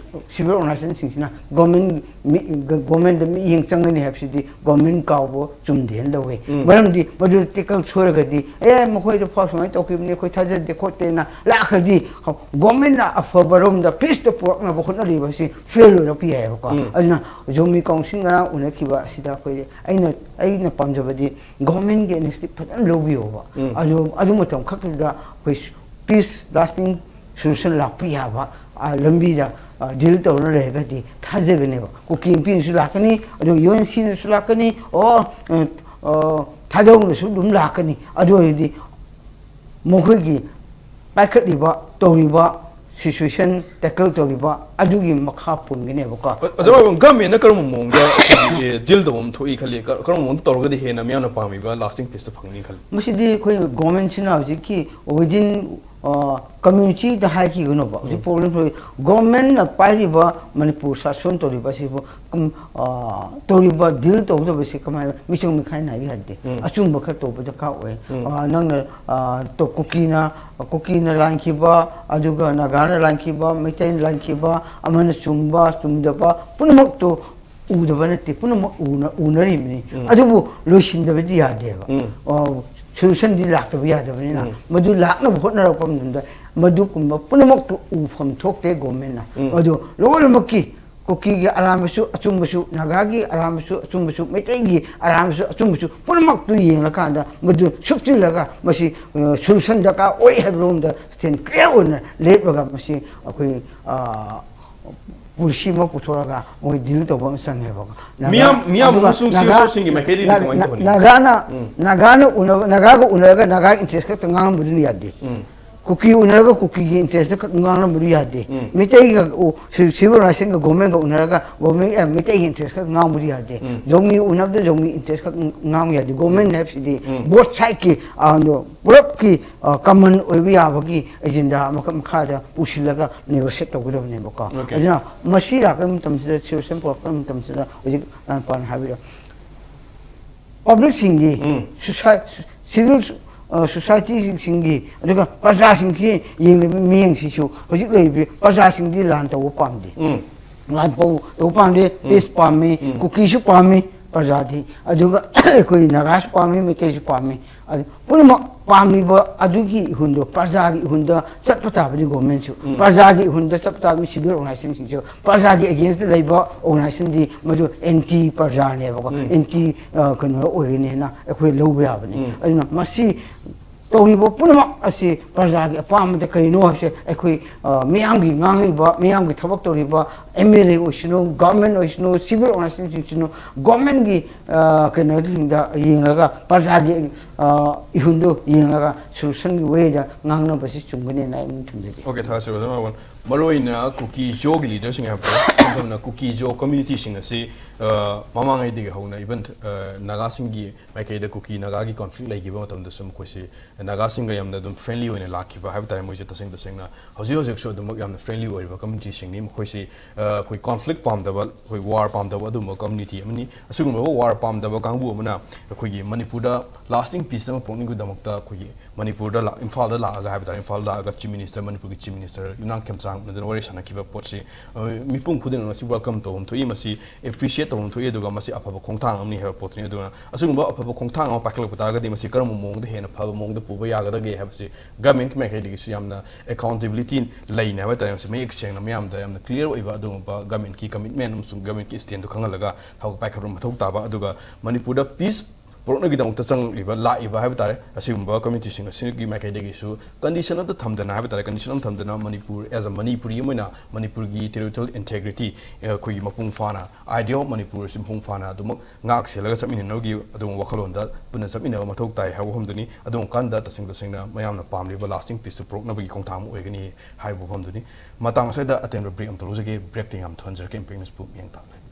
ꯁꯤꯚꯤꯜ ꯑꯣꯔꯒꯅꯥꯏꯖꯦꯁꯟꯁꯤꯡꯁꯤꯅ ꯒꯣꯔꯃꯦꯟ ꯃꯤ- ꯒ- ꯒꯣꯔꯃꯦꯟꯗ ꯃꯤꯠꯌꯦꯡ ꯆꯪꯒꯅꯤ ꯍꯥꯏꯕꯁꯤꯗꯤ ꯒꯣꯔꯃꯦꯟ ꯀꯥꯎꯕ ꯆꯨꯝꯗꯦꯅ ꯂꯧꯋꯤ꯫ ꯎꯝ꯫ ꯃꯔꯝꯗꯤ ꯃꯗꯨꯗ ꯇꯦꯀꯜ ꯁꯣꯏꯔꯒꯗꯤ, "ꯑꯦ, ꯃꯈꯣꯏꯗ ꯐꯥꯎ ꯁꯨꯃꯥꯏꯅ ꯇꯧꯈꯤꯕꯅꯤ, ꯑꯩꯈꯣꯏ ꯊꯥꯖꯗꯦ" ꯈꯣꯠꯇꯦꯅ ꯂꯥꯛꯈ꯭ꯔꯗꯤ, ꯒꯣꯔꯃꯦꯟꯅ ꯑꯐꯕꯔꯣꯝꯗ ꯄꯤꯁꯇ ꯄꯨꯔꯛꯅꯕ ꯍꯣꯠꯅꯔꯤꯕ ꯑꯁꯤ ꯐꯦꯜ ꯑꯣꯏꯔꯛꯄ ꯌꯥꯏꯑꯕꯀꯣ꯫ ꯎꯝ꯫ ꯑꯗꯨꯅ ꯖꯣꯃꯤ ꯀꯥꯎꯟꯁꯤꯜ ꯉꯔꯥꯡ ꯎꯅꯈꯤꯕ ꯑꯁꯤꯗ ꯑꯩꯈꯣꯏ, ꯑꯩꯅ ꯑꯩꯅ ꯄꯥꯝꯖꯕꯗꯤ ꯒꯣꯔꯃꯦꯟꯒꯤ ꯏꯅꯤꯁꯤꯌꯦꯇꯤꯚ ꯐꯖꯅ ꯂꯧꯕꯤꯌꯣꯕ꯫ ꯎꯝ꯫ ꯑꯗꯨ ꯑꯗꯨ ꯃꯇꯝ ꯈꯛꯇꯨꯗ ꯑꯩꯈꯣꯏ ꯄꯤꯁ ꯂꯥꯁꯇꯤꯡ ꯁꯣꯂꯨꯁꯟ ꯂꯥꯛꯄ ꯌꯥꯕ, ꯑ, ꯂꯝꯕꯤꯗ, ꯑ, ꯗꯤꯜ ꯇꯧꯔ ꯂꯩꯔꯒꯗꯤ ꯊꯥꯖꯒꯅꯦꯕ꯫ ꯀꯨꯀꯤ ꯅꯨꯄꯤꯅꯁꯨ ꯂꯥꯛꯀꯅꯤ, ꯑꯗꯨꯒ ꯌꯨ ꯑꯦꯟ ꯁꯤꯅꯁꯨ ꯂꯥꯛꯀꯅꯤ, ꯑꯣ, ꯑ, ꯑ, ꯊꯥꯗꯧꯅꯁꯨ ꯑꯗꯨꯝ ꯂꯥꯛꯀꯅꯤ꯫ ꯑꯗꯨ ꯑꯣꯏꯔꯗꯤ ꯃꯈꯣꯏꯒꯤ ꯄꯥꯏꯈꯠꯂꯤꯕ, ꯇꯧꯔꯤꯕ, ꯁꯤꯆꯨꯋꯦꯁꯟ ꯇꯦꯀꯜ ꯇꯧꯔꯤꯕ ꯑꯗꯨꯒꯤ ꯃꯈꯥ ꯄꯣꯟꯒꯅꯦꯕꯀꯣ꯫ ꯑꯣꯖꯥ ꯕꯥꯕꯨ, ꯒꯃꯦꯟꯅ ꯀꯔꯝꯕ ꯃꯑꯣꯡꯗ ꯑꯩꯈꯣꯏꯒꯤ, ꯑꯦ, ꯗꯤꯜ ꯇꯧꯕ ꯑꯃ ꯊꯣꯛꯏ ꯈꯜꯂꯤ? ꯀ- ꯀꯔꯝꯕ ꯃꯑꯣꯡꯗ ꯇꯧꯔꯒꯗꯤ ꯍꯦꯟꯅ ꯃꯤꯌꯥꯝꯅ ꯄꯥꯝꯃꯤꯕ ꯂꯥꯁꯇꯤꯡ ꯄꯤꯁꯇꯨ ꯐꯪꯅꯤ ꯈꯜꯂꯤ? ꯃꯁꯤꯗꯤ ꯑꯩꯈꯣꯏ ꯒꯣꯔꯃꯦꯟꯁꯤꯅ ꯍꯧꯖꯤꯛꯀꯤ ꯋꯤꯗꯤꯟ, ꯑ, ꯀꯝꯃ꯭ꯌꯨꯅꯤꯇꯤꯗ ꯍꯥꯏꯈꯤꯒꯅꯣꯕ꯫ ꯍꯧꯖꯤꯛ ꯎꯝ꯫ ꯄ꯭ꯔꯣꯕ꯭ꯂꯦꯝ ꯊꯣꯛꯏ꯫ ꯒꯣꯔꯃꯦꯟꯅ ꯄꯥꯏꯔꯤꯕ ꯃꯅꯤꯄꯨꯔ ꯁꯥꯁꯣꯟ ꯇꯧꯔꯤꯕ ꯑꯁꯤꯕꯨ ꯀꯝ-, ꯑ, ꯇꯧꯔꯤꯕ, ꯗꯤꯜ ꯇꯧꯒꯗꯕꯁꯤ ꯀꯃꯥꯏꯅ ꯃꯤꯆꯪ ꯃꯤꯈꯥꯏ ꯅꯥꯏꯕ ꯌꯥꯗꯦ꯫ ꯎꯝ꯫ ꯑꯆꯨꯝꯕ ꯈꯔ ꯇꯧꯕ ꯗꯔꯀꯥꯔ ꯑꯣꯏ꯫ ꯎꯝ꯫ ꯑ, ꯅꯪꯅ, ꯑ, ꯇꯣ-, ꯀꯨꯀꯤꯅ, ꯀꯨꯀꯤꯅ ꯂꯥꯟꯈꯤꯕ, ꯑꯗꯨꯒ ꯅꯥꯒꯥꯅ ꯂꯥꯟꯈꯤꯕ, ꯃꯩꯇꯩꯅ ꯂꯥꯟꯈꯤꯕ, ꯑꯃꯅ ꯆꯨꯝꯕ, ꯆꯨꯝꯗꯕ, ꯄꯨꯝꯅꯃꯛꯇꯨ ꯎꯗꯕ ꯅꯠꯇꯦ, ꯄꯨꯝꯅꯃꯛ ꯎꯅ-, ꯎꯅꯔꯤꯕꯅꯤ꯫ ꯎꯝ꯫ ꯑꯗꯨꯕꯨ ꯂꯣꯏꯁꯤꯟꯗꯕꯗꯤ ꯌꯥꯗꯦꯕ꯫ ꯎꯝ꯫ ꯑ, ꯁꯣꯂꯨꯁꯟꯗꯤ ꯂꯥꯛꯇꯕ ꯌꯥꯗꯕꯅꯤꯅ, ꯎꯝ꯫ ꯃꯗꯨ ꯂꯥꯛꯅꯕ ꯍꯣꯠꯅꯔꯛꯄ ꯃꯇꯝꯗ ꯃꯗꯨꯒꯨꯝꯕ ꯄꯨꯝꯅꯃꯛꯇꯨ ꯎꯐꯝ ꯊꯣꯛꯇꯦ ꯒꯣꯔꯃꯦꯟꯅ꯫ ꯎꯝ꯫ ꯑꯗꯨ ꯂꯣꯏꯅꯃꯛꯀꯤ ꯀꯨꯀꯤꯒꯤ ꯑꯔꯥꯟꯕꯁꯨ ꯑꯆꯨꯝꯕꯁꯨ, ꯅꯥꯒꯥꯒꯤ ꯑꯔꯥꯟꯕꯁꯨ ꯑꯆꯨꯝꯕꯁꯨ, ꯃꯩꯇꯩꯒꯤ ꯑꯔꯥꯟꯕꯁꯨ ꯑꯆꯨꯝꯕꯁꯨ ꯄꯨꯝꯅꯃꯛꯇꯨ ꯌꯦꯡꯂꯀꯥꯟꯗ ꯃꯗꯨ ꯁꯨꯞꯆꯤꯜꯂꯒ ꯃꯁꯤ, ꯑ, ꯁꯣꯂꯨꯁꯟ ꯗꯔꯀꯥꯔ ꯑꯣꯏ ꯍꯥꯏꯕꯔꯣꯝꯗ ꯁ꯭ꯇꯦꯟ ꯀ꯭ꯂꯤꯌꯥꯔ ꯑꯣꯏꯅ ꯂꯦꯞꯂꯒ ꯃꯁꯤ ꯑꯩꯈꯣꯏ, ꯑ, ꯄꯣꯂꯤꯁꯤ ꯑꯃ ꯄꯨꯊꯣꯔꯒ ꯃꯣꯏ ꯗꯤꯜ ꯇꯧꯕ ꯑꯃ ꯆꯪꯉꯦꯕꯀꯣ꯫ ꯅꯥꯒꯥ-, ꯃꯤꯌꯥꯝ, ꯃꯤꯌꯥꯝ ꯑꯗꯨꯒ ꯑꯃꯁꯨꯡ ꯅꯥꯒꯥ-, ꯁꯤꯁꯣꯁꯤꯡꯒꯤ ꯃꯥꯏꯀꯩꯗꯒꯤ ꯅꯥ-, ꯀꯃꯥꯏꯅ ꯅꯥ-, ꯇꯧꯍꯟꯅꯤꯡꯕ? ꯅꯥꯒꯥꯅ, ꯎꯝ꯫ ꯅꯥꯒꯥꯅ ꯎꯅꯕ, ꯅꯥꯒꯥꯒ ꯎꯅꯔꯒ ꯅꯥꯒꯥ ꯏꯟꯇꯔꯦꯁ ꯈꯛꯇ ꯉꯥꯡꯕꯗꯨꯅ ꯌꯥꯗꯦ꯫ ꯎꯝ꯫ ꯀꯨꯀꯤ ꯎꯅꯔꯒ ꯀꯨꯀꯤꯒꯤ ꯏꯟꯇꯔꯦꯁꯇ ꯈꯛ ꯉꯥꯡꯂꯝꯕꯗꯤ ꯌꯥꯗꯦ꯫ ꯃꯤꯇꯩꯒ ꯁꯤꯚꯤꯜ ꯑꯣꯔꯒꯅꯥꯏꯖꯦꯁꯟꯒ ꯒꯣꯔꯃꯦꯟꯒ ꯎꯅꯔꯒ ꯒꯣꯔꯃꯦꯟ ꯃꯤꯇꯩꯒꯤ ꯏꯟꯇꯔꯦꯁ ꯈꯛ ꯉꯥꯡꯕꯗꯤ ꯌꯥꯗꯦ꯫ ꯖꯧꯃꯤ ꯎꯅꯕꯗ ꯖꯧꯃꯤ ꯏꯟꯇꯔꯦꯁ ꯈꯛ ꯉꯥꯡꯕ ꯌꯥꯗꯦ꯫ ꯒꯣꯔꯃꯦꯟ ꯍꯥꯏꯕꯁꯤꯗꯤ ꯕꯣꯠ ꯁꯥꯏꯠꯀꯤ ꯄꯨꯂꯞꯀꯤ ꯀꯃꯟ ꯑꯣꯏꯕ ꯌꯥꯕꯒꯤ ꯑꯦꯖꯦꯟꯗꯥ ꯑꯃꯈꯛ ꯃꯈꯥꯗ ꯄꯨꯁꯤꯜꯂꯒ ꯅꯦꯒꯣꯁꯤꯌꯦꯠ ꯇꯧꯒꯗꯕꯅꯦꯕꯀꯣ꯫ ꯑꯗꯨꯅ ꯃꯁꯤ ꯂꯥꯛꯄ ꯃꯇꯝꯁꯤꯗ ꯁꯤꯆꯨꯋꯦꯁꯟ ꯄꯨꯔꯛꯄ ꯃꯇꯝꯁꯤꯗ ꯍꯧꯖꯤꯛ ꯂꯥꯟꯄꯥꯟ ꯍꯥꯏꯕꯤꯔꯣ, ꯄꯕ꯭ꯂꯤꯛꯁꯤꯡꯒꯤ, ꯁꯤꯚꯤꯜ ꯁꯣꯁꯥꯏꯇꯤꯁꯤꯡꯒꯤ, ꯑꯗꯨꯒ ꯄ꯭ꯔꯖꯥꯁꯤꯡꯁꯤ ꯌꯦꯡꯂꯤꯕ ꯃꯤꯠꯌꯦꯡꯁꯤꯁꯨ ꯍꯧꯖꯤꯛ ꯂꯩꯔꯤꯕ ꯄ꯭ꯔꯖꯥꯁꯤꯡꯗꯤ ꯂꯥꯟ ꯇꯧꯕ ꯄꯥꯝꯗꯦ꯫ ꯂꯥꯟ ꯇꯧꯕ ꯄꯥꯝꯗꯦ꯫ ꯄꯤꯁ ꯄꯥꯝꯃꯤ, ꯀꯨꯀꯤꯁꯨ ꯄꯥꯝꯃꯤ ꯄ꯭ꯔꯖꯥꯗꯤ꯫ ꯑꯗꯨꯒ ꯑꯩꯈꯣꯏ ꯅꯥꯒꯥꯁꯨ ꯄꯥꯝꯃꯤ, ꯃꯩꯇꯩꯁꯨ ꯄꯥꯝꯃꯤ꯫ ꯑꯗꯨ ꯄꯨꯝꯅꯃꯛ ꯄꯥꯝꯂꯤꯕ ꯑꯗꯨꯒꯤ ꯏꯍꯨꯟꯗꯣ, ꯄ꯭ꯔꯖꯥꯒꯤ ꯏꯍꯨꯟꯗ ꯆꯠꯄ ꯇꯥꯕꯅꯤ ꯒꯣꯔꯃꯦꯟꯁꯨ꯫ ꯄ꯭ꯔꯖꯥꯒꯤ ꯏꯍꯨꯟꯗ ꯆꯠꯄ ꯇꯥꯕꯅꯤ ꯁꯤꯚꯤꯜ ꯑꯣꯔꯒꯅꯥꯏꯖꯦꯁꯟꯁꯤꯡꯁꯨ꯫ ꯄ꯭ꯔꯖꯥꯒꯤ ꯑꯦꯒꯦꯟꯁꯇ ꯂꯩꯕ ꯑꯣꯔꯒꯅꯥꯏꯖꯦꯁꯟꯗꯤ ꯃꯗꯨ ꯑꯦꯟꯇꯤ ꯄ꯭ꯔꯖꯥꯅꯦꯕꯀꯣ, ꯑꯦꯟꯇꯤ ꯀꯩꯅꯣ ꯑꯣꯏꯒꯅꯤ ꯍꯥꯏꯅ ꯑꯩꯈꯣꯏ ꯂꯧꯕ ꯌꯥꯕꯅꯤ꯫ ꯑꯗꯨꯅ ꯃꯁꯤ ꯇꯧꯔꯤꯕ ꯄꯨꯝꯅꯃꯛ ꯑꯁꯤ ꯄ꯭ꯔꯖꯥꯒꯤ ꯑꯄꯥꯝꯕꯗ ꯀꯔꯤꯅꯣ ꯍꯥꯏꯕꯁꯦ ꯑꯩꯈꯣꯏ ꯃꯤꯌꯥꯝꯒꯤ ꯉꯥꯡꯂꯤꯕ, ꯃꯤꯌꯥꯝꯒꯤ ꯊꯕꯛ ꯇꯧꯔꯤꯕ ꯑꯦꯝ ꯑꯦꯜ ꯑꯦ ꯑꯣꯏꯁꯅꯨ, ꯒꯚꯔꯟꯃꯦꯟ ꯑꯣꯏꯁꯅꯨ, ꯁꯤꯚꯤꯜ ꯑꯣꯔꯒꯅꯥꯏꯖꯦꯁꯟꯁꯤꯡꯁꯤꯅ ꯒꯣꯔꯃꯦꯟꯒꯤ ꯀꯩꯅꯣꯁꯤꯡꯗ ꯌꯦꯡꯂꯒ, ꯄ꯭ꯔꯖꯥꯒꯤ ꯏꯍꯨꯟꯗꯨ ꯌꯦꯡꯂꯒ ꯁꯣꯂꯨꯁꯟꯒꯤ ꯋꯦꯗ ꯉꯥꯡꯅꯕꯁꯤ ꯆꯨꯝꯒꯅꯤꯅ ꯑꯩ ꯑꯗꯨꯝ ꯊꯝꯖꯒꯦ꯫ ꯑꯣꯀꯦ, ꯊꯥꯒꯠꯆꯔꯤ, ꯑꯣꯖꯥ ꯃꯥꯕꯟ꯫ ꯃꯔꯨꯑꯣꯏꯅ ꯀꯨꯀꯤ ꯖꯣꯒꯤ ꯂꯤꯗꯔꯁꯤꯡ ꯍꯥꯏꯕꯗꯣ, ꯏꯁꯝ ꯁꯝꯅ ꯀꯨꯀꯤ ꯖꯣ ꯀꯝꯃ꯭ꯌꯨꯅꯤꯇꯤꯁꯤꯡ ꯑꯁꯤ ꯃꯃꯥꯡꯉꯩꯗꯒꯤ ꯍꯧꯅ, ꯏꯚꯟ ꯅꯥꯒꯥꯁꯤꯡꯒꯤ ꯃꯥꯏꯀꯩꯗ ꯀꯨꯀꯤ ꯅꯥꯒꯥꯒꯤ ꯀꯣꯟꯐ꯭ꯂꯤꯛ ꯂꯩꯈꯤꯕ ꯃꯇꯝꯗꯁꯨ ꯃꯈꯣꯏꯁꯤ ꯅꯥꯒꯥꯁꯤꯡꯒ ꯌꯥꯝꯅ ꯑꯗꯨꯝ ꯐ꯭ꯔꯦꯟꯂꯤ ꯑꯣꯏꯅ ꯂꯥꯛꯈꯤꯕ ꯍꯥꯏꯕ ꯇꯥꯔꯦ꯫ ꯃꯣꯏꯁꯦ ꯇꯁꯦꯡ ꯇꯁꯦꯡꯅ ꯍꯧꯖꯤꯛ ꯍꯧꯖꯤꯛꯁꯨ ꯑꯗꯨꯃꯛ ꯌꯥꯝꯅ ꯐ꯭ꯔꯦꯟꯂꯤ ꯑꯣꯏꯔꯤꯕ ꯀꯝꯃ꯭ꯌꯨꯅꯤꯇꯤꯁꯤꯡꯅꯤ꯫ ꯃꯈꯣꯏꯁꯤ ꯑꯩꯈꯣꯏ ꯀꯣꯟꯐ꯭ꯂꯤꯛ ꯄꯥꯝꯗꯕ, ꯑꯩꯈꯣꯏ ꯋꯥꯔ ꯄꯥꯝꯗꯕ ꯑꯗꯨꯒꯨꯝꯕ ꯀꯝꯃ꯭ꯌꯨꯅꯤꯇꯤ ꯑꯃꯅꯤ꯫ ꯑꯁꯤꯒꯨꯝꯂꯕ ꯋꯥꯔ ꯄꯥꯝꯗꯕ ꯀꯥꯡꯕꯨ ꯑꯃꯅ ꯑꯩꯈꯣꯏꯒꯤ ꯃꯅꯤꯄꯨꯔꯗ ꯂꯥꯁꯇꯤꯡ ꯄꯤꯁ ꯑꯃ ꯄꯨꯔꯛꯅꯕꯒꯤꯗꯃꯛꯇ ꯑꯩꯈꯣꯏꯒꯤ ꯃꯅꯤꯄꯨꯔꯗ ꯂꯥꯛ-, ꯏꯝꯐꯥꯜꯗ ꯂꯥꯛꯑꯒ ꯍꯥꯏꯕ ꯇꯥꯔꯦ, ꯏꯝꯐꯥꯜꯗ ꯂꯥꯛꯑꯒ ꯆꯤꯐ ꯃꯤꯅꯤꯁꯇꯔ, ꯃꯅꯤꯄꯨꯔꯒꯤ ꯆꯤꯐ ꯃꯤꯅꯤꯁꯇꯔ ꯌꯨꯝꯅꯥꯝ ꯈꯦꯝꯆꯥꯟ ꯎꯅꯗꯨꯅ ꯋꯥꯔꯤ ꯁꯥꯟꯅꯈꯤꯕ ꯄꯣꯠꯁꯤ, ꯑ, ꯃꯤꯄꯨꯝ ꯈꯨꯗꯤꯡꯃꯛꯅ ꯁꯤ ꯋꯦꯜꯀꯝ ꯇꯧꯐꯝ ꯊꯣꯛꯏ, ꯃꯁꯤ ꯑꯦꯄ꯭ꯔꯤꯁꯤꯌꯦꯠ ꯇꯧꯐꯝ ꯊꯣꯛꯏ, ꯑꯗꯨꯒ ꯃꯁꯤ ꯑꯐꯕ ꯈꯣꯡꯊꯥꯡ ꯑꯃꯅꯤ ꯍꯥꯏꯕ ꯄꯣꯠꯇꯨꯅꯤ꯫ ꯑꯗꯨꯅ ꯑꯁꯤꯒꯨꯝꯕ ꯑꯐꯕ ꯈꯣꯡꯊꯥꯡ ꯑꯃ ꯄꯥꯏꯈꯠꯂꯛꯄ ꯇꯥꯔꯒꯗꯤ ꯃꯁꯤ ꯀꯔꯝꯕ ꯃꯑꯣꯡꯗ ꯍꯦꯟꯅ ꯐꯕ ꯃꯑꯣꯡꯗ ꯄꯨꯕ ꯌꯥꯒꯗꯒꯦ ꯍꯥꯏꯕꯁꯤ ꯒꯚꯔꯟꯃꯦꯟꯠꯀꯤ ꯃꯥꯏꯀꯩꯗꯒꯤꯁꯨ ꯌꯥꯝꯅ ꯑꯦꯀꯥꯎꯟꯇꯦꯕꯤꯂꯤꯇꯤ ꯂꯩꯅꯤ ꯍꯥꯏꯕ ꯇꯥꯔꯦ꯫ ꯃꯁꯤ ꯃꯌꯦꯛ ꯁꯦꯡꯅ ꯃꯌꯥꯝꯗ ꯌꯥꯝꯅ ꯀ꯭ꯂꯤꯌꯥꯔ ꯑꯣꯏꯕ ꯑꯗꯨꯒꯨꯝꯕ ꯒꯚꯔꯟꯃꯦꯟꯠꯀꯤ ꯀꯃꯤꯠꯃꯦꯟꯠ ꯑꯃꯁꯨꯡ ꯒꯚꯔꯟꯃꯦꯟꯠꯀꯤ ꯁ꯭ꯇꯦꯟꯗꯨ ꯈꯪꯍꯜꯂꯒ ꯊꯕꯛ ꯄꯥꯏꯈꯠꯄ ꯃꯊꯧ ꯇꯥꯕ, ꯑꯗꯨꯒ ꯃꯅꯤꯄꯨꯔꯗ ꯄꯤꯁ ꯄꯨꯔꯛꯅꯕꯒꯤꯗꯃꯛꯇ ꯆꯪꯂꯛꯂꯤꯕ, ꯂꯥꯛꯏꯕ ꯍꯥꯏꯕ ꯇꯥꯔꯦ, ꯑꯁꯤꯒꯨꯝꯕ ꯀꯝꯃ꯭ꯌꯨꯅꯤꯇꯤꯁꯤꯡ ꯑꯁꯤꯒꯤ ꯃꯥꯏꯀꯩꯗꯒꯤꯁꯨ ꯀꯟꯗꯤꯁꯟ ꯑꯃꯠꯇ ꯊꯝꯗꯅ ꯍꯥꯏꯕ ꯇꯥꯔꯦ, ꯀꯟꯗꯤꯁꯟ ꯑꯃ ꯊꯝꯗꯅ ꯃꯅꯤꯄꯨꯔ, as a ꯃꯅꯤꯄꯨꯔꯤ ꯑꯃ ꯑꯣꯏꯅ ꯃꯅꯤꯄꯨꯔꯒꯤ ꯇꯦꯔꯤꯇꯣꯔꯤꯌꯦꯜ ꯏꯟꯇꯦꯒ꯭ꯔꯤꯇꯤ ꯑꯩꯈꯣꯏꯒꯤ ꯃꯄꯨꯡ ꯐꯥꯅ, idea of ꯃꯅꯤꯄꯨꯔ ꯑꯁꯤ ꯃꯄꯨꯡ ꯐꯥꯅ ꯑꯗꯨꯃꯛ ꯉꯥꯛ ꯁꯦꯜꯂꯒ ꯆꯠꯃꯤꯟꯅꯅꯕꯒꯤ ꯑꯗꯨꯒꯨꯝꯕ ꯋꯥꯈꯜꯂꯣꯟꯗ ꯄꯨꯟꯅ ꯆꯠꯃꯤꯟꯅꯕ ꯃꯊꯧ ꯇꯥꯏ ꯍꯥꯏꯕ ꯋꯥꯐꯝꯗꯨꯅꯤ꯫ ꯑꯗꯨꯒꯨꯝꯕ ꯀꯥꯟꯗ ꯇꯁꯦꯡ ꯇꯁꯦꯡꯅ ꯃꯌꯥꯝꯅ ꯄꯥꯝꯂꯤꯕ lasting peaceꯇꯨ ꯄꯨꯔꯛꯅꯕꯒꯤ ꯈꯣꯡꯊꯥꯡ ꯑꯃ ꯑꯣꯏꯒꯅꯤ ꯍꯥꯏꯕ ꯋꯥꯐꯝꯗꯨꯅꯤ꯫ ꯃꯇꯥꯡ ꯑꯁꯤꯗ ꯑꯇꯦꯟꯕ break ꯑꯃꯇ ꯂꯧꯖꯒꯦ꯫ Breakꯇ ꯌꯥꯝ ꯊꯨꯍꯟꯖꯔꯛꯀꯦ, ꯏꯝꯄꯦꯛ ꯅ꯭ꯌꯨꯁꯄꯨ ꯃꯤꯠꯌꯦꯡ ꯇꯥꯛꯂꯦ꯫